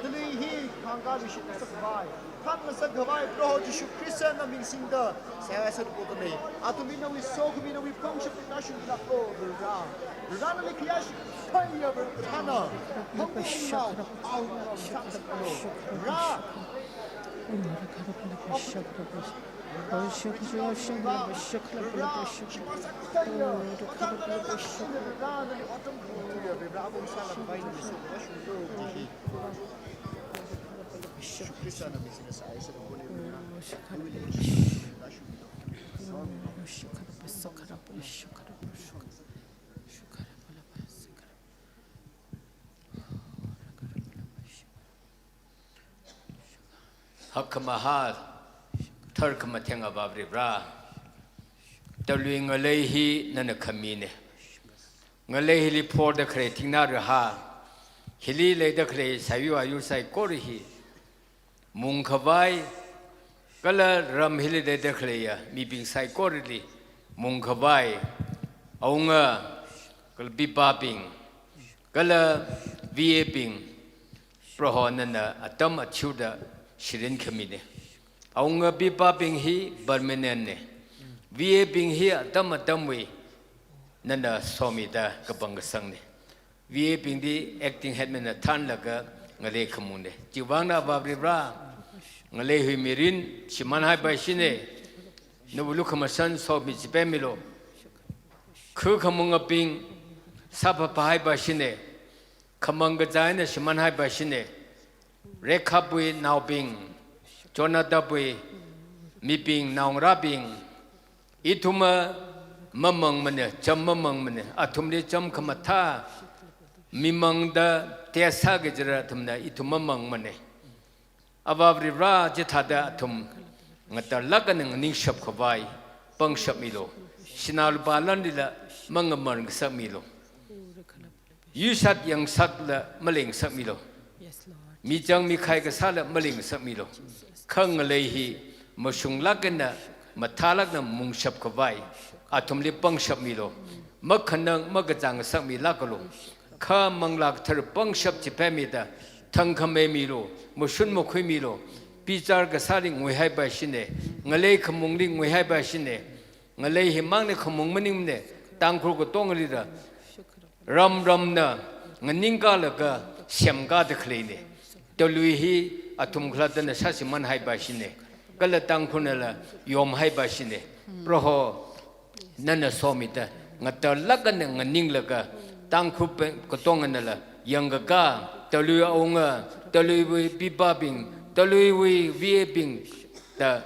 tali hi khangkāli shitngasak khavai, thānngasak khavai, Proho Jishu Khristana ming singda seihā sāda poda lei. Athumli nawui sokhami, nawui pangshap eina tāshungmilāklu Vare. Vare nali khayāshi theiya Vare kathāna, hangkhuinao, awunga sāngasaklu Vare. Hakkhamahā, tharkhamatheng Avā Vare, talui ngalei hi nana khamina. Ngalei hili phorda khalei thingna rahā, hili leida khalei saiyu ayu saikora hi mungkhavai, kala ram hili leida khaleiya mibing saikorali mungkhavai, awunga, kala pipabing, kala V A bing, Proho nana atam athishurda shirin khamina. Awunga pipabing hi permanent na. V A bing hi atam atamwui nana somida kapangkasangna. V A bingli acting headman na thānlaga ngalei khamungna. Chiwui vangna Avā Vare, ngalei hui mirin shimānhaipaishina. Nawui lukhamashan somi chipemmilu. Khu khamungabing sāphaphāhai paishina, khamang kazā eina shimānhai paishina. Rekhapwui naobing, Jonathanwui mibing, naongarābing, ithumva mamangmana, cham mamangmana, athumli cham khamathā mimangda test sāki jira athumna ithum mamangmana. Avā Vare, chithāda athum ngatarlāk eina nganingshap khavai pangshap milu. Sinā lupā lanlila mangamar ngasakmilu. Yushat yangsakla malingasakmilu. Yes, Lord. Michang mikhai kasāla malingasakmilu. Kha ngalei hi mashunglāk eina, mathālāk eina mungshap khavai athumli pangshap milu. Makhanang makachāng ngasakmilākalu. Kha Manglā Kathara pangshap chipemida thangkhamei milu, mashun makhuimilu. Bichar kasāli nguihaipaishina. Ngalei khamungli nguihaipaishina. Ngalei himangna khamung maningmana, Tangkhul katongalila ram ramna nganingkalaga semkada khaleina. Talui hi athum khalattana sāshimānhaipaishina. Kala Tangkhulnala yomhaipaishina. Proho, nana somida, ngatarlāk eina nganinglaga, Tangkhul pe-, katonganala yangkaka, talui awunga, taluiwui pipabing, taluiwui vabing da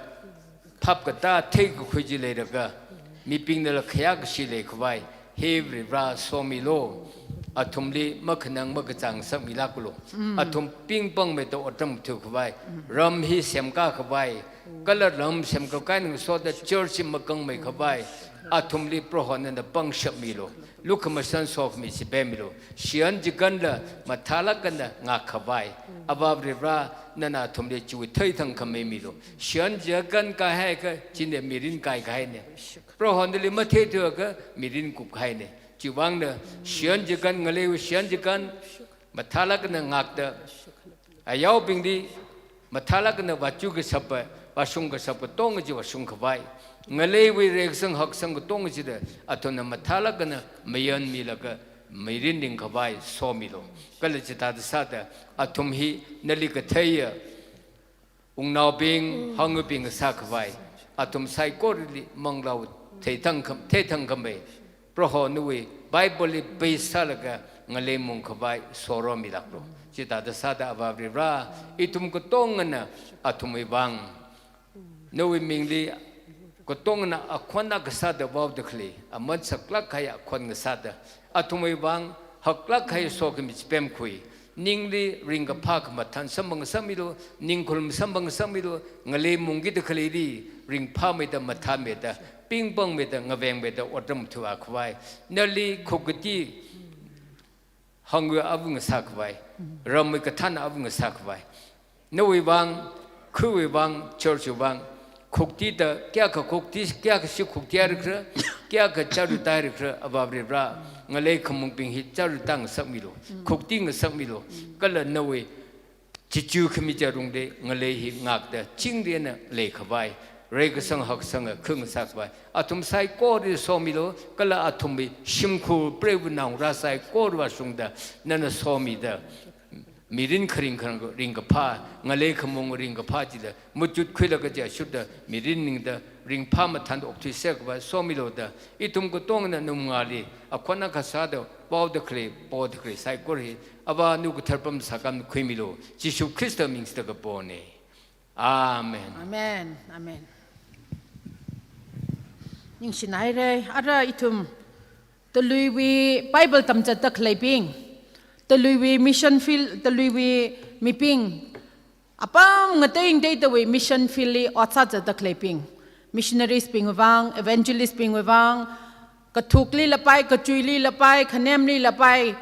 phap katā theikakhui chi leilaga, mibingnala khayākashi leikhavai, he Varivara somilu. Athumli makhanang makachāng ngasakmilākalu. Athum pingpangmeida otram thuikhavai, ram hi semkakhavai, kala ram semkakhui eina ngasoda church hi makangmeikhavai, athumli Proho nana pangshap milu. Lukhamashan sokhami chipemilu. Shiyan chikānla mathālāk eina ngakkhavai, Avā Varivara, nana athumli chiwui theithang khamei milu. Shiyan chikān kahaiakha, china mirin kaikahaina. Proho nali matheithuakha mirin kupkahaina. Chiwuivangna shiyan chikān, ngaleiwui shiyan chikān mathālāk eina ngakta, ayaobingli mathālāk eina vāchu kashapa, vāshung kashapa katonga chi vāshungkhavai, ngaleiwui reikasang haksang katonga chida athumna mathālāk eina mayanmilaga mirin ringkhavai somilu. Kala chithāda sāda athum hi nali katheiya wungnaobing, hangwuibing sākhavai, athum saikorali manglāwui theithang kham-, theithang khamei, Proho nawui Bible li base sālaga ngalei mungkhavai soromilākalu. Chithāda sāda Avā Varivara, ithum katongana athumwui vang, nawui mingli katongana akhon akha sāda vaoda khalei, aman saklāk kahai akhon akha sāda, athumwui vang haklāk kahai sokhami chi pemkhui, ningli ringkaphā khamathān samphangngasakmilu, ningkhulum samphangngasakmilu, ngalei mungkida khaleili ringphāmeida, mathāmeida, pingpangmeida, ngavengmeida otram thuikhavai, nali khukkati hangwui avung sākhavai, ramwui kathān avung sākhavai, nawui vang, khuiwui vang, church wui vang, khuktida, kayākha khukti, kayākhashi khukti haira khala, kayākha chara tāhaira khala, Avā Varivara, ngalei khamungbing hi chara tāngasakmilu, khukti ngasakmilu, kala nawui chichu khami charungli ngalei hi ngakta chingri eina leikhavai, reikasang haksanga khangasakhavai, athum saikorali somilu, kala athumwui shimkhur preiva naongarā saikora vāshungda, nana somida, mirin kharing kharing ringkaphā, ngalei khamung ringkaphā chila machutkhuilaga chi ashurda mirin ningda, ringphā mathānda okthuiserkhavai somilu da, ithum katongana nawui mangāli akhon akha sāda vaoda khalei, poda khalei saikora hi, Avā nawui kathara pam sākam khuimilu, Jishu Khrista ming sāda kapona. Amen. Amen. Amen. Ningshinaire, ara ithum Taluiwui Bible tamzatda khaleibing, Taluiwui mission field, Taluiwui mibing, apam ngatei ngateidawui mission field li ot sāzatda khaleibing, missionaries bing vang, evangelist bing vang, kathukli lapai, kachuili lapai, khanemli lapai,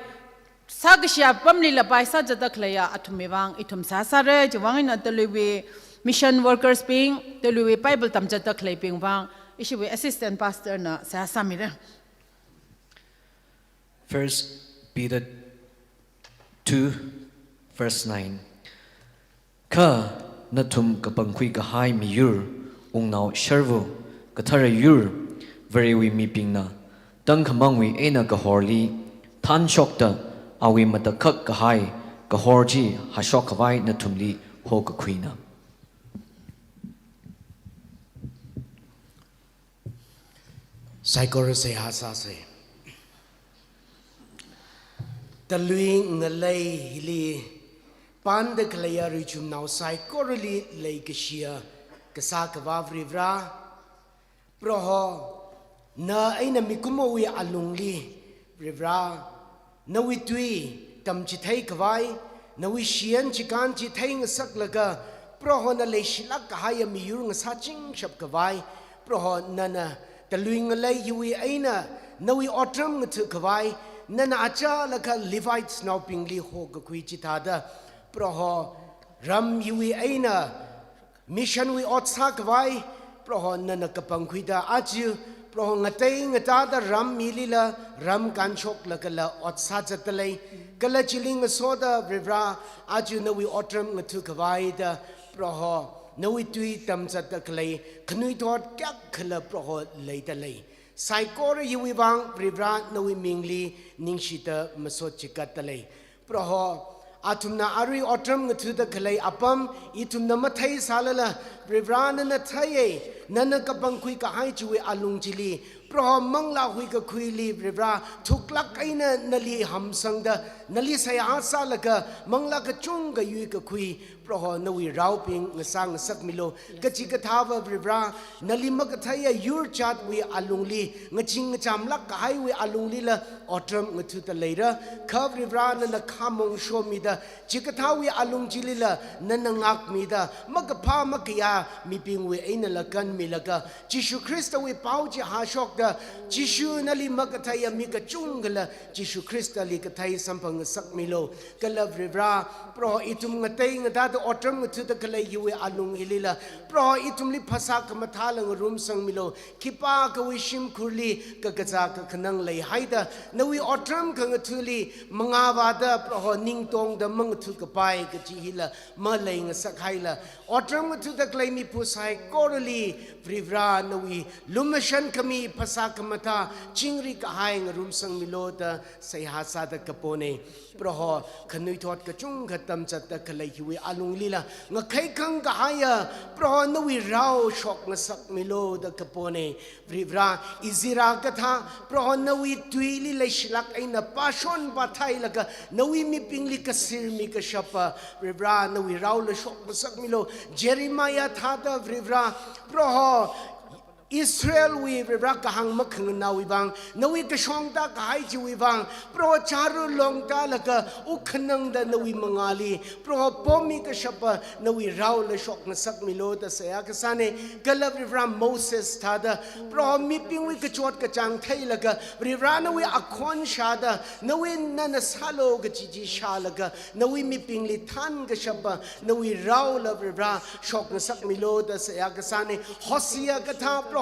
sākashi apamli lapai sāzatda khaleiya athumwui vang ithum seihā sāra. Chiwui vang eina Taluiwui mission workers bing, Taluiwui Bible tamzatda khaleibing vang ishiwui assistant pastor na seihā sāmira. First Peter two, verse nine. Kha nathum kapangkhui kahai miyur, wungnao sharvu, kathara yur, Varewui mibingna, tangkhamangwui eina kahorli thanshokta, awui matakhak kahai kahor chi hashok khavai nathumli hokakhuina. Saikora seihā sāsa. Talui ngalei hili panda khaleiya richumnao saikorali leikashiya Kasā Akhava Varivara, Proho, na eina mikumowui alungli, Varivara, nawui tui tamchithei khavai, nawui shiyan chikān chi theingasaklaga, Proho na leishilāk kahaiya miyur ngasāchingshap khavai, Proho nana talui ngalei hiwui eina nawui otram ngatha khavai, nana achālakha Levites naobingli hokakhui chithāda, Proho, ram hiwui eina mission wui ot sākhavai, Proho nana kapangkhuida aja, Proho ngatei ngatāda ram hilila, ram kānshoklakhala ot sāzatdalei, kala chili ngasoda Varivara, aja nawui otram ngathakhavaida, Proho, nawui tui tamzatda khalei, khanuithot kayākhala Proho leidalei. Saikora hiwui vang Varivara nawui mingli ningshida masot chikatdalei. Proho, athumna arui otram ngathuda khalei apam, ithumna matheisālala, Varivara nana theiya, nana kapangkhui kahai chiwui alung chili, Proho manglā huikakhuili, Varivara thuklāk eina nali hamsangda, nali seihā sālaga, manglā kachungkha yuikakhui, Proho nawui raobing ngasā ngasakmilu, kachikathāva Varivara, nali makatheiya yur jatwui alungli, ngaching ngachamlāk kahaiwui alunglila, otram ngathuda leira, kha Varivara nana khamong shomida, chikathāwui alung chilila, nana ngākmida, makaphā makayā mibingwui einala kanmilaga, Jishu Khristawui pao chi hāshokda, Jishu nali makatheiya mi kachungkhala, Jishu Khristali kathei samphang ngasakmilu, kala Varivara, Proho ithum ngatei ngatāda otram ngathuda khalei hiwui alung hilila, Proho ithumli phasā khamathāla ngarumsangmilu, khipākhawui shimkhurli kakazā kakhanang leihaida, nawui otram khangathali mangāvāda Proho ningtongda mangathukapai kaji hila maleingasakhaila, otram ngathuda khalei miphu saikorali, Varivara nawui lumashan khami phasā khamathā chingri kahai ngarumsangmilu da seihā sāda kapona. Proho, khanuithot kachungkha tamzatda khalei hiwui alunglila, ngakhaikhang kahaiya, Proho nawui rao shok ngasakmilu da kapona. Varivara, Ezra kathā, Proho nawui tuili leishilāk eina pāshon pāthailaga, nawui mibingli kasir mikashapa, Varivara nawui raola shok ngasakmilu. Jeremiah thāda Varivara, Proho, Israelwui Varivara kahāng makhanganaowui vang, nawui kashongda kahai chiwui vang, Proho charu longtālaga, wuk khanangda nawui mangāli, Proho pomi kashapa, nawui raola shok ngasakmilu da seihā kasāna, kala Varivara Moses thāda, Proho mibingwui kachot kachāng theilaga, Varivara nawui akhon shāda, nawui nana sālu kaji chi shālaga, nawui mibingli thankashapa, nawui raola Varivara shok ngasakmilu da seihā kasāna. Hosea kathā Proho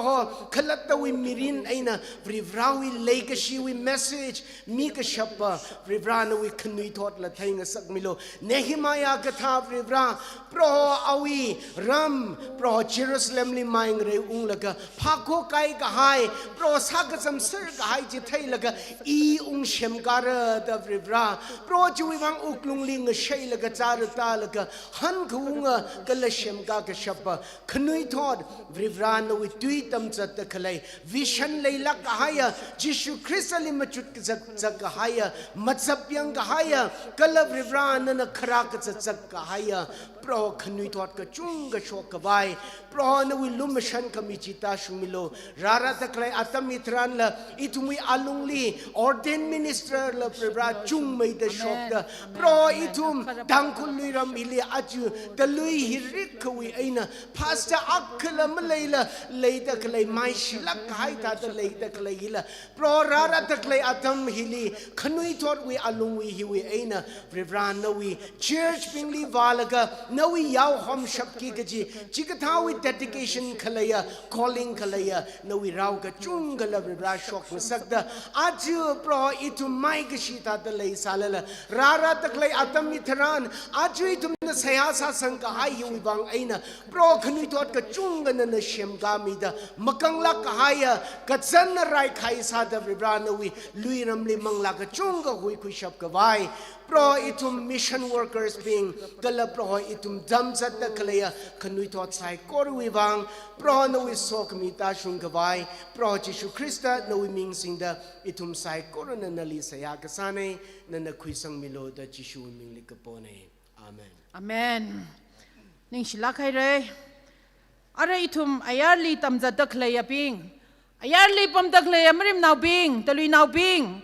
khalattawui mirin eina Varivarawui leikashiwui message mikashapa, Varivara nawui khanuithotla theingasakmilu. Nehemiah kathā Varivara, Proho awui ram, Proho Jerusalemli mai ngareiunglaga, phākho kai kahai, Proho sākazamser kahai chi theilaga, i ung semkāra da Varivara, Proho chiwui vang wuklungli ngasheilaga chara tālaga, hankhaunga kala semkā kashapa, khanuithot, Varivara nawui tui tamzatda khalei, vision leilāk kahaiya, Jishu Khristali machut kazak zak kahaiya, mazapyang kahaiya, kala Varivara nana kharā kazat zak kahaiya, Proho khanuithot kachungkha shokkhavai, Proho nawui lumashan khami chi tāshungmilu, rārada khalei atam hitharanla, ithumwui alungli, ordained minister la Varivara chungmeida shokda, Proho ithum Tangkhul luiram hili aja, talui hi rikhawui eina, pastor akhala maleila, leida khalei maishilāk kahai thāda leida khalei hila, Proho rārada khalei atam hili, khanuithotwui alungwui hiwui eina, Varivara nawui church bingli vālaga, nawui yao homshapki kaji, chikathāwui dedication khaleiya, calling khaleiya, nawui rao kachungkhala Varivara shok ngasakda, aja Proho ithum maikashi thāda leisālala, rārada khalei atam hitharan, aja ithumna seihā sāsang kahai hiwui vang eina, Proho khanuithot kachungkha nana semkāmida, makanglāk kahaiya, kazanna raikhai sāda Varivara nawui luiramli manglā kachungkha huikhuishap khavai, Proho ithum mission workers bing, kala Proho ithum tamzatda khaleiya, khanuithot saikorawui vang, Proho nawui sokhami tāshung khavai, Proho Jishu Khrista nawui ming singda, ithum saikorana nali seihā kasāna, nana khuisangmilu da Jishuwui mingli kapona. Amen. Amen. Ningshilāk haira. Ara ithum ayarli tamzatda khaleiyabing, ayarli pamda khaleiya marimnaobing, taluinaobing,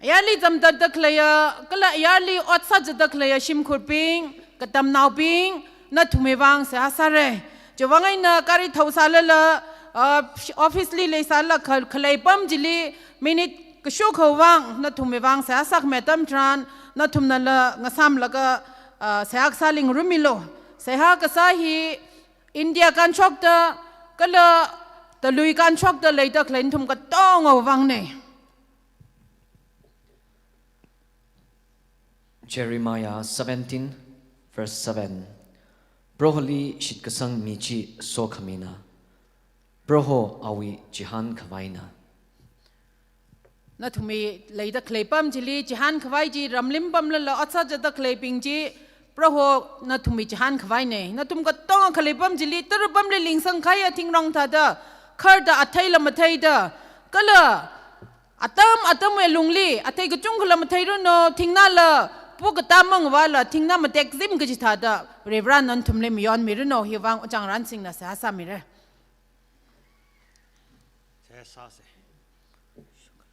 ayarli tamzatda khaleiya, kala ayarli ot sāzatda khaleiya shimkhurbing, katamnaobing, nathumwui vang seihā sāra. Chiwui vang eina gari thaosālala, ah, office li leisālala kha-, khalei pam chili minute Kasho khavang, nathumwui vang seihā sākhami atam tharan, nathumnala ngasāmlaga, ah, seihā kasā lingrummilu. Seihā kasā hi India kānshokta, kala talui kānshokta leida khalei nathum katongawui vangna. Jeremiah seventeen, verse seven. Proholi shitkasang mi chi sokhamina. Proho awui chihān khavaina. Nathumwui leida khalei pam chili chihān khavai chi, ramlim pamlala ot sāzatda khaleibing chi, Proho nathumwui chihān khavaina. Nathum katonga khalei pam chili, tara pamli lingsang kahaiya thingrong thāda, kharda atheila matheida, kala atam atamwui lungli athei kachungkhala matheiranu, thingnala pu katam mangvala, thingna matekzim kaji thāda, Varivara nathumli mayonmiranu, hiwui vang Ojang Ransingna seihā sāmira. Seihā sāsa.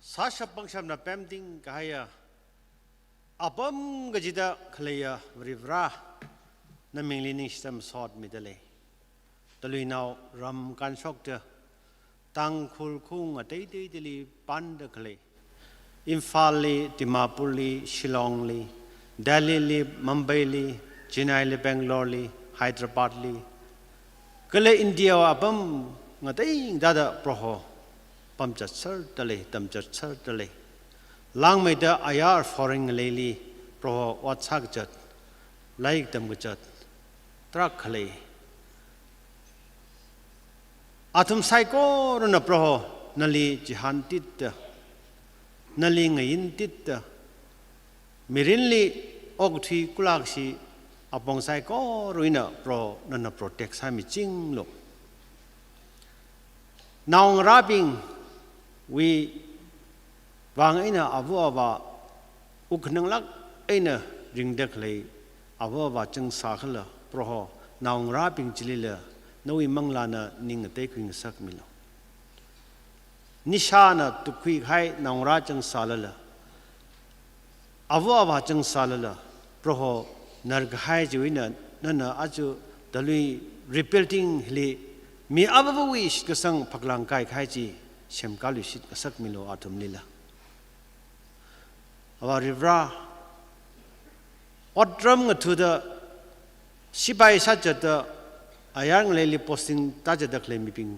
Sāshap pangshapna pemting kahaiya, apam kachida khaleiya Varivara, namingli ningshitam sotmida lei. Taluinao ram kānshokta, Tangkhul khong ateiteidali panda khalei, Imphalli, Dimapurli, Shillongli, Delhili, Mumbaili, Chennai li, Bangalore li, Hyderabad li, kala India apam ngatei ngateitada Proho pamchatserda lei, tamchatserda lei. Langmeida ayar foreign ngaleili Proho ot sākazat, lairik tamkazat, tarākha lei. Athum saikorana Proho nali chihān titda, nali ngayin titda, mirinli okathui kulakshi apong saikora eina Proho nana protect sāmichinglu. Naongarābingwui vang eina āva āvā wuk khananglāk eina ringda khalei āva āvā chang sākhala, Proho naongarābing chilila nawui manglāna ning ngateikhui ngasakmilu. Nishāna tukkhui kahai naongarā chang sālala, āva āvā chang sālala, Proho narkahai chiwui eina nana aja talui rebuilding hili mi āvāvawui shitkasang phaklāng kai kahai chi semkāluishit ngasakmilu athumlila. Āvā Varivara, otram ngathuda, sipai sāzatda, ayar ngaleili posting tāzatda khalei mibing,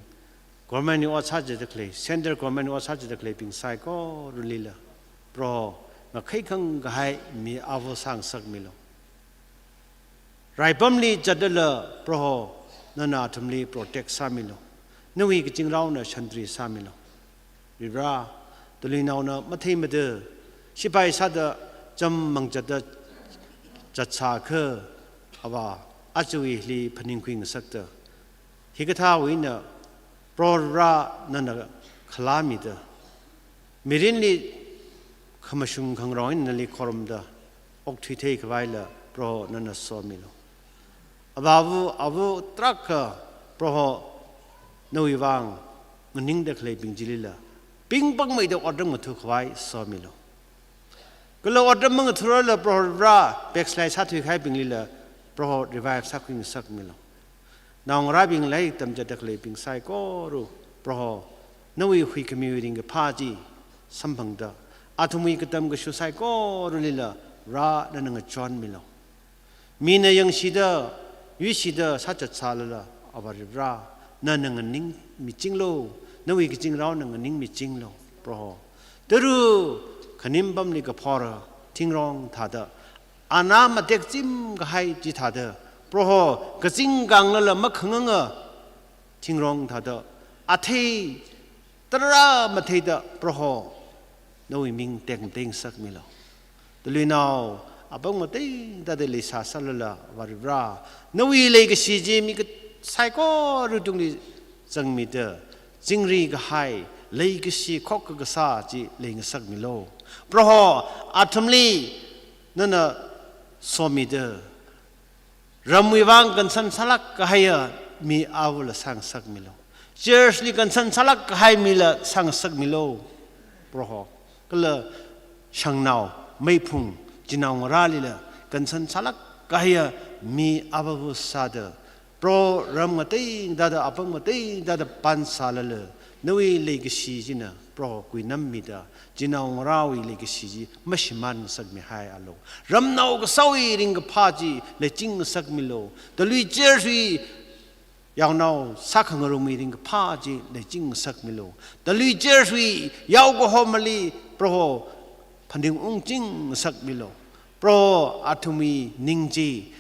government wui ot sāzatda khalei, central government wui ot sāzatda khaleibing saikoralila, Proho ngakheikhang kahai mi āva sāngasakmilu. Raipamli zatlala Proho nana athumli protect sāmilu. Nawui kazingraona shantri sāmilu. Varivara, taluinaona matheimada, sipai sāda cham mangzatda zatsākha, Āvā, ajawui hili phaningkhui ngasakta, hikathāwui eina Proho Varivara nana khalāmida, mirinli khamashung khangarong eina nali khorumda, okthui theikhavai la Proho nana somilu. Āvāva, āva tarākha Proho nawui vang nganingda khaleibing chilila, pingpangmeida otram ngathukhavai somilu. Kala otram mangathurarla Proho Varivara backslide sāthuikahaibinglila Proho revive sākhui ngasakmilu. Naongarābing lairik tamzatda khaleibing saikora, Proho, nawui huikhamiwui ringkaphā chi samphangda, athumwui katam kashu saikoralila Varivara nana ngachonmilu. Mina yangshida, yuishida sāzat sālala, Āvā Varivara, nana nganingmichinglu, nawui kazingraona nganingmichinglu, Proho. Tara khanim pamli kaphora thingrong thāda, ana matekzim kahai chi thāda, Proho, kazing kanglala makhanganga thingrong thāda, athei tarā matheida, Proho, nawui ming tekmatei ngasakmilu. Taluinao apam ngateiteida leisāsālala, Varivara, nawui leikashi chi mi ka-, saikora tungli zangmida, chingri kahai, leikashi khokkha kasā chi leingasakmilu. Proho, athumli nana somida, ramwui vang concern sālāk kahaiya mi āvala sāngasakmilu. Church li concern sālāk kahai mila sāngasakmilu, Proho. Kala shangnao, meiphung, chinaongarālila concern sālāk kahaiya mi āvava sāda, Proho, ram ngateiteida, apam ngateiteida pan sālala, Nawui leikashi china Proho kuinammida, chinaongarāwui leikashi chi mashimānngasakmihaialu. Ramnao kasāwui ringkaphā chi leichingngasakmilu. Talui church wui yaonao sākhangarumwui ringkaphā chi leichingngasakmilu. Talui church wui yao kahomali Proho phaningungchingngasakmilu. Proho athumwui ning chi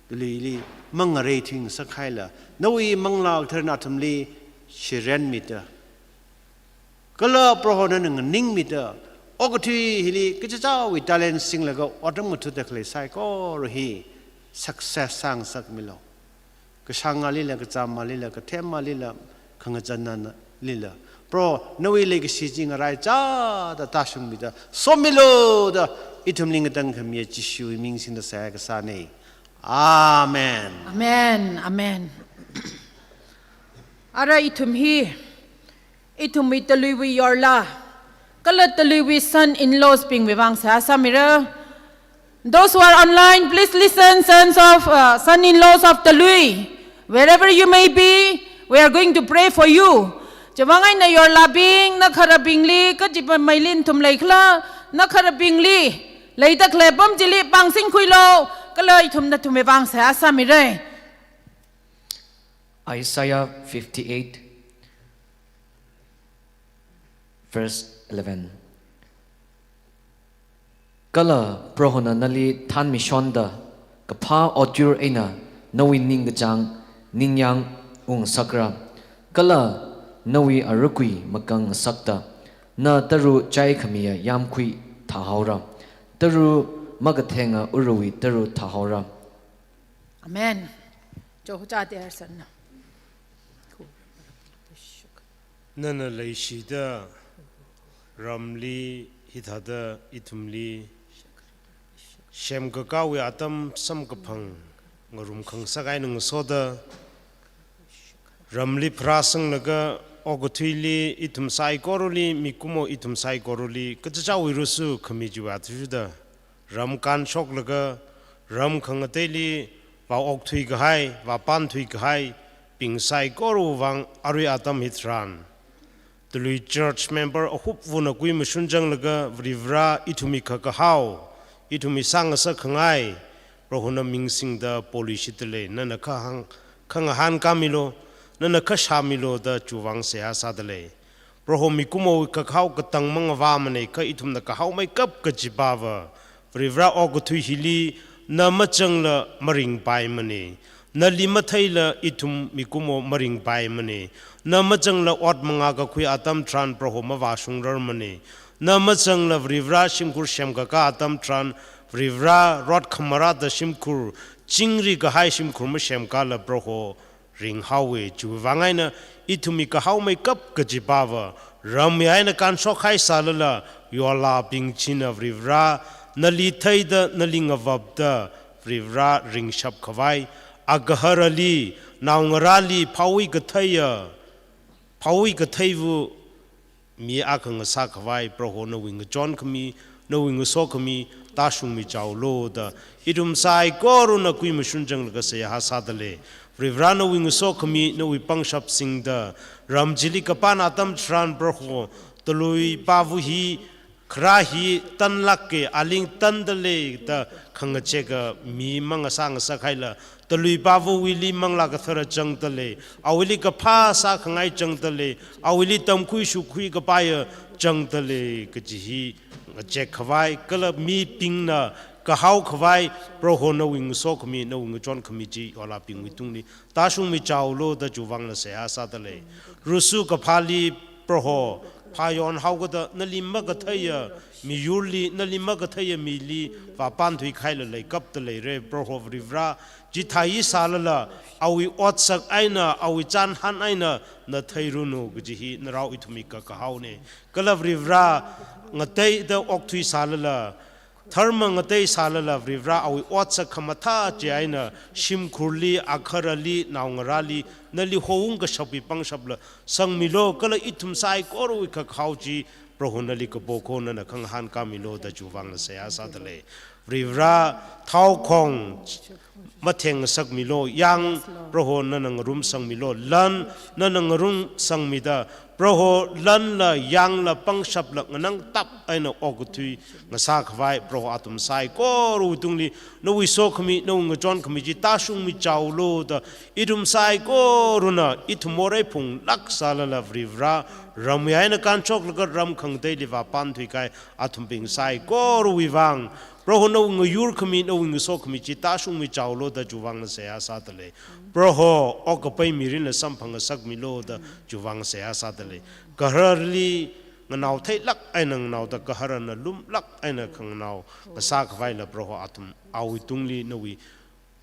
taluili mangareithuingasakhaila, nawui Manglā Katharana athumli shirenmida, kala Proho nana nganingmida, okathui hili kachichāwui talent singlaga otram ngathuda khalei saikora hi success sāngasakmilu. Kashāngalila, kachammalila, kathemmalila, khangachannanlila, Proho nawui leikashi chi ngaraichāda tāshungmida somilu da ithumli ngatangkhamiya Jishuwui ming singda seihā kasāne. Amen. Amen. Amen. Ara ithum hi, ithumwui taluiwui yorla kala taluiwui son-in-laws bingwui vang seihā sāmira. Those who are online, please listen, sons of, uh, son-in-laws of Talui. Wherever you may be, we are going to pray for you. Chiwuivang eina yorlabing, nakharabingli, kachipa mailin ithum leikhala, nakharabingli, leida khalei apam chili pāngsingkhuilu, kala ithum nathumwui vang seihā sāmira. Isaiah fifty-eight, verse eleven. Kala Prohona nali thanmishonda kaphā otyur eina nawui ningkachāng ningyāng ungngasakra. Kala nawui arukui makangngasakta, na tara chaikhamiya yāmkhui thāhaora. Tara makathenga urawui tara thāhaora. Amen. Chohucha te arsanna. Nana leishida ramli hithāda ithumli semkakāwui atam samkaphang ngarumkhangasak eina ngasoda, ramli pharāsanglaga okathuili ithum saikorali, mikumo ithum saikorali kachichāwui rusu khami chiwui athishurda ram kānshoklaga, ram khangateili vāokthui kahai, vāpānthui kahaibing saikorawui vang arui atam hitharan Talui church member ahupvana kui mashun zanglaga Varivarā ithumwui kakahao, ithumwui sāngasak khangai, Prohona ming singda polishitdalei, nana khahāng, khangahānkāmilu, nana khashāmilu da chiwuivang seihā sādalei. Proho mikumowui kakahao katang mangavāmana, kha ithumna kahaomeikap kachipāva, Varivarā okathui hili na mazangla maringpaimana. Nali matheila ithum mikumo maringpaimana. Na mazangla ot mangā kakhui atam tharan Proho mavāshungrarmana. Na mazangla Varivarā shimkhur semkakā atam tharan Varivarā rot khamarāda shimkhur, chingri kahai shimkhur masemkāla Proho ringhaowa. Chiwuivang eina ithumwui kahaomeikap kachipāva, ramwui eina kānshokhai sālala, yorlabing china Varivarā nali theida, nali ngavapda, Varivarā ringshap khavai, agaharali, naongarāli, phāwui katheiya, phāwui katheiva mi akha ngasā khavai, Proho nawui ngachon khami, nawui ngaso khami tāshungmichaolu da ithum saikorana kui mashun zanglaga seihā sādalei. Varivarā nawui ngaso khami, nawui pangshap singda, ram chili kapān atam tharan Proho, talui pāva hi, kharā hi tanlāka, aling tandalei da khangacheka mi mangasā ngasakhaila, talui pāvawuili Manglā Kathara zangdalei, awuili kaphā sākhangai zangdalei, awuili tamkhui shukhui kapaiya zangdalei kaji hi ngachek khavai, kala mibingna kahao khavai, Proho nawui ngaso khami, nawui ngachon khami chi yorlabingwui tungli tāshungmichaolu da chiwuivangla seihā sādalei. Rusu kaphāli Proho phāyon haokada nali makatheiya miyurli, nali makatheiya mili vāpānthui kahaila leikapda leira. Proho Varivarā, chithāi sālala, awui otsak eina, awui chānhān eina na theiranu kaji hi narao ithumwui kakahaona. Kala Varivarā, ngateida okthui sālala, dharma ngatei sālala Varivarā awui otsak khamathā chi eina shimkhurli, agaharali, naongarāli, nali houngkashapwui pangshapla sangmilu, kala ithum saikorawui kakahao chi Proho nali kapokho, nana khangahānkāmilu da chiwuivangla seihā sādalei. Varivara, thao khong matheng ngasakmilu, yang Proho nana ngarumsangmilu, lan nana ngarumsangmida, Proho lanla yangla pangshapla nganangtap eina okathui ngasā khavai Proho athum saikorawui tungli nawui sokhami, nawui ngachonkhami chi tāshungmi chaolu da, ithum saikorana ithum morei phunglāk sālala Varivara, ramwui eina kānshoklaga ram khangateili vāpanthui kahai athumbing saikorawui vang, Proho nawui ngayurkhami, nawui ngasokhami chi tāshungmi chaolu da chiwui vang seihā sādalei. Proho okkapai mirinla samphang ngasakmilu da chiwui vang seihā sādalei. Gaharli nganao theilāk eina nganaoda gaharana lumlāk eina khanganao ngasā khavaila Proho athum awui tungli nawui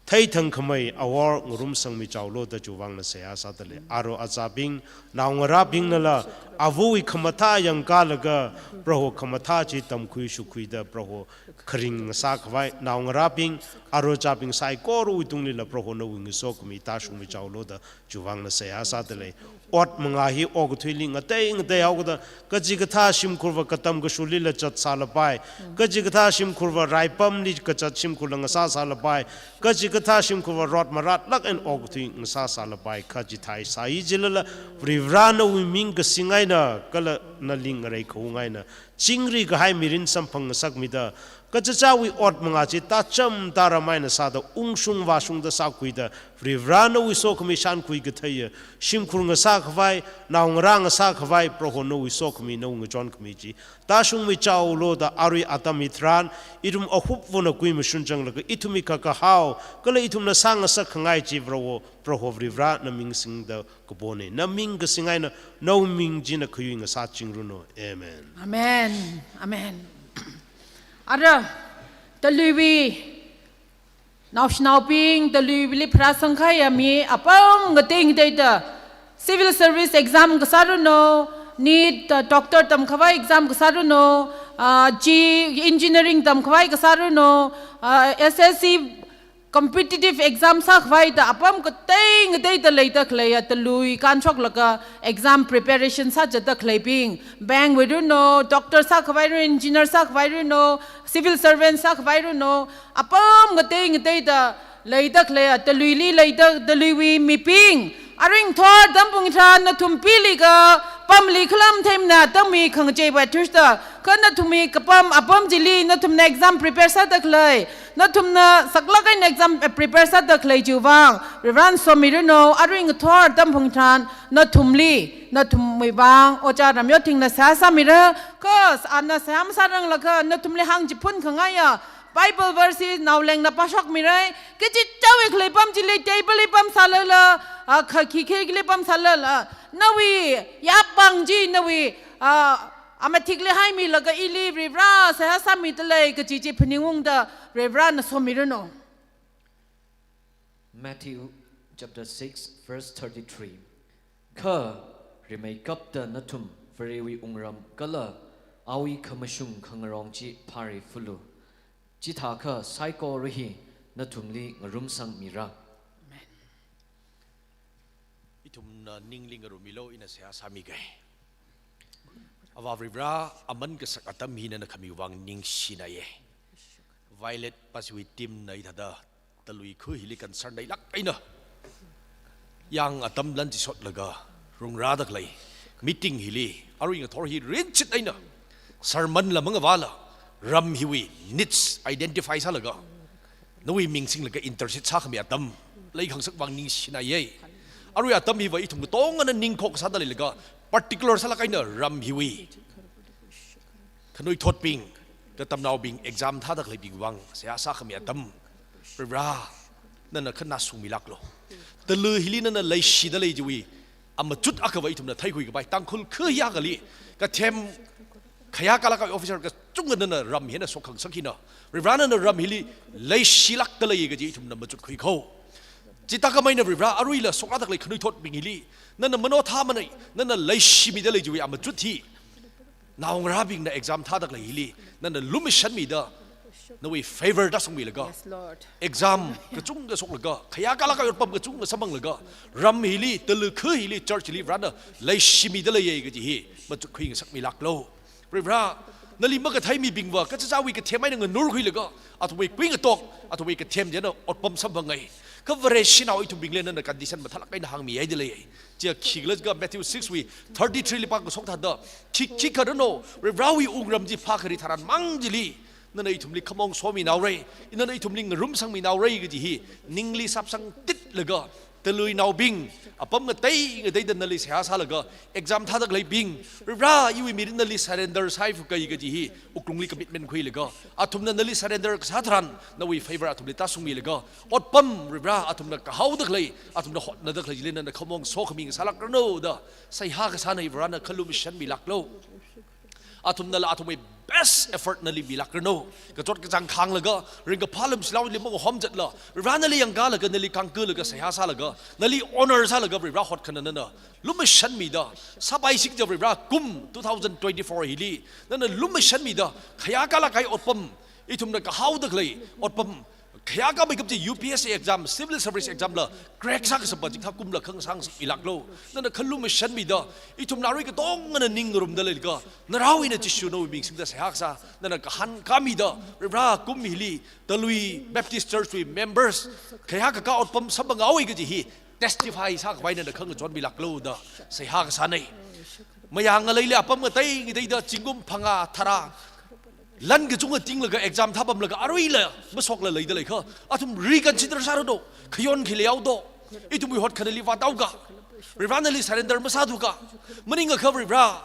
theithangkhamei awor ngarumsangmi chaolu da chiwui vang seihā sādalei. Aro achābing, naongarābingnala avawui khamathā yangkālaga Proho khamathā chi tamkhui shukhuida Proho kharing ngasā khavai naongarābing, aro achābing saikorawui tunglila Proho nawui ngasokhami tāshungmi chaolu da chiwui vang seihā sādalei. Ot manga hi okathuili ngatei ngatei haokada, kachikathā shimkhurva katam kashulila zatsālapai, kachikathā shimkhurva raipamli kazat shimkhurla ngasāsālapai, kachikathā shimkhurva rot maratlāk eina okathui ngasāsālapai, kha chithāi sāi jilala Varivara nawui ming kasing eina kala nali ngareikhaung eina chingri kahai mirin samphang ngasakmida, kachichāwui ot manga chi tācham tāram eina sāda ungshung vāshungda sākhuida, Varivara nawui sokhami shānkhui katheiya shimkhur ngasā khavai, naongarā ngasā khavai, Proho nawui sokhami, nawui ngachonkhami chi tāshungmi chaolu da arui atam hitharan, ithum ahup vona kui mashun changlaga ithumwui kakahao kala ithumna sāngasak khangai chi Proho, Proho Varivara na ming singda kapone. Na ming kasing eina, nawui ming china khayui ngasā chingranu. Amen. Amen. Amen. Ara, taluiwui naoshinaobing, taluiwuili pharāsangkahaiya mi apam ngatei ngateida civil service exam kasāranu, NEET, uh, doctor tamkhavai exam kasāranu, uh, G engineering tamkhavai kasāranu, uh, S S C competitive exam sākhavai da apam ngatei ngateida leida khaleiya talui kānshoklaga exam preparation sāzatda khaleibing, bank wui ranu, doctor sākhavai ranu, engineer sākhavai ranu, civil servant sākhavai ranu, apam ngatei ngateida leida khaleiya taluili leida, taluiwui mibing, arui ngathor atam phung hitharan nathum pili kapamli khalam theimana, atam mi khangachei bai thushda, kha nathumwui kapam apam chili nathumna exam prepare sāda khalei, nathumna saklāk eina exam, eh, prepare sāda khalei chiwui vang Varivara somiranu. Arui ngathor atam phung hitharan nathumli, nathumwui vang Ojā Ramyothingna seihā sāmira, kha ana seihā masāranglaga nathumli hāngchiphun khangaiya Bible verse hi naolengna pāshokmirai. Kachichāwui khalei apam chili table li pamsālala, ah, kha khikhe kili pamsālala, nawui yapang chi, nawui, ah, amathikli haimilaga ili Varivara seihā sāmidalei kaji chi phaningungda Varivarana somiranu. Matthew chapter six, verse thirty-three. Kha rimeikapta nathum Varewui wungram kala awui khamashung khangarong chi phāri fulu. Chithākha saikora hi nathumli ngarumsangmira. Amen. Ithumna ningli ngarumilu, ina seihā sāmiga. Avā Varivara, aman kasak atam hi nana khamiwui vang ningshinaiya. Violet Pasiwui team na hithāda talui khu hili concern leilāk eina yang atam lan chisotlaga rungrāda khalei meeting hili, arui ngathor hi ringchit eina sermon la mangavāla, ram hiwui needs identify sālaga, nawui ming singlaga intercede sākhami atam leikhangasak vang ningshinaiya. Arui atam hiva ithum katongana ningkhok sāda leilaga, particular sālāk eina ram hiwui khanuithotbing, katamnaobing, exam thāda khaleibing vang seihā sākhami atam, Varivara, nana khanā sungmilāklu. Talui hili nana leishida lei chiwui amachut akhava ithumna theikhui kapai, Tangkhul khu hi akhali kathem khayākalāk kahai officer kachungkha nana ram hi eina sokkhangasak hina. Varivara, nana ram hili leishilākda lei kaji ithumna machutkhui kho. Chithākhamei eina Varivara, aruila sokrāda khalei khanuithotbing hili nana manothāmana, nana leishimida lei chiwui amachut hi naongarābingna exam thāda khalei hili nana lumashanmida, nawui favor tāshungmilaga, Yes, Lord. Exam kachungkha soklaga, khayākalāk kahai otpam kachungkha samphanglaga, ram hili, talui khu hili, church hili Varena leishimida leiya kaji hi machukkhui ngasakmilāklu. Varivara, Nali makathei mibingva kachichāwui kathem eina nganurkhuilaga, athumwui kuingatok, athumwui kathem china otpam samphangai. Kha Vareshinao ithumbingli nana condition mathālāk eina hāngmihaida lei. Chiya khikhala jiakha Matthew six wui thirty-three li pākashok thāda, khi, khikha rano, Varivarāwui wungram chi phākharing tharan mang chili nana ithumli khamong sominaorai, nana ithumli ngarumsangminaorai kaji hi ningli sapsangtitlaga, taluinaobing, apam ngatei ngateida nali seihā sālaga, exam thāda khaleibing, Varivarā iwui mirin nali surrender sāphukai kaji hi wuklungli commitment khuilaga, athumna nali surrender kasā tharan nawui favor athumli tāshungmilaga, otpam Varivarā athumna kahaoda khalei, athumna hotnada khalei chili nana khamong sokhami ngasālākranu da seihā kasāna. Varivarāna kha lumashanmilāklu. Athumnala athumwui best effort nali milākranu. Kachot kachāng khānglaga, ringkaphā lamshilao chili mangahomzatla, Varivarā nali yangkalaga, nali kangkalaga, seihā sālaga, nali honor sālaga, Varivarā hotkhanang nana lumashanmida, sāpaishik jiakha Varivarā kum two thousand twenty-four hili nana lumashanmida, khayākalāk kahai otpam, ithumna kahaoda khalei otpam, khayākameikap chi U P S C exam, civil service exam la crack sākashapa chikathā kumla khangasang sāmilāklu. Nana kha lumashanmida, ithumla arui katongana ning ngarumda leilaga, narao eina Jishu nawui ming singda seihā kasā, nana kahānkāmida, Varivarā kum hili, Talui Baptist Church wui members, khayākakā otpam samphangaowa kaji hi testify sākhavai nana khangachonmilāklu da seihā kasāna. Mayā ngaleili apam ngatei ngateida zingkum phangā tharā lan kachunga tinglaga exam thāpamlaga aruila masokla leida leiakha, athum reconsider sāranu, khayon khi leihaodo, ithumwui hotkhanangli vāthaoga, Varivarā nali surrender masāthuakha, maningakha Varivarā,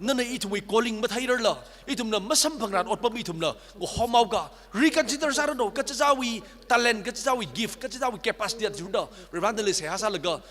nana ithumwui calling matheirarla, ithumna masamphangrān otpam ithumna ngahomhaoga, reconsider sāranu, kachichāwui talent, kachichāwui gift, kachichāwui capacity athishurda, Varivarā nali seihā sālaga,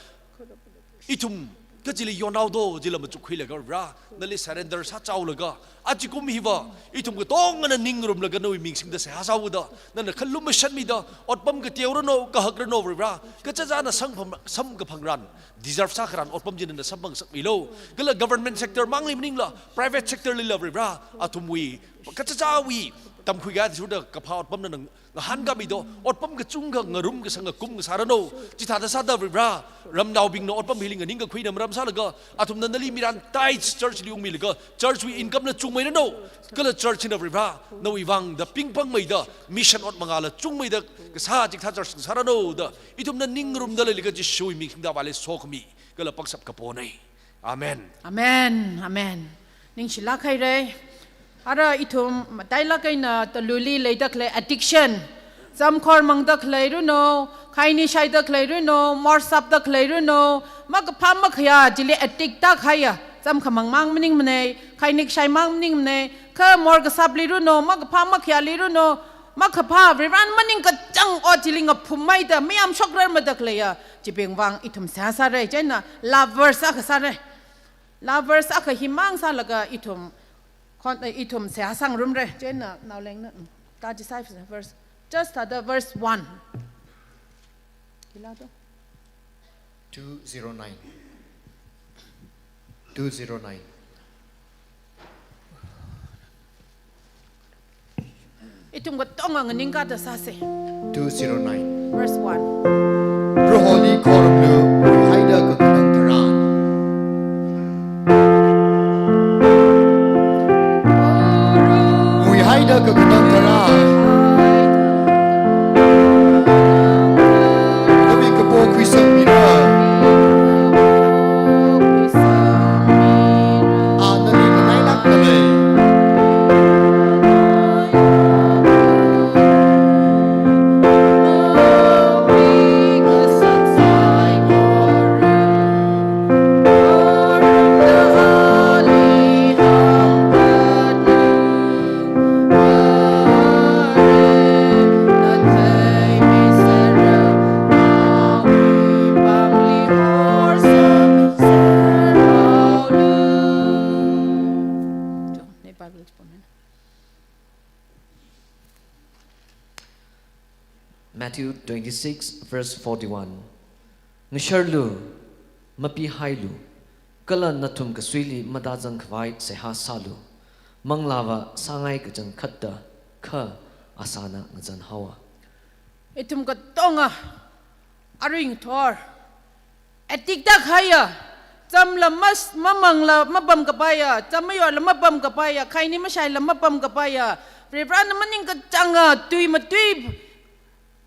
ithum kachili yonhaodo, chila machukkhuilaga Varivarā nali surrender sāchaolaga, aja kum hiva ithum katongana ning ngarumlaga nawui ming singda seihā sāhaoda, nana kha lumashanmida, otpam kateoranu, kahakranu Varivarā, kachichāna samkaphang, samkaphangrān, deserve sākharān otpam chi nana samphangsakmilu. Kala government sector mangli maningla, private sector lila Varivarā, athumwui, kachichāwui tamkhui kahai athishurda kaphā otpam nana ngahānkāmido, otpam kachungkha ngarumkasanga kum ngasāranu. Chithāda sāda Varivarā, ramnaobingna otpam hili nganingkakhuina maram sālaga, athumna nali mirān tithes church li ungmilaga, church wui income la chungmeiranu, kala church hina Varivarā, nawui vang da pingpangmeida, mission ot mangāla chungmeida kasā chikathā church ngasāranu da, ithumna ning ngarumda leilaga Jishuwui ming singda vāli sokhami, kala pangshap kapona. Amen. Amen. Amen. Ningshilāk haira. Ara ithum matailāk eina Taluli leida khalei addiction, zamkhor mangda khaleiranu, khaini shaida khaleiranu, mor sāpda khaleiranu, makaphā makhayā chili addict tākahaiya, zam khamang mang maningmana, khaini kashai mang maningmana, kha mor kasāpliranu, makaphā makhayāliranu, makaphā Varivarāna maning kachang ot chili ngaphummeida mayamshokrarmada khaleiya, chibing vang ithum seihā sāra. Chieina last verse akha sāra. Last verse akha himang sālaga ithum, khon, eh, ithum seihā sāngarumra. Chieina naolengna, mm, ta chi sai verse, just thāda verse one. Khila to? Two zero nine. Two zero nine. Ithum katonga nganingkāda sāsa. Two zero nine. Verse one. Proholi khorumlu, muihaida kakhanang tharan. Muihaida kakhanang tharan. Nawui kapo khuisangmira. A nali kanailāk nalei. Matthew twenty-six, verse forty-one. Ngasharlu, mapihailu, kala nathum kasuili matāzangkhavai seihā sālu. Manglāva sāngai kachangkhatta, kha asāna ngazanhaowa. Ithum katonga, aring thor, addict tākahaiya, Chamla mas-, mamangla mapamkapaiya, cham mayorla mapamkapaiya, khaini mashaila mapamkapaiya, Varivarana maningkachanga tui matui,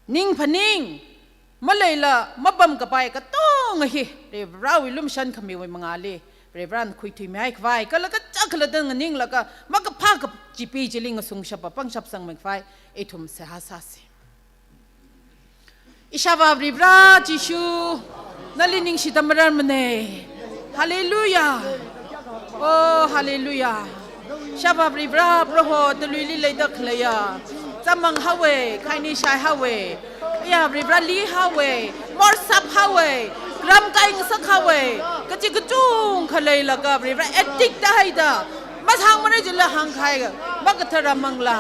ning phaning, maleila mapamkapai katonga hi Varivarawui lumashan khamiwui mangāli Varivarana khuithuimihaikhavai, kala kacha khalattana nganinglaga makaphā kachipi chili ngasungshapa pangshap sangmeikhavai ithum seihā sāsa. Ishāvā Varivara Jishu, nali ningshida mararmana. Hallelujah. Oh, hallelujah. Ishāvā Varivara, Proho, taluili leida khaleiya, chammang haowa, khaini shai haowa. Ya Varivara, li haowa, morsap haowa, ramkai ngasak haowa, kachi kachungkha leilaga Varivara addict tāhaida, masāngmara jila hāngkahai makathara manglā,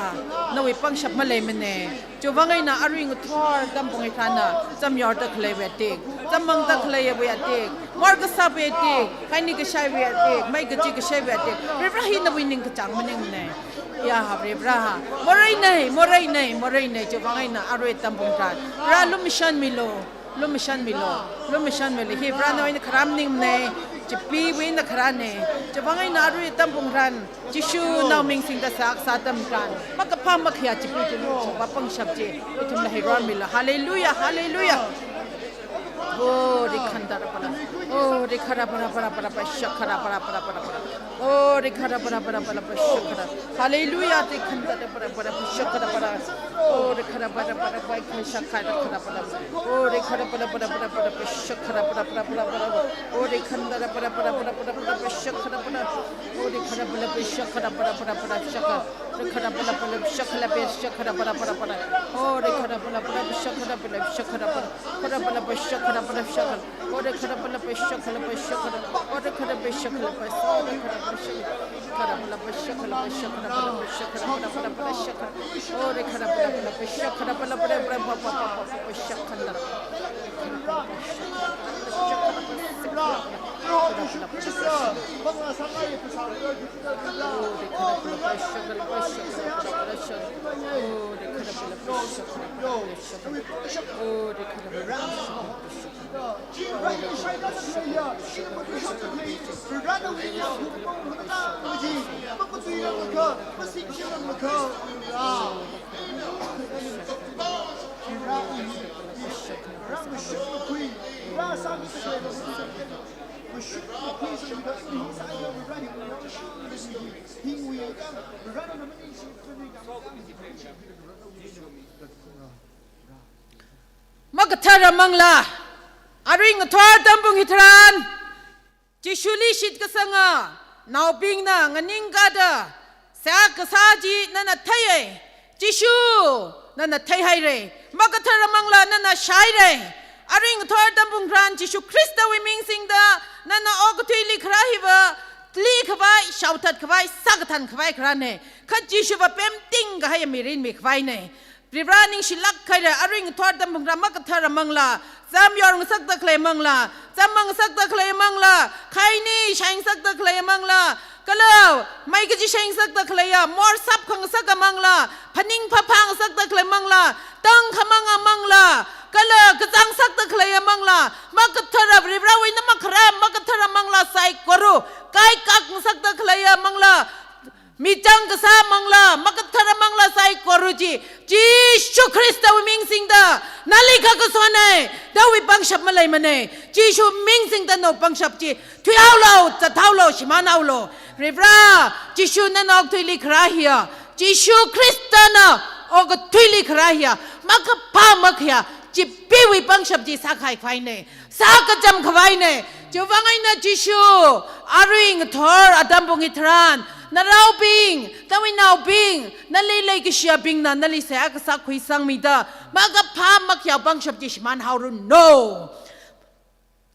nawui pangshap maleimana. Chiwuivang eina arui ngathor atam pung hitharanna, cham yorda khaleiwui addict, chammangda khaleiwui addict, morsapwui addict, khaini kashaiwui addict, mai kachi kashaiwui addict, Varivara hi nawui ningkachāng maningmana. Ya Varivara, moreina, moreina, moreina, chiwuivang eina arui atam pung hitharan Vara lumashanmilu, lumashanmilu, lumashanmilu. Hi Vara nawui eina kharā maningmana, chipiwui eina kharāna. Chiwuivang eina arui atam pung hitharan Jishu nawui ming singda seihā kasā atam hitharan makaphā makhayā chipi chili, chiwui pangshap chi ithumla heironmilu. Hallelujah, hallelujah. Oh, rikhanda ra para. Oh, rikhara para para para para, shakara para para para para. Oh, rikhara para para para para, shakara. Hallelujah, rikhanda ra para para, shakara para. Oh, rikhara para para para, shakara para para. Oh, rikhara para para para para, shakara para para para para. Oh, rikhanda ra para para para para para, shakara para. Oh, rikhara para para, shakara para para para, shakara. Rikhara para para, shakala para, shakara para para para. Oh, rikhara para para, shakala para, shakara para. Khara para para, shakala para, shakala. Oh, rikhara para para, shakala para, shakala. Oh, rikhara para, shakala para, oh, rikhara para, shakala. Khara para para, shakala para, shakala para para, shakala para para para, shakala. Oh, rikhara para para, shakala para para para, pa pa pa pa pa, shakala. Makathara manglā, arui ngathor atam pung hitharan Jishuli shitkasanga naobingna nganingkada seihā kasā chi nana theiya. Jishu, nana theihaira. Makathara manglā nana shāhaira. Arui ngathor atam pung hitharan Jishu Khristawui ming singda nana okathuili kharā hiva, tlikhavai, shaothatkhavai, sākathankhavai kharāna. Kha Jishuva pemting kahaiya mirin mikhavaina. Varivara ningshilāk haira, arui ngathor atam pung hitharan makathara manglā, cham yor ngasakda khalei manglā, chammang ngasakda khalei manglā, khaini shai ngasakda khalei manglā, kala mai kachi shai ngasakda khaleiya, morsap khangasaka manglā, phaning phaphā ngasakda khalei manglā, tangkhamanga manglā, kala kazang ngasakda khaleiya manglā, makathara Varivarawui eina makharā makathara manglā saikora, kaikak ngasakda khaleiya manglā, michang kasā manglā, makathara manglā saikora chi, Jishu Khristawui ming singda nali kakasona, nawui pangshap maleimana. Jishu ming singda nawui pangshap chi thuihaolu, zathaolu, shimānhaolu. Varivara, Jishu nana okathuili kharā hiya, Jishu Khristana okathuili kharā hiya, makaphā makhayā chipiwui pangshap chi sākahai khavaina, sākacham khavaina. Chiwuivang eina Jishu, arui ngathor atam pung hitharan, naraobing, nawui naobing, nali leikashiyabingna nali seihā kasā khuisangmida, makaphā makhayā pangshap chi shimānhaoranu.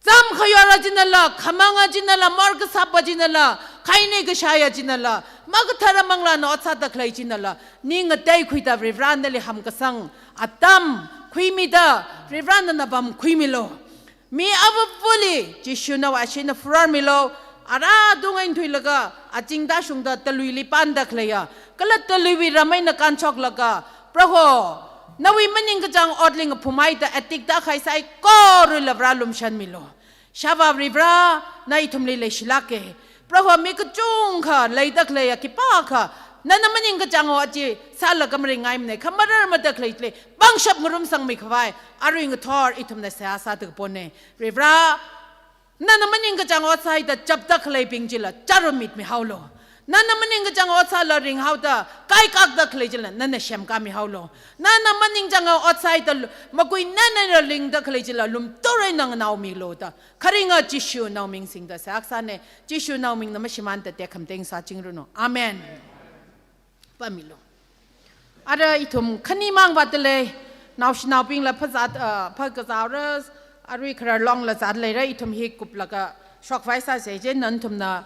Cham khayora chinala, khamanga chinala, mor kasapa chinala, khaini kashaiya chinala, makathara manglāna ot sāda khalei chinala, ning ngateikhuida Varivara nali hamkasang atam khuimida, Varivara nana pamkhuimilu. Mi avavali Jishuna vāshina furarmilu, ara dungai thuilaga, achingda shungda taluili panda khaleiya, kala taluiwui ram eina kānshoklaga, Proho, nawui maningkachang otli ngaphumhaida addict tākahai saikorala Vara lumashanmilu. Shāvā Varivara, na ithumli leishilāka. Proho mi kachungkha leida khaleiya khipākha, nana maningkachānga ot chi sālaga maringngaimana, kha mararmadakhalei chili pangshap ngarumsangmi khavai, arui ngathor ithumna seihā sāda kapona. Varivara, nana maningkachānga ot sāhaida chapda khaleibing chila chārummit mihaolu. Nana maningkachānga ot sālaga ringhaoda kaikakda khalei chila nana semkāmihaolu. Nana maningchānga ot sāhaida lu-, makui nana lingda khalei chila lumtur eina nganaomilu da. Kharinga Jishu naoming singda seihā kasāna, Jishu naomingna mashimānda tekhamateng sāchingranu. Amen. Pāmilu. Ara ithum khanimang vātda lei, naoshinaobingla phazat, ah, phakazāra, arui kharar longla zat leira, ithum hi kuplaga shokvai sāsa, chieina nathumna,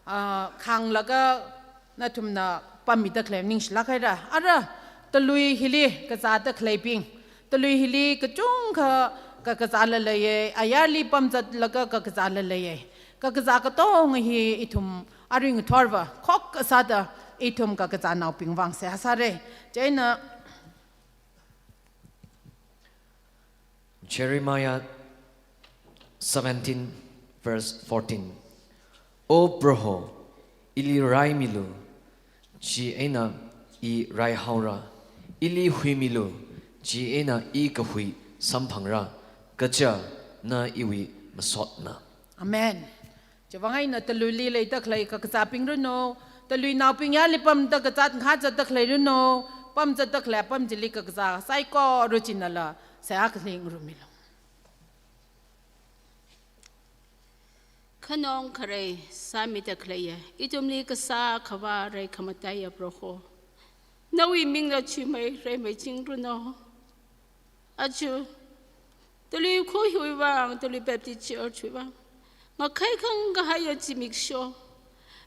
ah, khānglaga nathumna pāmmida khalei ningshilāk haira. Ara talui hili kazāda khaleibing, talui hili kachungkha kakazāla leiya, ayarli pamzatlaga kakazāla leiya. Kakazā katonga hi ithum arui ngathorva khokkha sāda ithum kakazānaobing vang seihā sāra. Chieina Jeremiah seventeen verse fourteen. O Proho, ili raimilu, chieina i raihaora. Ili huimilu, chieina i kahui samphangra, kaja na iwui masotna. Amen. Chiwuivang eina taluili leida khalei kakazābing ranu, taluinaobing ayarli pamda kazat ngahāzatda khalei ranu, pamzatda khalei apam chili kakazā saikora chinala seihā khaling rumilu. Khanong kharei sāmida khaleiya, ithumli kasā khavā rai khamataiya Proho, nawui mingla chuimei reimei chingranu. Aja, talui khuiwui vang, Talui Baptist Church wui vang, ngakhai khangkahaiya zimiksho,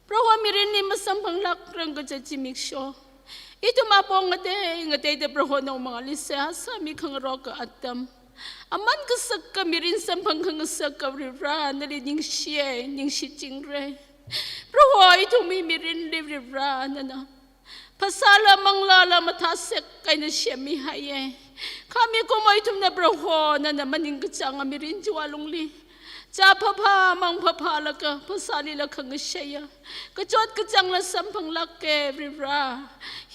Proho mirinli masamphanglākrang kaja zimiksho, ithum apong ngatei ngateida Proho nawui mangāli seihā sāmi khangaroka atam, aman kasaka mirin samphang khangasaka Varivara, nali ningshiya, ningshichingra. Proho, ithumwui mirinli Varivara nana phasāla manglāla mathāsek eina semmihaiya. Kha mikumo ithumna Proho, nana maningkachānga mirin chiwui alungli, chā phapha mang phaphalaga phasālila khangasheiya, kachot kachāngla samphanglāka Varivara.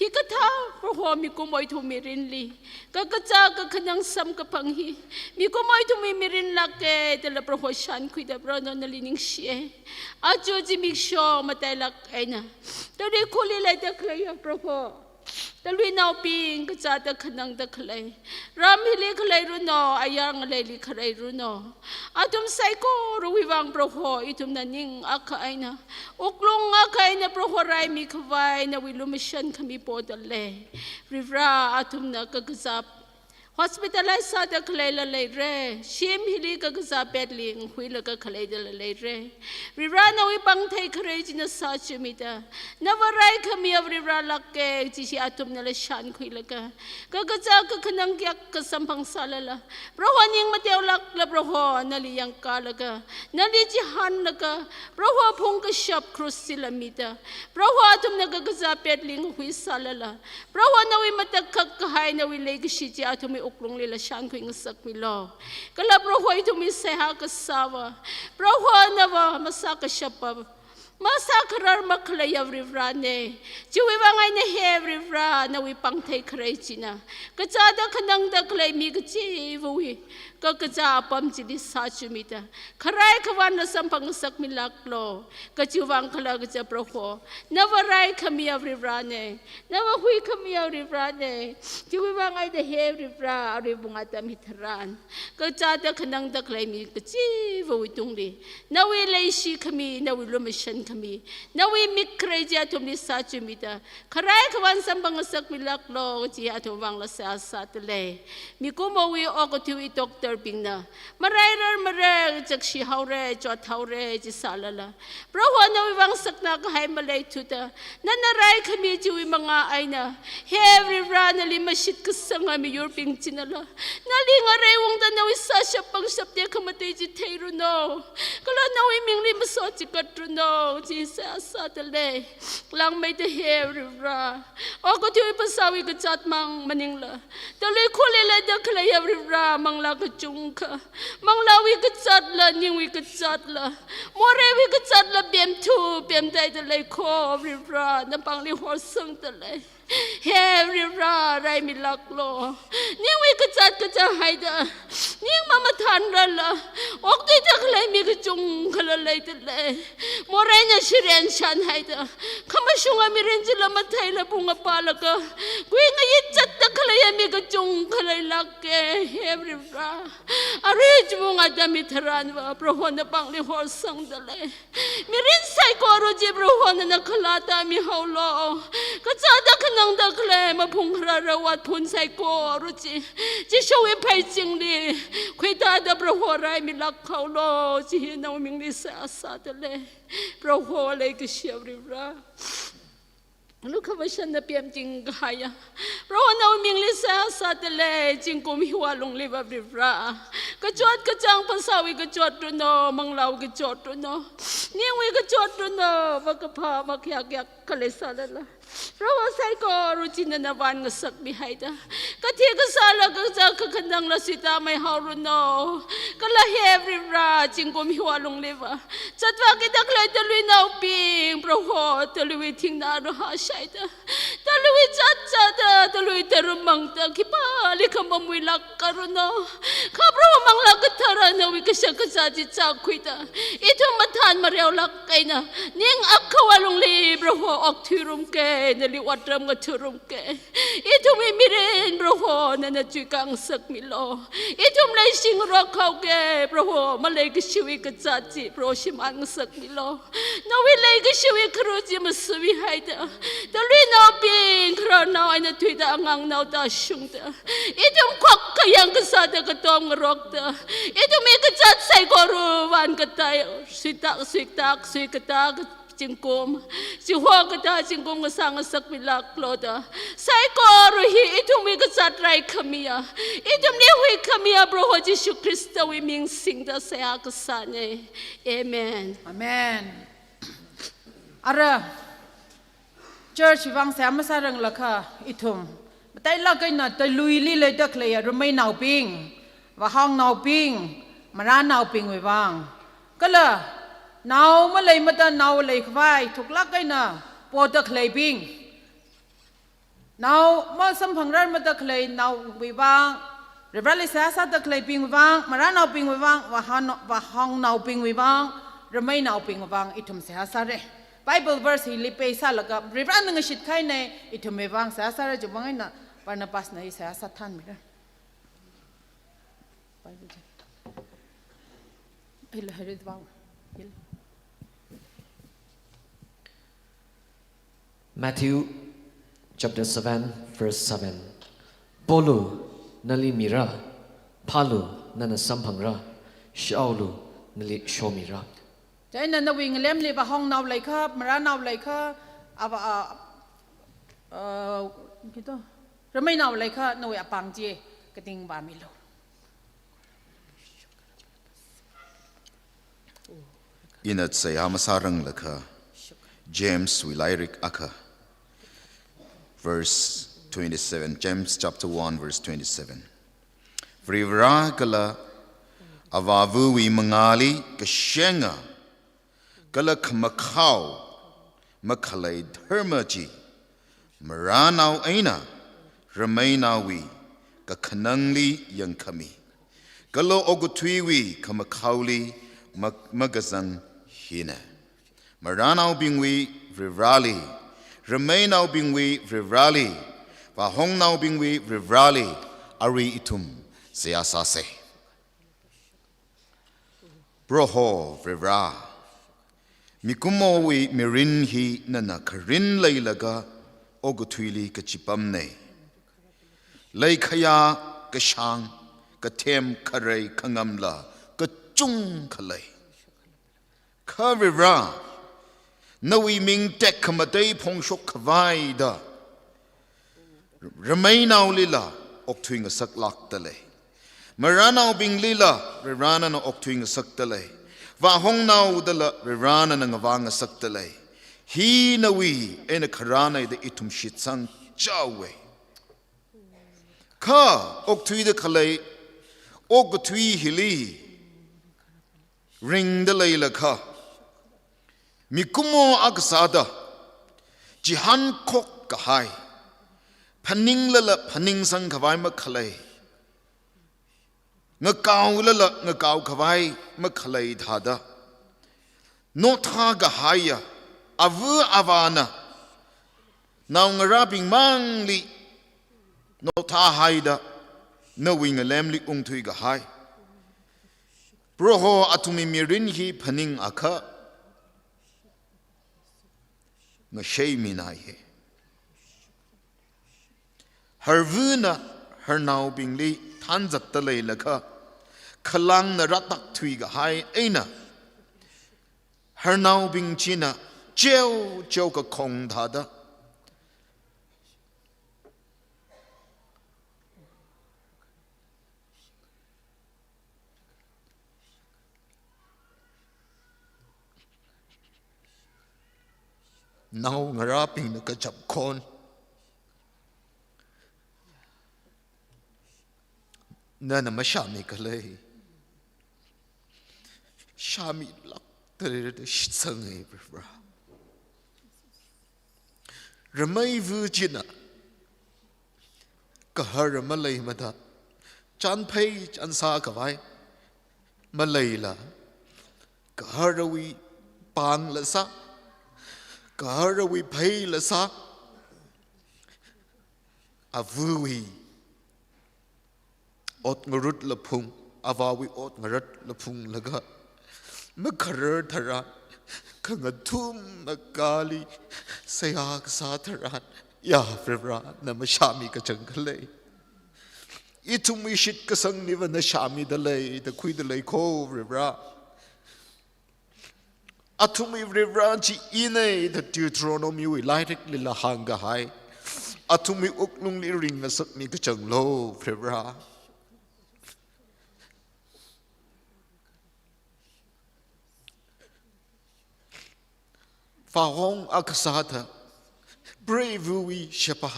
Hikathā Proho mikumo ithum mirinli kakazā kakhanang samkaphang hi mikumo ithumwui mirin lāka dala Proho shānkhuida Proho nali ningshiya. Aja zimiksho matailāk eina talui khuli leida khaleiya Proho, taluinaobing kazāda khanangda khalei, ram hili khalei ranu, ayar ngaleili khalei ranu, athum saikorawui vang Proho ithumna ning akha eina, wuklung akha eina Proho raimi khavai nawui lumashan khami poda lei. Varivara, athumna kakazā hospitalize sāda khaleila leira, shim hili kakazā bedli ngahuilaga khaleidala leira. Varivara, nawui pāngthei kharei china sāchumida, nava raikhamiya Varivara lāka kaji chi athumnala shānkhuilaga, kakazā kakhanang kayākha samphang sālala, Proho ning mateolākla Proho nali yangkalaga, nali chihānlaga, Proho phungkashap cross chila mida, Proho athumna kakazā bedli ngahui sālala, Proho nawui matakhak kahai nawui leikashi chi athumwui wuklunglila shānkhui ngasakmilu. Kala Proho ithumwui seihā kasāva, Proho nava masākashapa, masākharar makhaleiya Varivarana. Chiwui vang eina he Varivara, nawui pāngthei kharei china kazāda khanangda khalei mi kachivawui kakazā apam chili sāchumida, kharai khavānla samphang ngasakmilāklu. Kachiwui vang khala kaja Proho, nava raikhamiya Varivarana, nava huikhamiya Varivarana. Chiwui vang eina he Varivara, arui bunga atam hitharan kazāda khanangda khalei mi kachivawui tungli, nawui leishi khami, nawui lumashan khami, nawui mik kharei chi athumli sāchumida, kharai khavān samphang ngasakmilāklu kaji athum vangla seihā sāda lei. Mikumowui okathuiwui doctor bingna marairar mara, chakshi haora, chot haora chi sālala, Proho nawui vang sakna kahai maleithuda, nana raikhami chiwui mangā eina, he Varivara, nali mashitkasanga miyurbing chinala, nali ngaraiungda nawui sāshap pangshap tekhamatei chi theiranu, kala nawui mingli masochikatranu. chi seihā sādalei. Langmeida he Varivara, okathui phasāwui kazāt mang maningla, talui khuli leida khaleiya Varivara, manglā kachungkha, manglāwui kazātla, ningwui kazātla, moreiwui kazātla pemthu pemtaida leikho Varivara, napāngli horsangdalei. He Varivara, raimilāklo. Ningwui kazāt kazā haida, ning mamathānrarla, okthuida khalei mi kachungkhala leidalei. Moreina shiren shan haida, khamashunga mirin chila matheila pung apalaga, kui ngayi zatda khaleiya mi kachungkha leilāka. He Varivara, arui chiwui atam hitharanva Proho napāngli horsangdalei. Mirin saikora chi Proho nana khalāta mihaolo. Kazāda khanangda khalei maphung kharara otphun saikora chi, Jishuwui pheichingli khuitāda Proho raimilāk haolo. Chi hi nawui mingli seihā sādalei. Proho leikashiya Varivara, lukhamashanna pemting kahaiya Proho nawui mingli seihā sādalei. Zingkum hiwui lungliva Varivara, kachot kachāng phasāwui kachot runo, manglāwui kachot runo, ningwui kachot runo, vakaphā vakhayākya khalei sālala, Proho saikora chi nana vānngasakmi haida, kathi kasāla kazā kakhanangla suitāmei haoruno. Kala he Varivara, zingkum hiwui lungliva zatvākida khalei taluinaobing Proho, taluiwui thingna rāhāshaida, taluiwui zat zāda, taluiwui tarum mangda khipālikha mamuilākaruno. Kha Proho Manglā Kathara nawui kashak kazā chi zākhuida, ithum mathān mareolāk eina, ning akhawui lungli Proho okthuirumka, nali otram ngathurumka. Ithumwui mirin Proho nana chuikāngasakmilo. Ithum leishingarok haoka Proho, maleikashiwui kazāt chi Proho shimānngasakmilo. Nawui leikashiwui kharu chi masuihaida, taluinaobing khararnao eina thuida angangnao tāshungda, ithum khokkha yangkasāda katom ngarokta, ithumwui kazāt saikora vānkatā, suitak suitak suikatā zingkum, chiho katā zingkum kasā ngasakmilāklo da, saikora hi ithumwui kazāt raikhamiya, ithumli huikhamiya Proho Jishu Khristawui ming singda seihā kasāna. Amen. Amen. Ara, church vang seihā masāranglakha ithum matailāk eina taluili leida khaleiya rameinaobing, vāhaongnaobing, marānaobingwui vang, kala nao maleimada nao leikhavai thuklāk eina poda khaleibing, nao masamphangrarmada khalei naowui vang, Varivarali seihā sāda khaleibingwui vang, marānaobingwui vang, vāhaongna-, vāhaongnaobingwui vang, rameinaobingwui vang ithum seihā sāra. Bible verse hili pay sālaga Varivarana ngashitkahaina, ithumwui vang seihā sāra, chiwui vang eina Barnabasna hi seihā sāthanmira. Bible chi. Ila harit vang. Il. Matthew chapter seven, verse seven. Polu, nali mira, phālu, nana samphangra, shaolu, nali shomira. Chieina nawui ngalemli vāhaongnao leikha, marānao leikha, ava, a, a, kito, rameinao leikha, nawui apāng chi kating vāmilu. Ina seihā masāranglakha, Jameswui lairik akha, verse twenty-seven, James chapter one, verse twenty-seven. Varivara kala Avāvawui mangāli kashenga, kala khamakhao makhalei dharma chi, marānao eina rameinaowui kakhanangli yangkhami, kala okathuiwui khamakhaoli ma-, makazang hina. Marānaobingwui Varivarali, rameinaobingwui Varivarali, vāhaongnaobingwui Varivarali, arui ithum seihā sāsa. Proho Varivara, mikumowui mirin hi nana kharin leilaga okathuili kachipamna. Leikhayā, kashāng, kathem, kharei, khangamla kachungkha lei. Kha Varivara, nawui ming tekhamatei phongshok khavai da rameinaolila okthuingasaklākda lei. Marānaobinglila Varivara nana okthuingasakda lei. Vāhongnao dala Varivarana ngavāngasakta lei. Hi nawui eina kharāna da ithum shitsangchaowe. Kha okthuida khalei okathui hili ringda leilakha, mikumo akha sāda chihānkhok kahai, phaninglala phaningsang khavai makhalei, ngakaolala ngakao khavai makhalei thāda, nothā kahaiya ava avāna naongarābing mangli nothāhaida nawui ngalemli ungthui kahai Proho, athumwui mirin hi phaningakha ngasheiminaiye. Harvana harnaobingli thanzatta leilakha, khalāngna rātakthui kahai eina harnaobing china cheo cheo kakhong thāda naongarābingna kachap khon nana mashāmi khalei. Shāmilākta leira da shitsanga, Proho. Rameiva china kahar maleimada, chānphei chānsā khavai maleila, kaharwui pāngla sā, kaharwui pheila sā, avawui ot ngarutla phung, avāwui ot ngarutla phunglaga, makharar tharan, khangathum makali seihā kasā tharan, ya Proho, na mashāmi kachang khalei. Ithumwui shitkasangli va na shāmida lei da khuida lei kho, Proho. Athumwui Proho chi ina da Deuteronomy wui lairiklila hāngkahai. Athumwui wuklungli ringngasakmi kachanglo, Proho. Vāhong akha sāda, preiva̱wui sheba,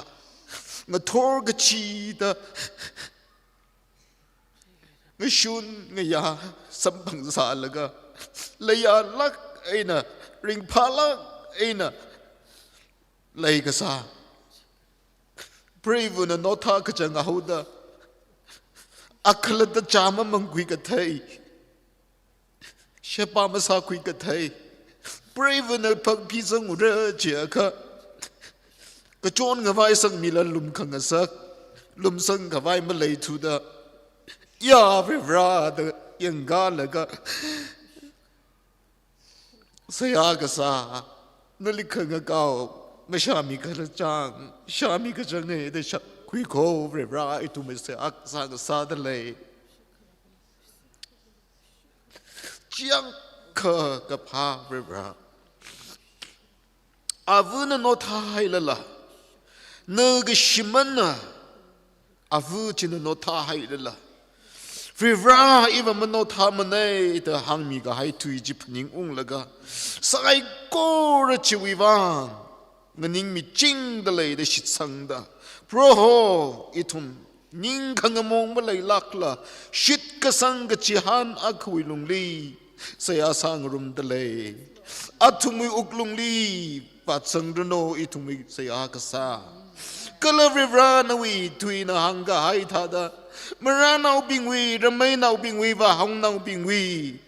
ngathor kachida, ngashun ngayā samphang sālaga, leiyālāk eina, ringphālāk eina leikasā preiva̱na nothā kachang haoda, akhalatta chāmamangkhui kathei, sheba masākhui kathei, preiva̱na phangphi sangura chiakha, kachon ngavai sangmila lumkhangasak, lumsang khavai maleithuda, ya Proho da yangkalaga, seihā kasā, nali khangakao mashāmi khala chang, shāmi kachanga da shākhui kho Proho, ithumwui seihā kasā kasāda lei. Chiyākha kaphā Proho. Ava̱na nothāhailala, na kashimānna, ava̱ china nothāhailala, Proho iva manothāmanei da hāngmi kahai tui chi phaningunglaga, saikora chiwui vang nganingmichingda lei da shitsangda, Proho, ithum ning khangamong maleilākla, shitkasang kachihān akhawui lungli seihā sāngarumda lei. Athumwui wuklungli vātsangranu ithumwui seihā kasā. Kala Proho nawui tuina hāngkahai thāda, maranaobingwui, rameinaobingwui, vāhongnaobingwui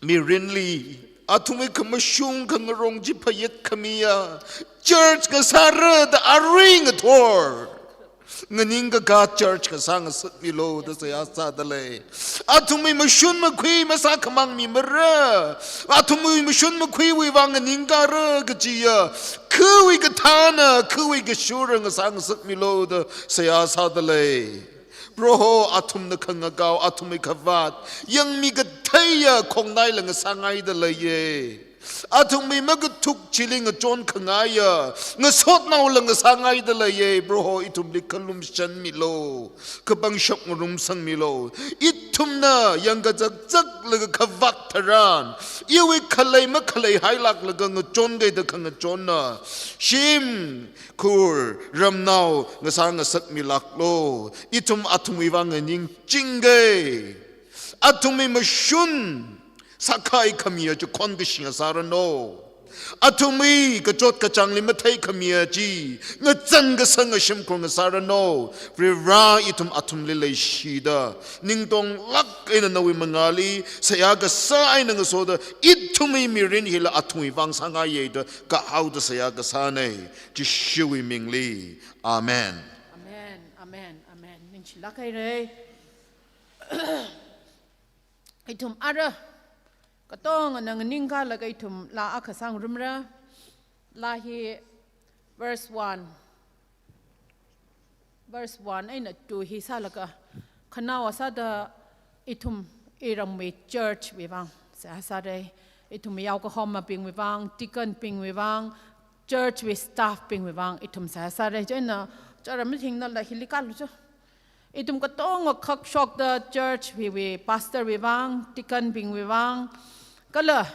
mirinli, athumwui khamashung khangarong chi phayet khamiya church kasāra da arui ngathor nganingkakā church kasā ngasakmilu da seihā sāda lei. Athumwui mashun makhui masākhamangmimara, athumwui mashun makhuiwui vang nganingkara kajiya, khawui kathāna, khawui kashura ngasā ngasakmilu da seihā sāda lei. Proho, athumna khangakao, athumwui khavāt yangmi katheiya khongnaila ngasāngaida leiye. Athumwui makathuk chili ngachon khangaiya, ngasotnaola ngasāngaida leiya, Proho ithumli khalumshanmilu, kapangshap ngarumsangmilu. Ithumna yangkazakzaklaga khavak tharan, iwui khalei makhalei hailaklaga ngachonkaida khangachonna, shim, khur, ramnao ngasā ngasakmilaklu. Ithum athumwui vang nganingchingkai. Athumwui mashun sākhai khamiya chikhon kashi ngasāranu. Athumwui kachot kachāngli mathei khamiya chi ngazan kasang shimkhur ngasāranu. Varivara ithum athumli leishida, ningtonglāk eina nawui mangāli seihā kasā eina ngasoda, ithumwui mirin hila athumwui vang sāngaiya da kahaoda seihā kasāna, Jishuwui mingli. Amen. Amen, amen, amen. Ningshilāk haira. Ithum ara katongana nganingkalaga ithum laa akha sāngarumra. Laa hi verse one, verse one eina two hi sālaga, khanaowa sāda ithum iramwui church wui vang seihā sāra. Ithum yaokahomabingwui vang, deacon bingwui vang, church wui staff bingwui vang ithum seihā sāra. Chieina chara mathingna laa hili kalu cho. Ithum katonga khakshokda church wui, wui pastor wui vang, deacon bingwui vang, kala,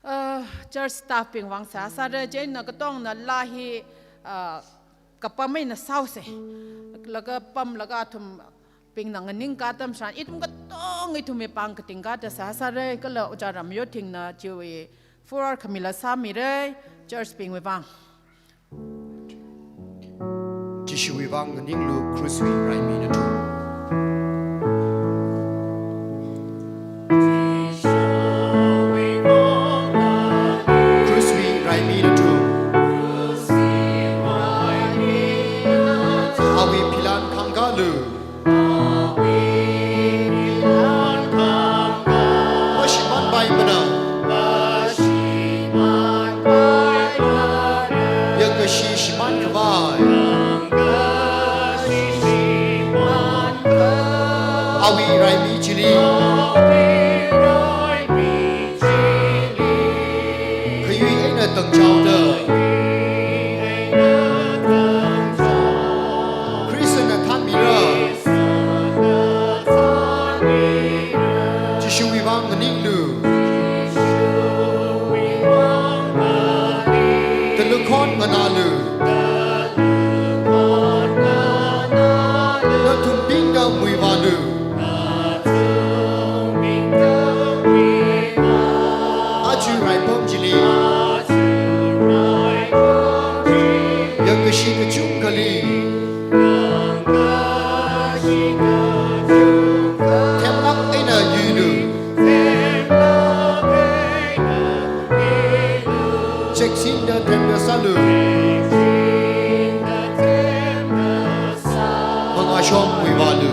uh, church staff bing vang seihā sāra. Chieina katongana laa hi, uh, kapam eina sāhaosa. Laga pamlaga athumbingna nganingka atam tharan, ithum katonga ithumwui pāng katingkada seihā sāra, kala Ojā Ramyothingna chiwui furor khamila sāmira, church bingwui vang. Jishuwui vang nganinglu, krushwui raimi nathum. Krushwui raimi nathum. Awui philan khangkalu. Mashimānpaimana. Yangkashi shimānkhavai. Awui raimi chili. Khayui eina tangchaoda. Khristana thānmira. Jishuwui vang nganinglu. Taluk khon nganālu. Nathumbingna muivālu. Aja raipam chili. Yangkashi kachungkhali. Themlāk eina yuilu. Cheksinda themda sālu. Mangāshong muivālu.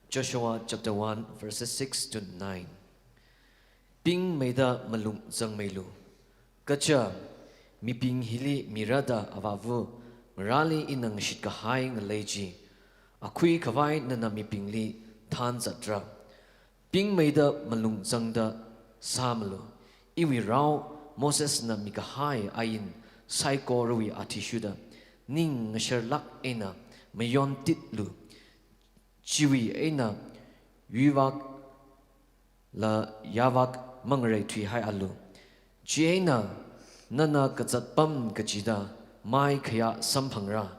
Joshua chapter one, verses six to nine. Pingmeida malung zangmeilu. Kaja, mibing hili mirada avāva ngarāli ina ngashitkahai ngalei chi, akhui khavai nana mibingli thanzatra. Pingmeida malung zangda sāmalu. Iwui rao Mosesna mikahai ain saikorawui athishurda ning ngasharlāk eina mayontitlu. Chiwui eina yuivakla yāvak mangarei thuihaialu. Chieina nana kazatpam kachida maikhayā samphangra.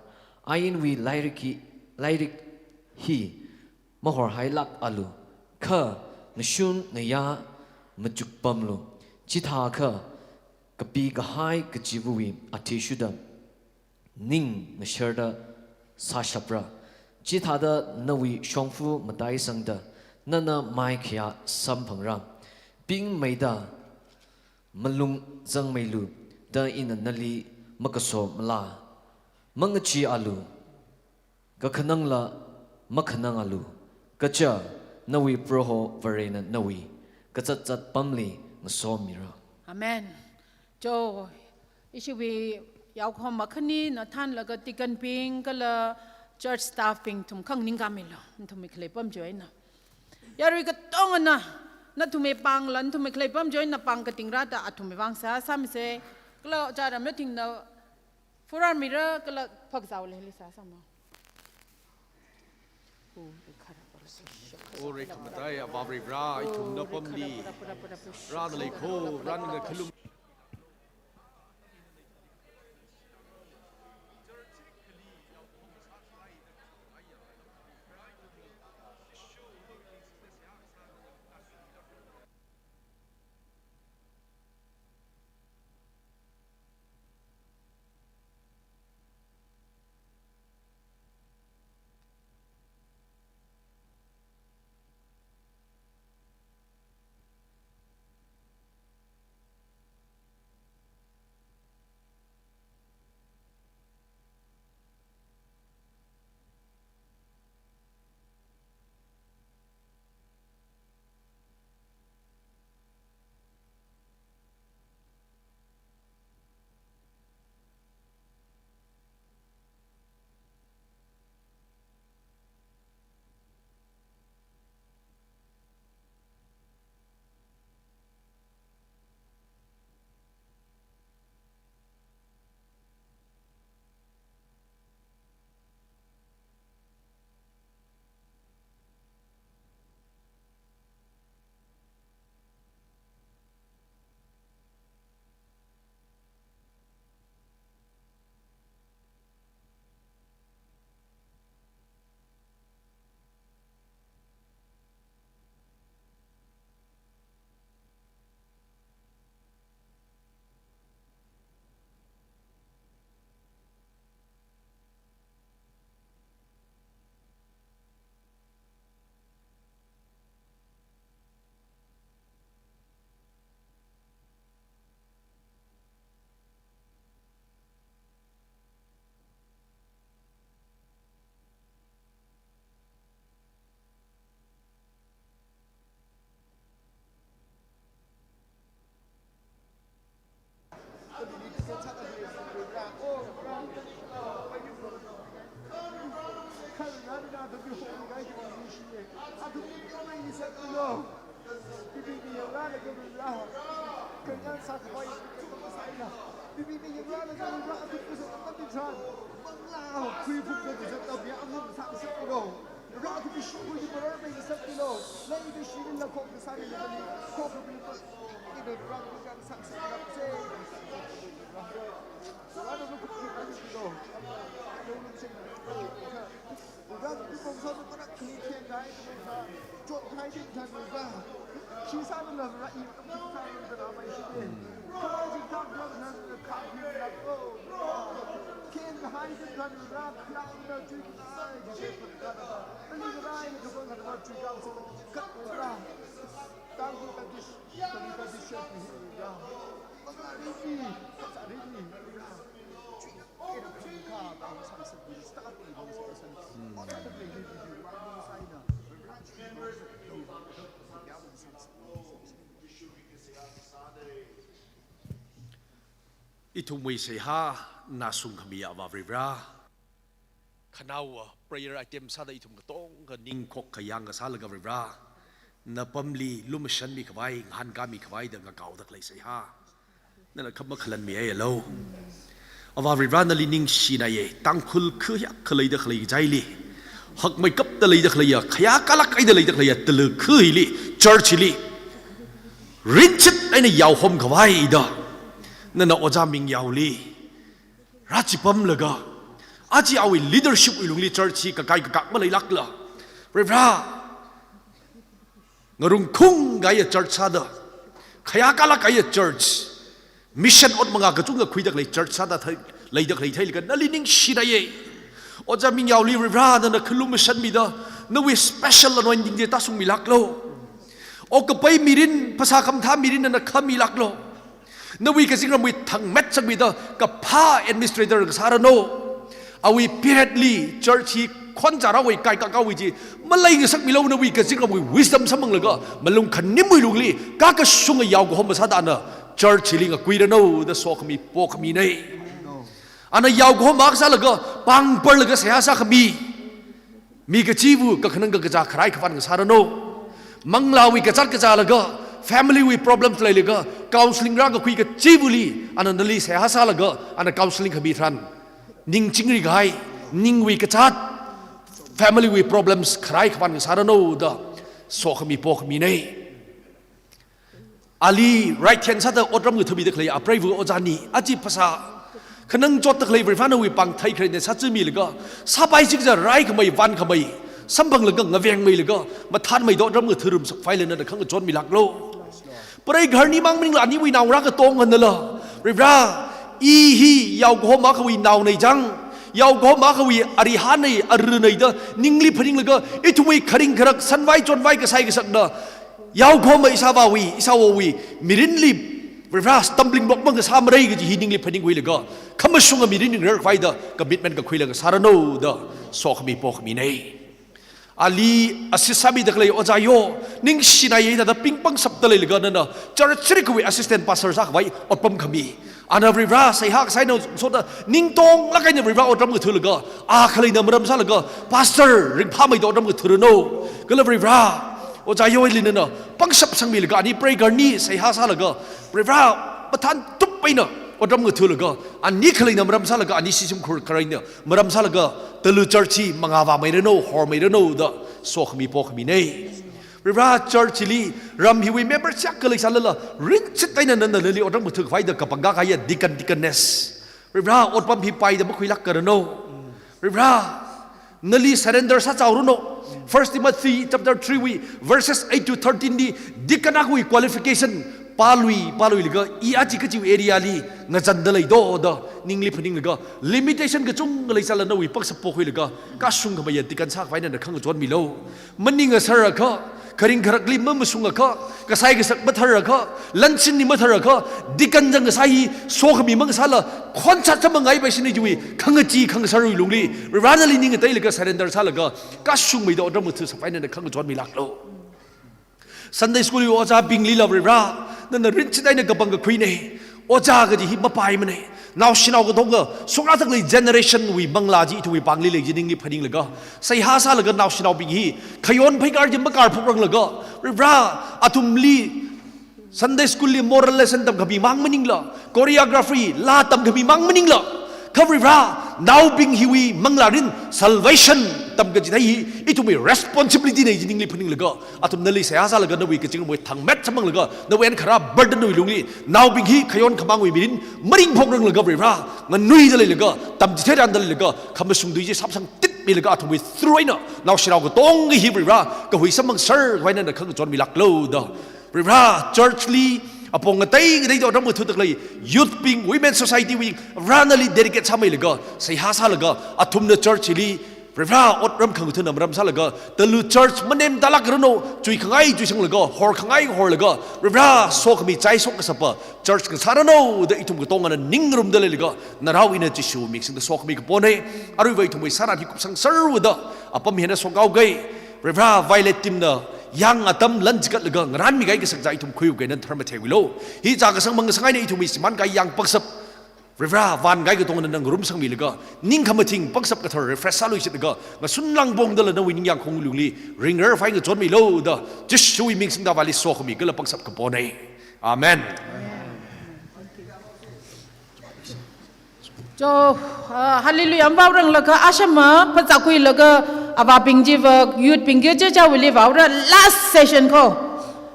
Ainwui lairik hi, lairik hi mahorhailākalu, kha ngashun ngayā machukpamlu. Chithākha kapikahai kachivawui athishurda ning ngasharda sāshapra. Chithāda nawui shongfa mataisangda nana maikhayā samphangra. Pingmeida malung zangmeilu da ina nali makaso mala. Mangacheealu, kakhanangla makhanangalu, kaja nawui Proho Varena nawui kazatzat pamli ngasomira. Amen. Cho, ishiwui yaokahoma khanina thānlaga deacon bing kala church staff bing thumkha nganingkāmilu, nathumwui khalei pam chiwui eina. Yarui katongana, nathumwui pāngla nathumwui khalei pam chiwui eina pāng kating rāda athumwui vang seihā sāmisa, kala ojā Ramnathingna phurāmira kala phakzāo leili seihā sāma. Ore khamatai Avā Varivara, ithumna pamli rāda leikho, rānda khalum. Ithumwui seihā nana sungkhamiya Avā Varivara. Khanaowa prayer item sāda ithum katonga ningkhok kayang kasālaga Varivara, napamli lumashanmi khavai, ngahānkāmi khavai da ngakaoda khalei seihā nana khamakhalanmi aialo. Avā Varivara nali ningshinaye, Tangkhul kha hiyākha leida khalei kajaili, hakmeikapta leida khaleiya, khayākalak eida leida khaleiya, tala kha hili, church hili rinchit eina yaohom khavai da nana Ojā Mingyaoli rāchipamlaga, aja awui leadership wui lungli church hi kakai kakak maleilākla, Varivara, ngarung khungkahaiya church sāda, khayākalak kahaiya church, mission ot manga kachungkha khuida khalei church sāda thei, leida khalei theilaga nali ningshinaye. Ojā Mingyaoli Varivara nana khalumashanmida, nawui special anointing chi tāshungmilāklo. Okkapai mirin, phasā khamathā mirin nana khamilāklo. Nawui kazingramwui thangmet sangmida kaphā administrator ngasāranu. Awui period li church hi khonzarāwui kaikakāwui chi maleingasakmilo, nawui kazingramwui wisdom samphanglaga malung khanimwui lungli kakashunga yaokahoma sāda ana church hili ngakuiranu da sokhami pokhaminei. Ana yaokahoma kasālaga, pāngparlaga seihā sākhami, mi kachiva̱ kakhanang kakazā kharai khavān ngasāranu. Manglāwui kazāt kazālaga, family wui problems leilaga, counselling rākakhui kachiva̱li, ana nali seihā sālaga, ana counselling khami tharan, ning chingri kahai, ningwui kazāt, family wui problems kharai khavān ngasāranu da, sokhami pokhamina. Ali right hand sāda otram ngathāmida khalei apreiva̱ ojā ani, aja phasā khanang chotda khalei Varivarā nawui pāng theikharei eina sāchimilaga, sāpai chikaja raikhamei, vānkhamei, samphanglaga ngavengmeilaga, mathānmeida otram ngathārum sakphai eina nana khangachon milāklu. Preigaharnimang maningla aniwui naongarā katonga nala, Varivarā, i hi yaokahoma akhawui naonei chang, yaokahoma akhawui arihānei, arunei da ningli phaninglaga, ithumwui kharing kharak, sanvai chonvai kasai kasakna, yaokahoma ishāvāwui, ishāwowui mirinli, Varivarā, stumbling block mang kasā marei kaji hi ningli phaningkhuilaga, khamashunga mirin ringrarkhavai da commitment kakhuilaga sāranu da, sokhami pokhamina. Ali assist sāmida khalei ojā yo, ningshinaye da ping pangshapda leilaga nana church chirikawui assistant pastor sākhavai otpam khami. Ana Varivarā seihā kasā eina soda ningtonglāk eina Varivarā otram ngathālaga, a khaleina maram sālaga, pastor ringphāmeida otram ngathāranu. Kala Varivarā, ojā yoili nana pangshap sangmilaga, ani preigaharni seihā sālaga, Varivarā mathāntup eina otram ngathālaga, ani khaleina maram sālaga, ani shimkhur kharei eina maram sālaga, Talu church hi mangā vāmeiranu, hormeiranu da, sokhami pokhamina. Varivarā, church hili ram hiwui member chiyākha leisālala, rinchit eina nana nali otram ngathākhavai da kapangkā kahaiya deacon, deaconess, Varivarā, otpam hi paida makhuilākranu. Varivarā, nali surrender sāchaoranu. First Timothy chapter three wui verses eight to thirteen li deacon akhawui qualification pālui, pāluilaga, i aja kachiwui area li ngazanda leido da ningli phaninglaga, limitation kachungkha leisālala nawui pangshap pokhuilaga, kashungkhameiya deacon sākhavai eina nana khangachon milu. Maning ngasarakha, kharing kharakli mamashungakha, kasai kasak matharakha, lanshinli matharakha, deacon chang kasā hi sokhami mang sāla, khonsat samphangngaipai shini chiwui khangachee khangasarawui lungli, Varivarā nali ning ngateilaga surrender sālaga, kashungmeida otram ngathā sakphai eina nana khangachon milāklu. Sunday school wui ojābinglila Varivarā, nana rinchit eina kapang kakhuina. Ojā kaji hi mapaimana. Naoshinao katonga, shokra tak lei generation wui manglā chi ithumwui pāngli lei kaji ningli phaninglaga, seihā sālaga naoshinaobing hi khayon pheikar chi makarphukranglaga, Varivarā, athumli Sunday school li moral lesson tamkhamimang maningla, choreography laa tamkhamimang maningla, kha Varivarā, naobing hiwui manglārin salvation tamkachithei hi ithumwui responsibility na kaji ningli phaninglaga, athum nali seihā sālaga nawui kazingramwui thangmet samphanglaga, nawui eina kharā burden wui lungli, naobing hi khayon khamangwui mirin maringphokranglaga Varivarā, nganuida leilaga, tamchitheiranda leilaga, khamashung tui chi sapsangtitmilaga athumwui through eina naoshinao katonga hi Varivarā, kahui samphangsar khavai eina nana khangachon milāklu da. Varivarā, church li apong ngatei ngateida otram ngathāda khalei youth bing, women society bing, Varivarā nali dedicate sāmeilaga, seihā sālaga, athumna church li Varivarā otram khangathāna maram sālaga, Talu church manemtalākranu, chuikhangai chuisanglaga, horkhangai horlaga, Varivarā, sokhami chai shok kasāpa church ngasāranu da ithum katongana ningrumda leilaga, narao ina Jishu ming singda sokhami kapona. Aruiva ithumwui sāran hi kupsangserwuda, apam hi eina shokhaoga. Varivarā, Violet team na yang atam lan chikatlaga ngaranmi kahai kasak chi ithum khuiuga, nana tharmatheilu. Hi chākasang mangasang eina ithumwui shimān kahai yang pangshap, Varivarā, vān kahai katongana ngarumsangmilaga, ning khamathing pangshap kathar refresh sāluishitlaga, ngasun langpongdala nawui ningyāngkhaung lungli ringrarkhavai ngachonmilu da, Jishuwui ming singda Avāli sokhami kala pangshap kapona. Amen. Cho, ah, hallelujah, mavaoranglaga, ashama, phazā khuilaga, avābing chiva, youth bing chi, chichāwuili vaora, last session ko.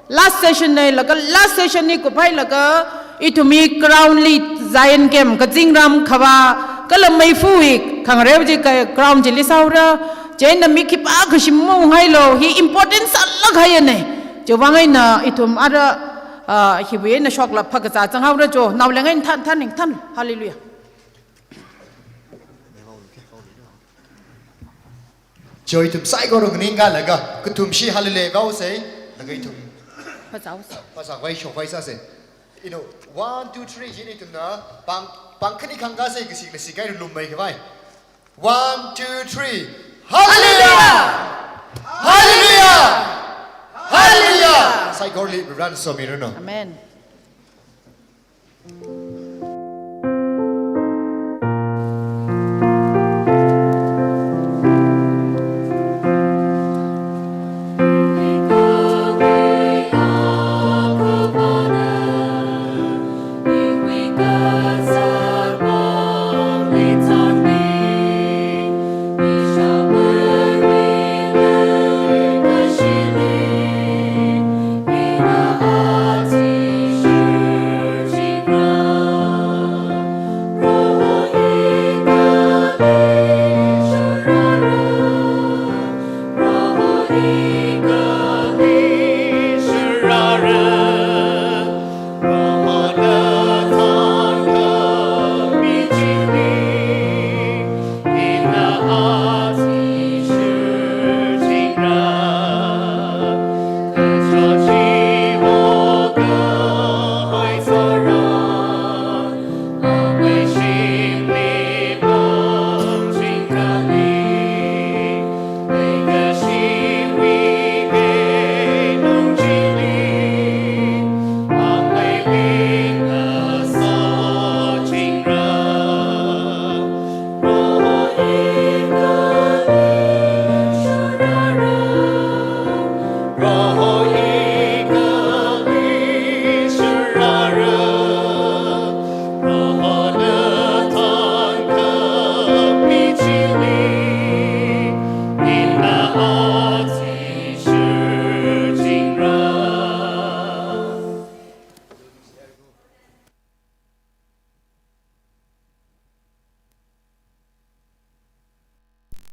Last session na, laga last session hi kuphailaga, ithumwui ground li Zion Camp, kazingram khavā, kala meifuwui khangareo chi ka ground chili sāhaora, chieina mi khipākha shim maunghailu, hi important sālāk haiyana. Chiwuivang eina ithum ara, ah, hiwui eina shokla phākazā zanghaora cho, naoleng eina than, than, than, hallelujah. Cho ithum saikora nganingkalaga, kathumshi hallelujah vaosa, laga ithum. Phazāhaosa. Phazākhavai shokhavai sāsa. You know, one, two, three, jin ithumna, pāng, pāng khani khangkāsa, kashi, kashi kai lummeikhavai. One, two, three. Hallelujah! Hallelujah! Hallelujah! Saikorali Varena somiranu. Amen.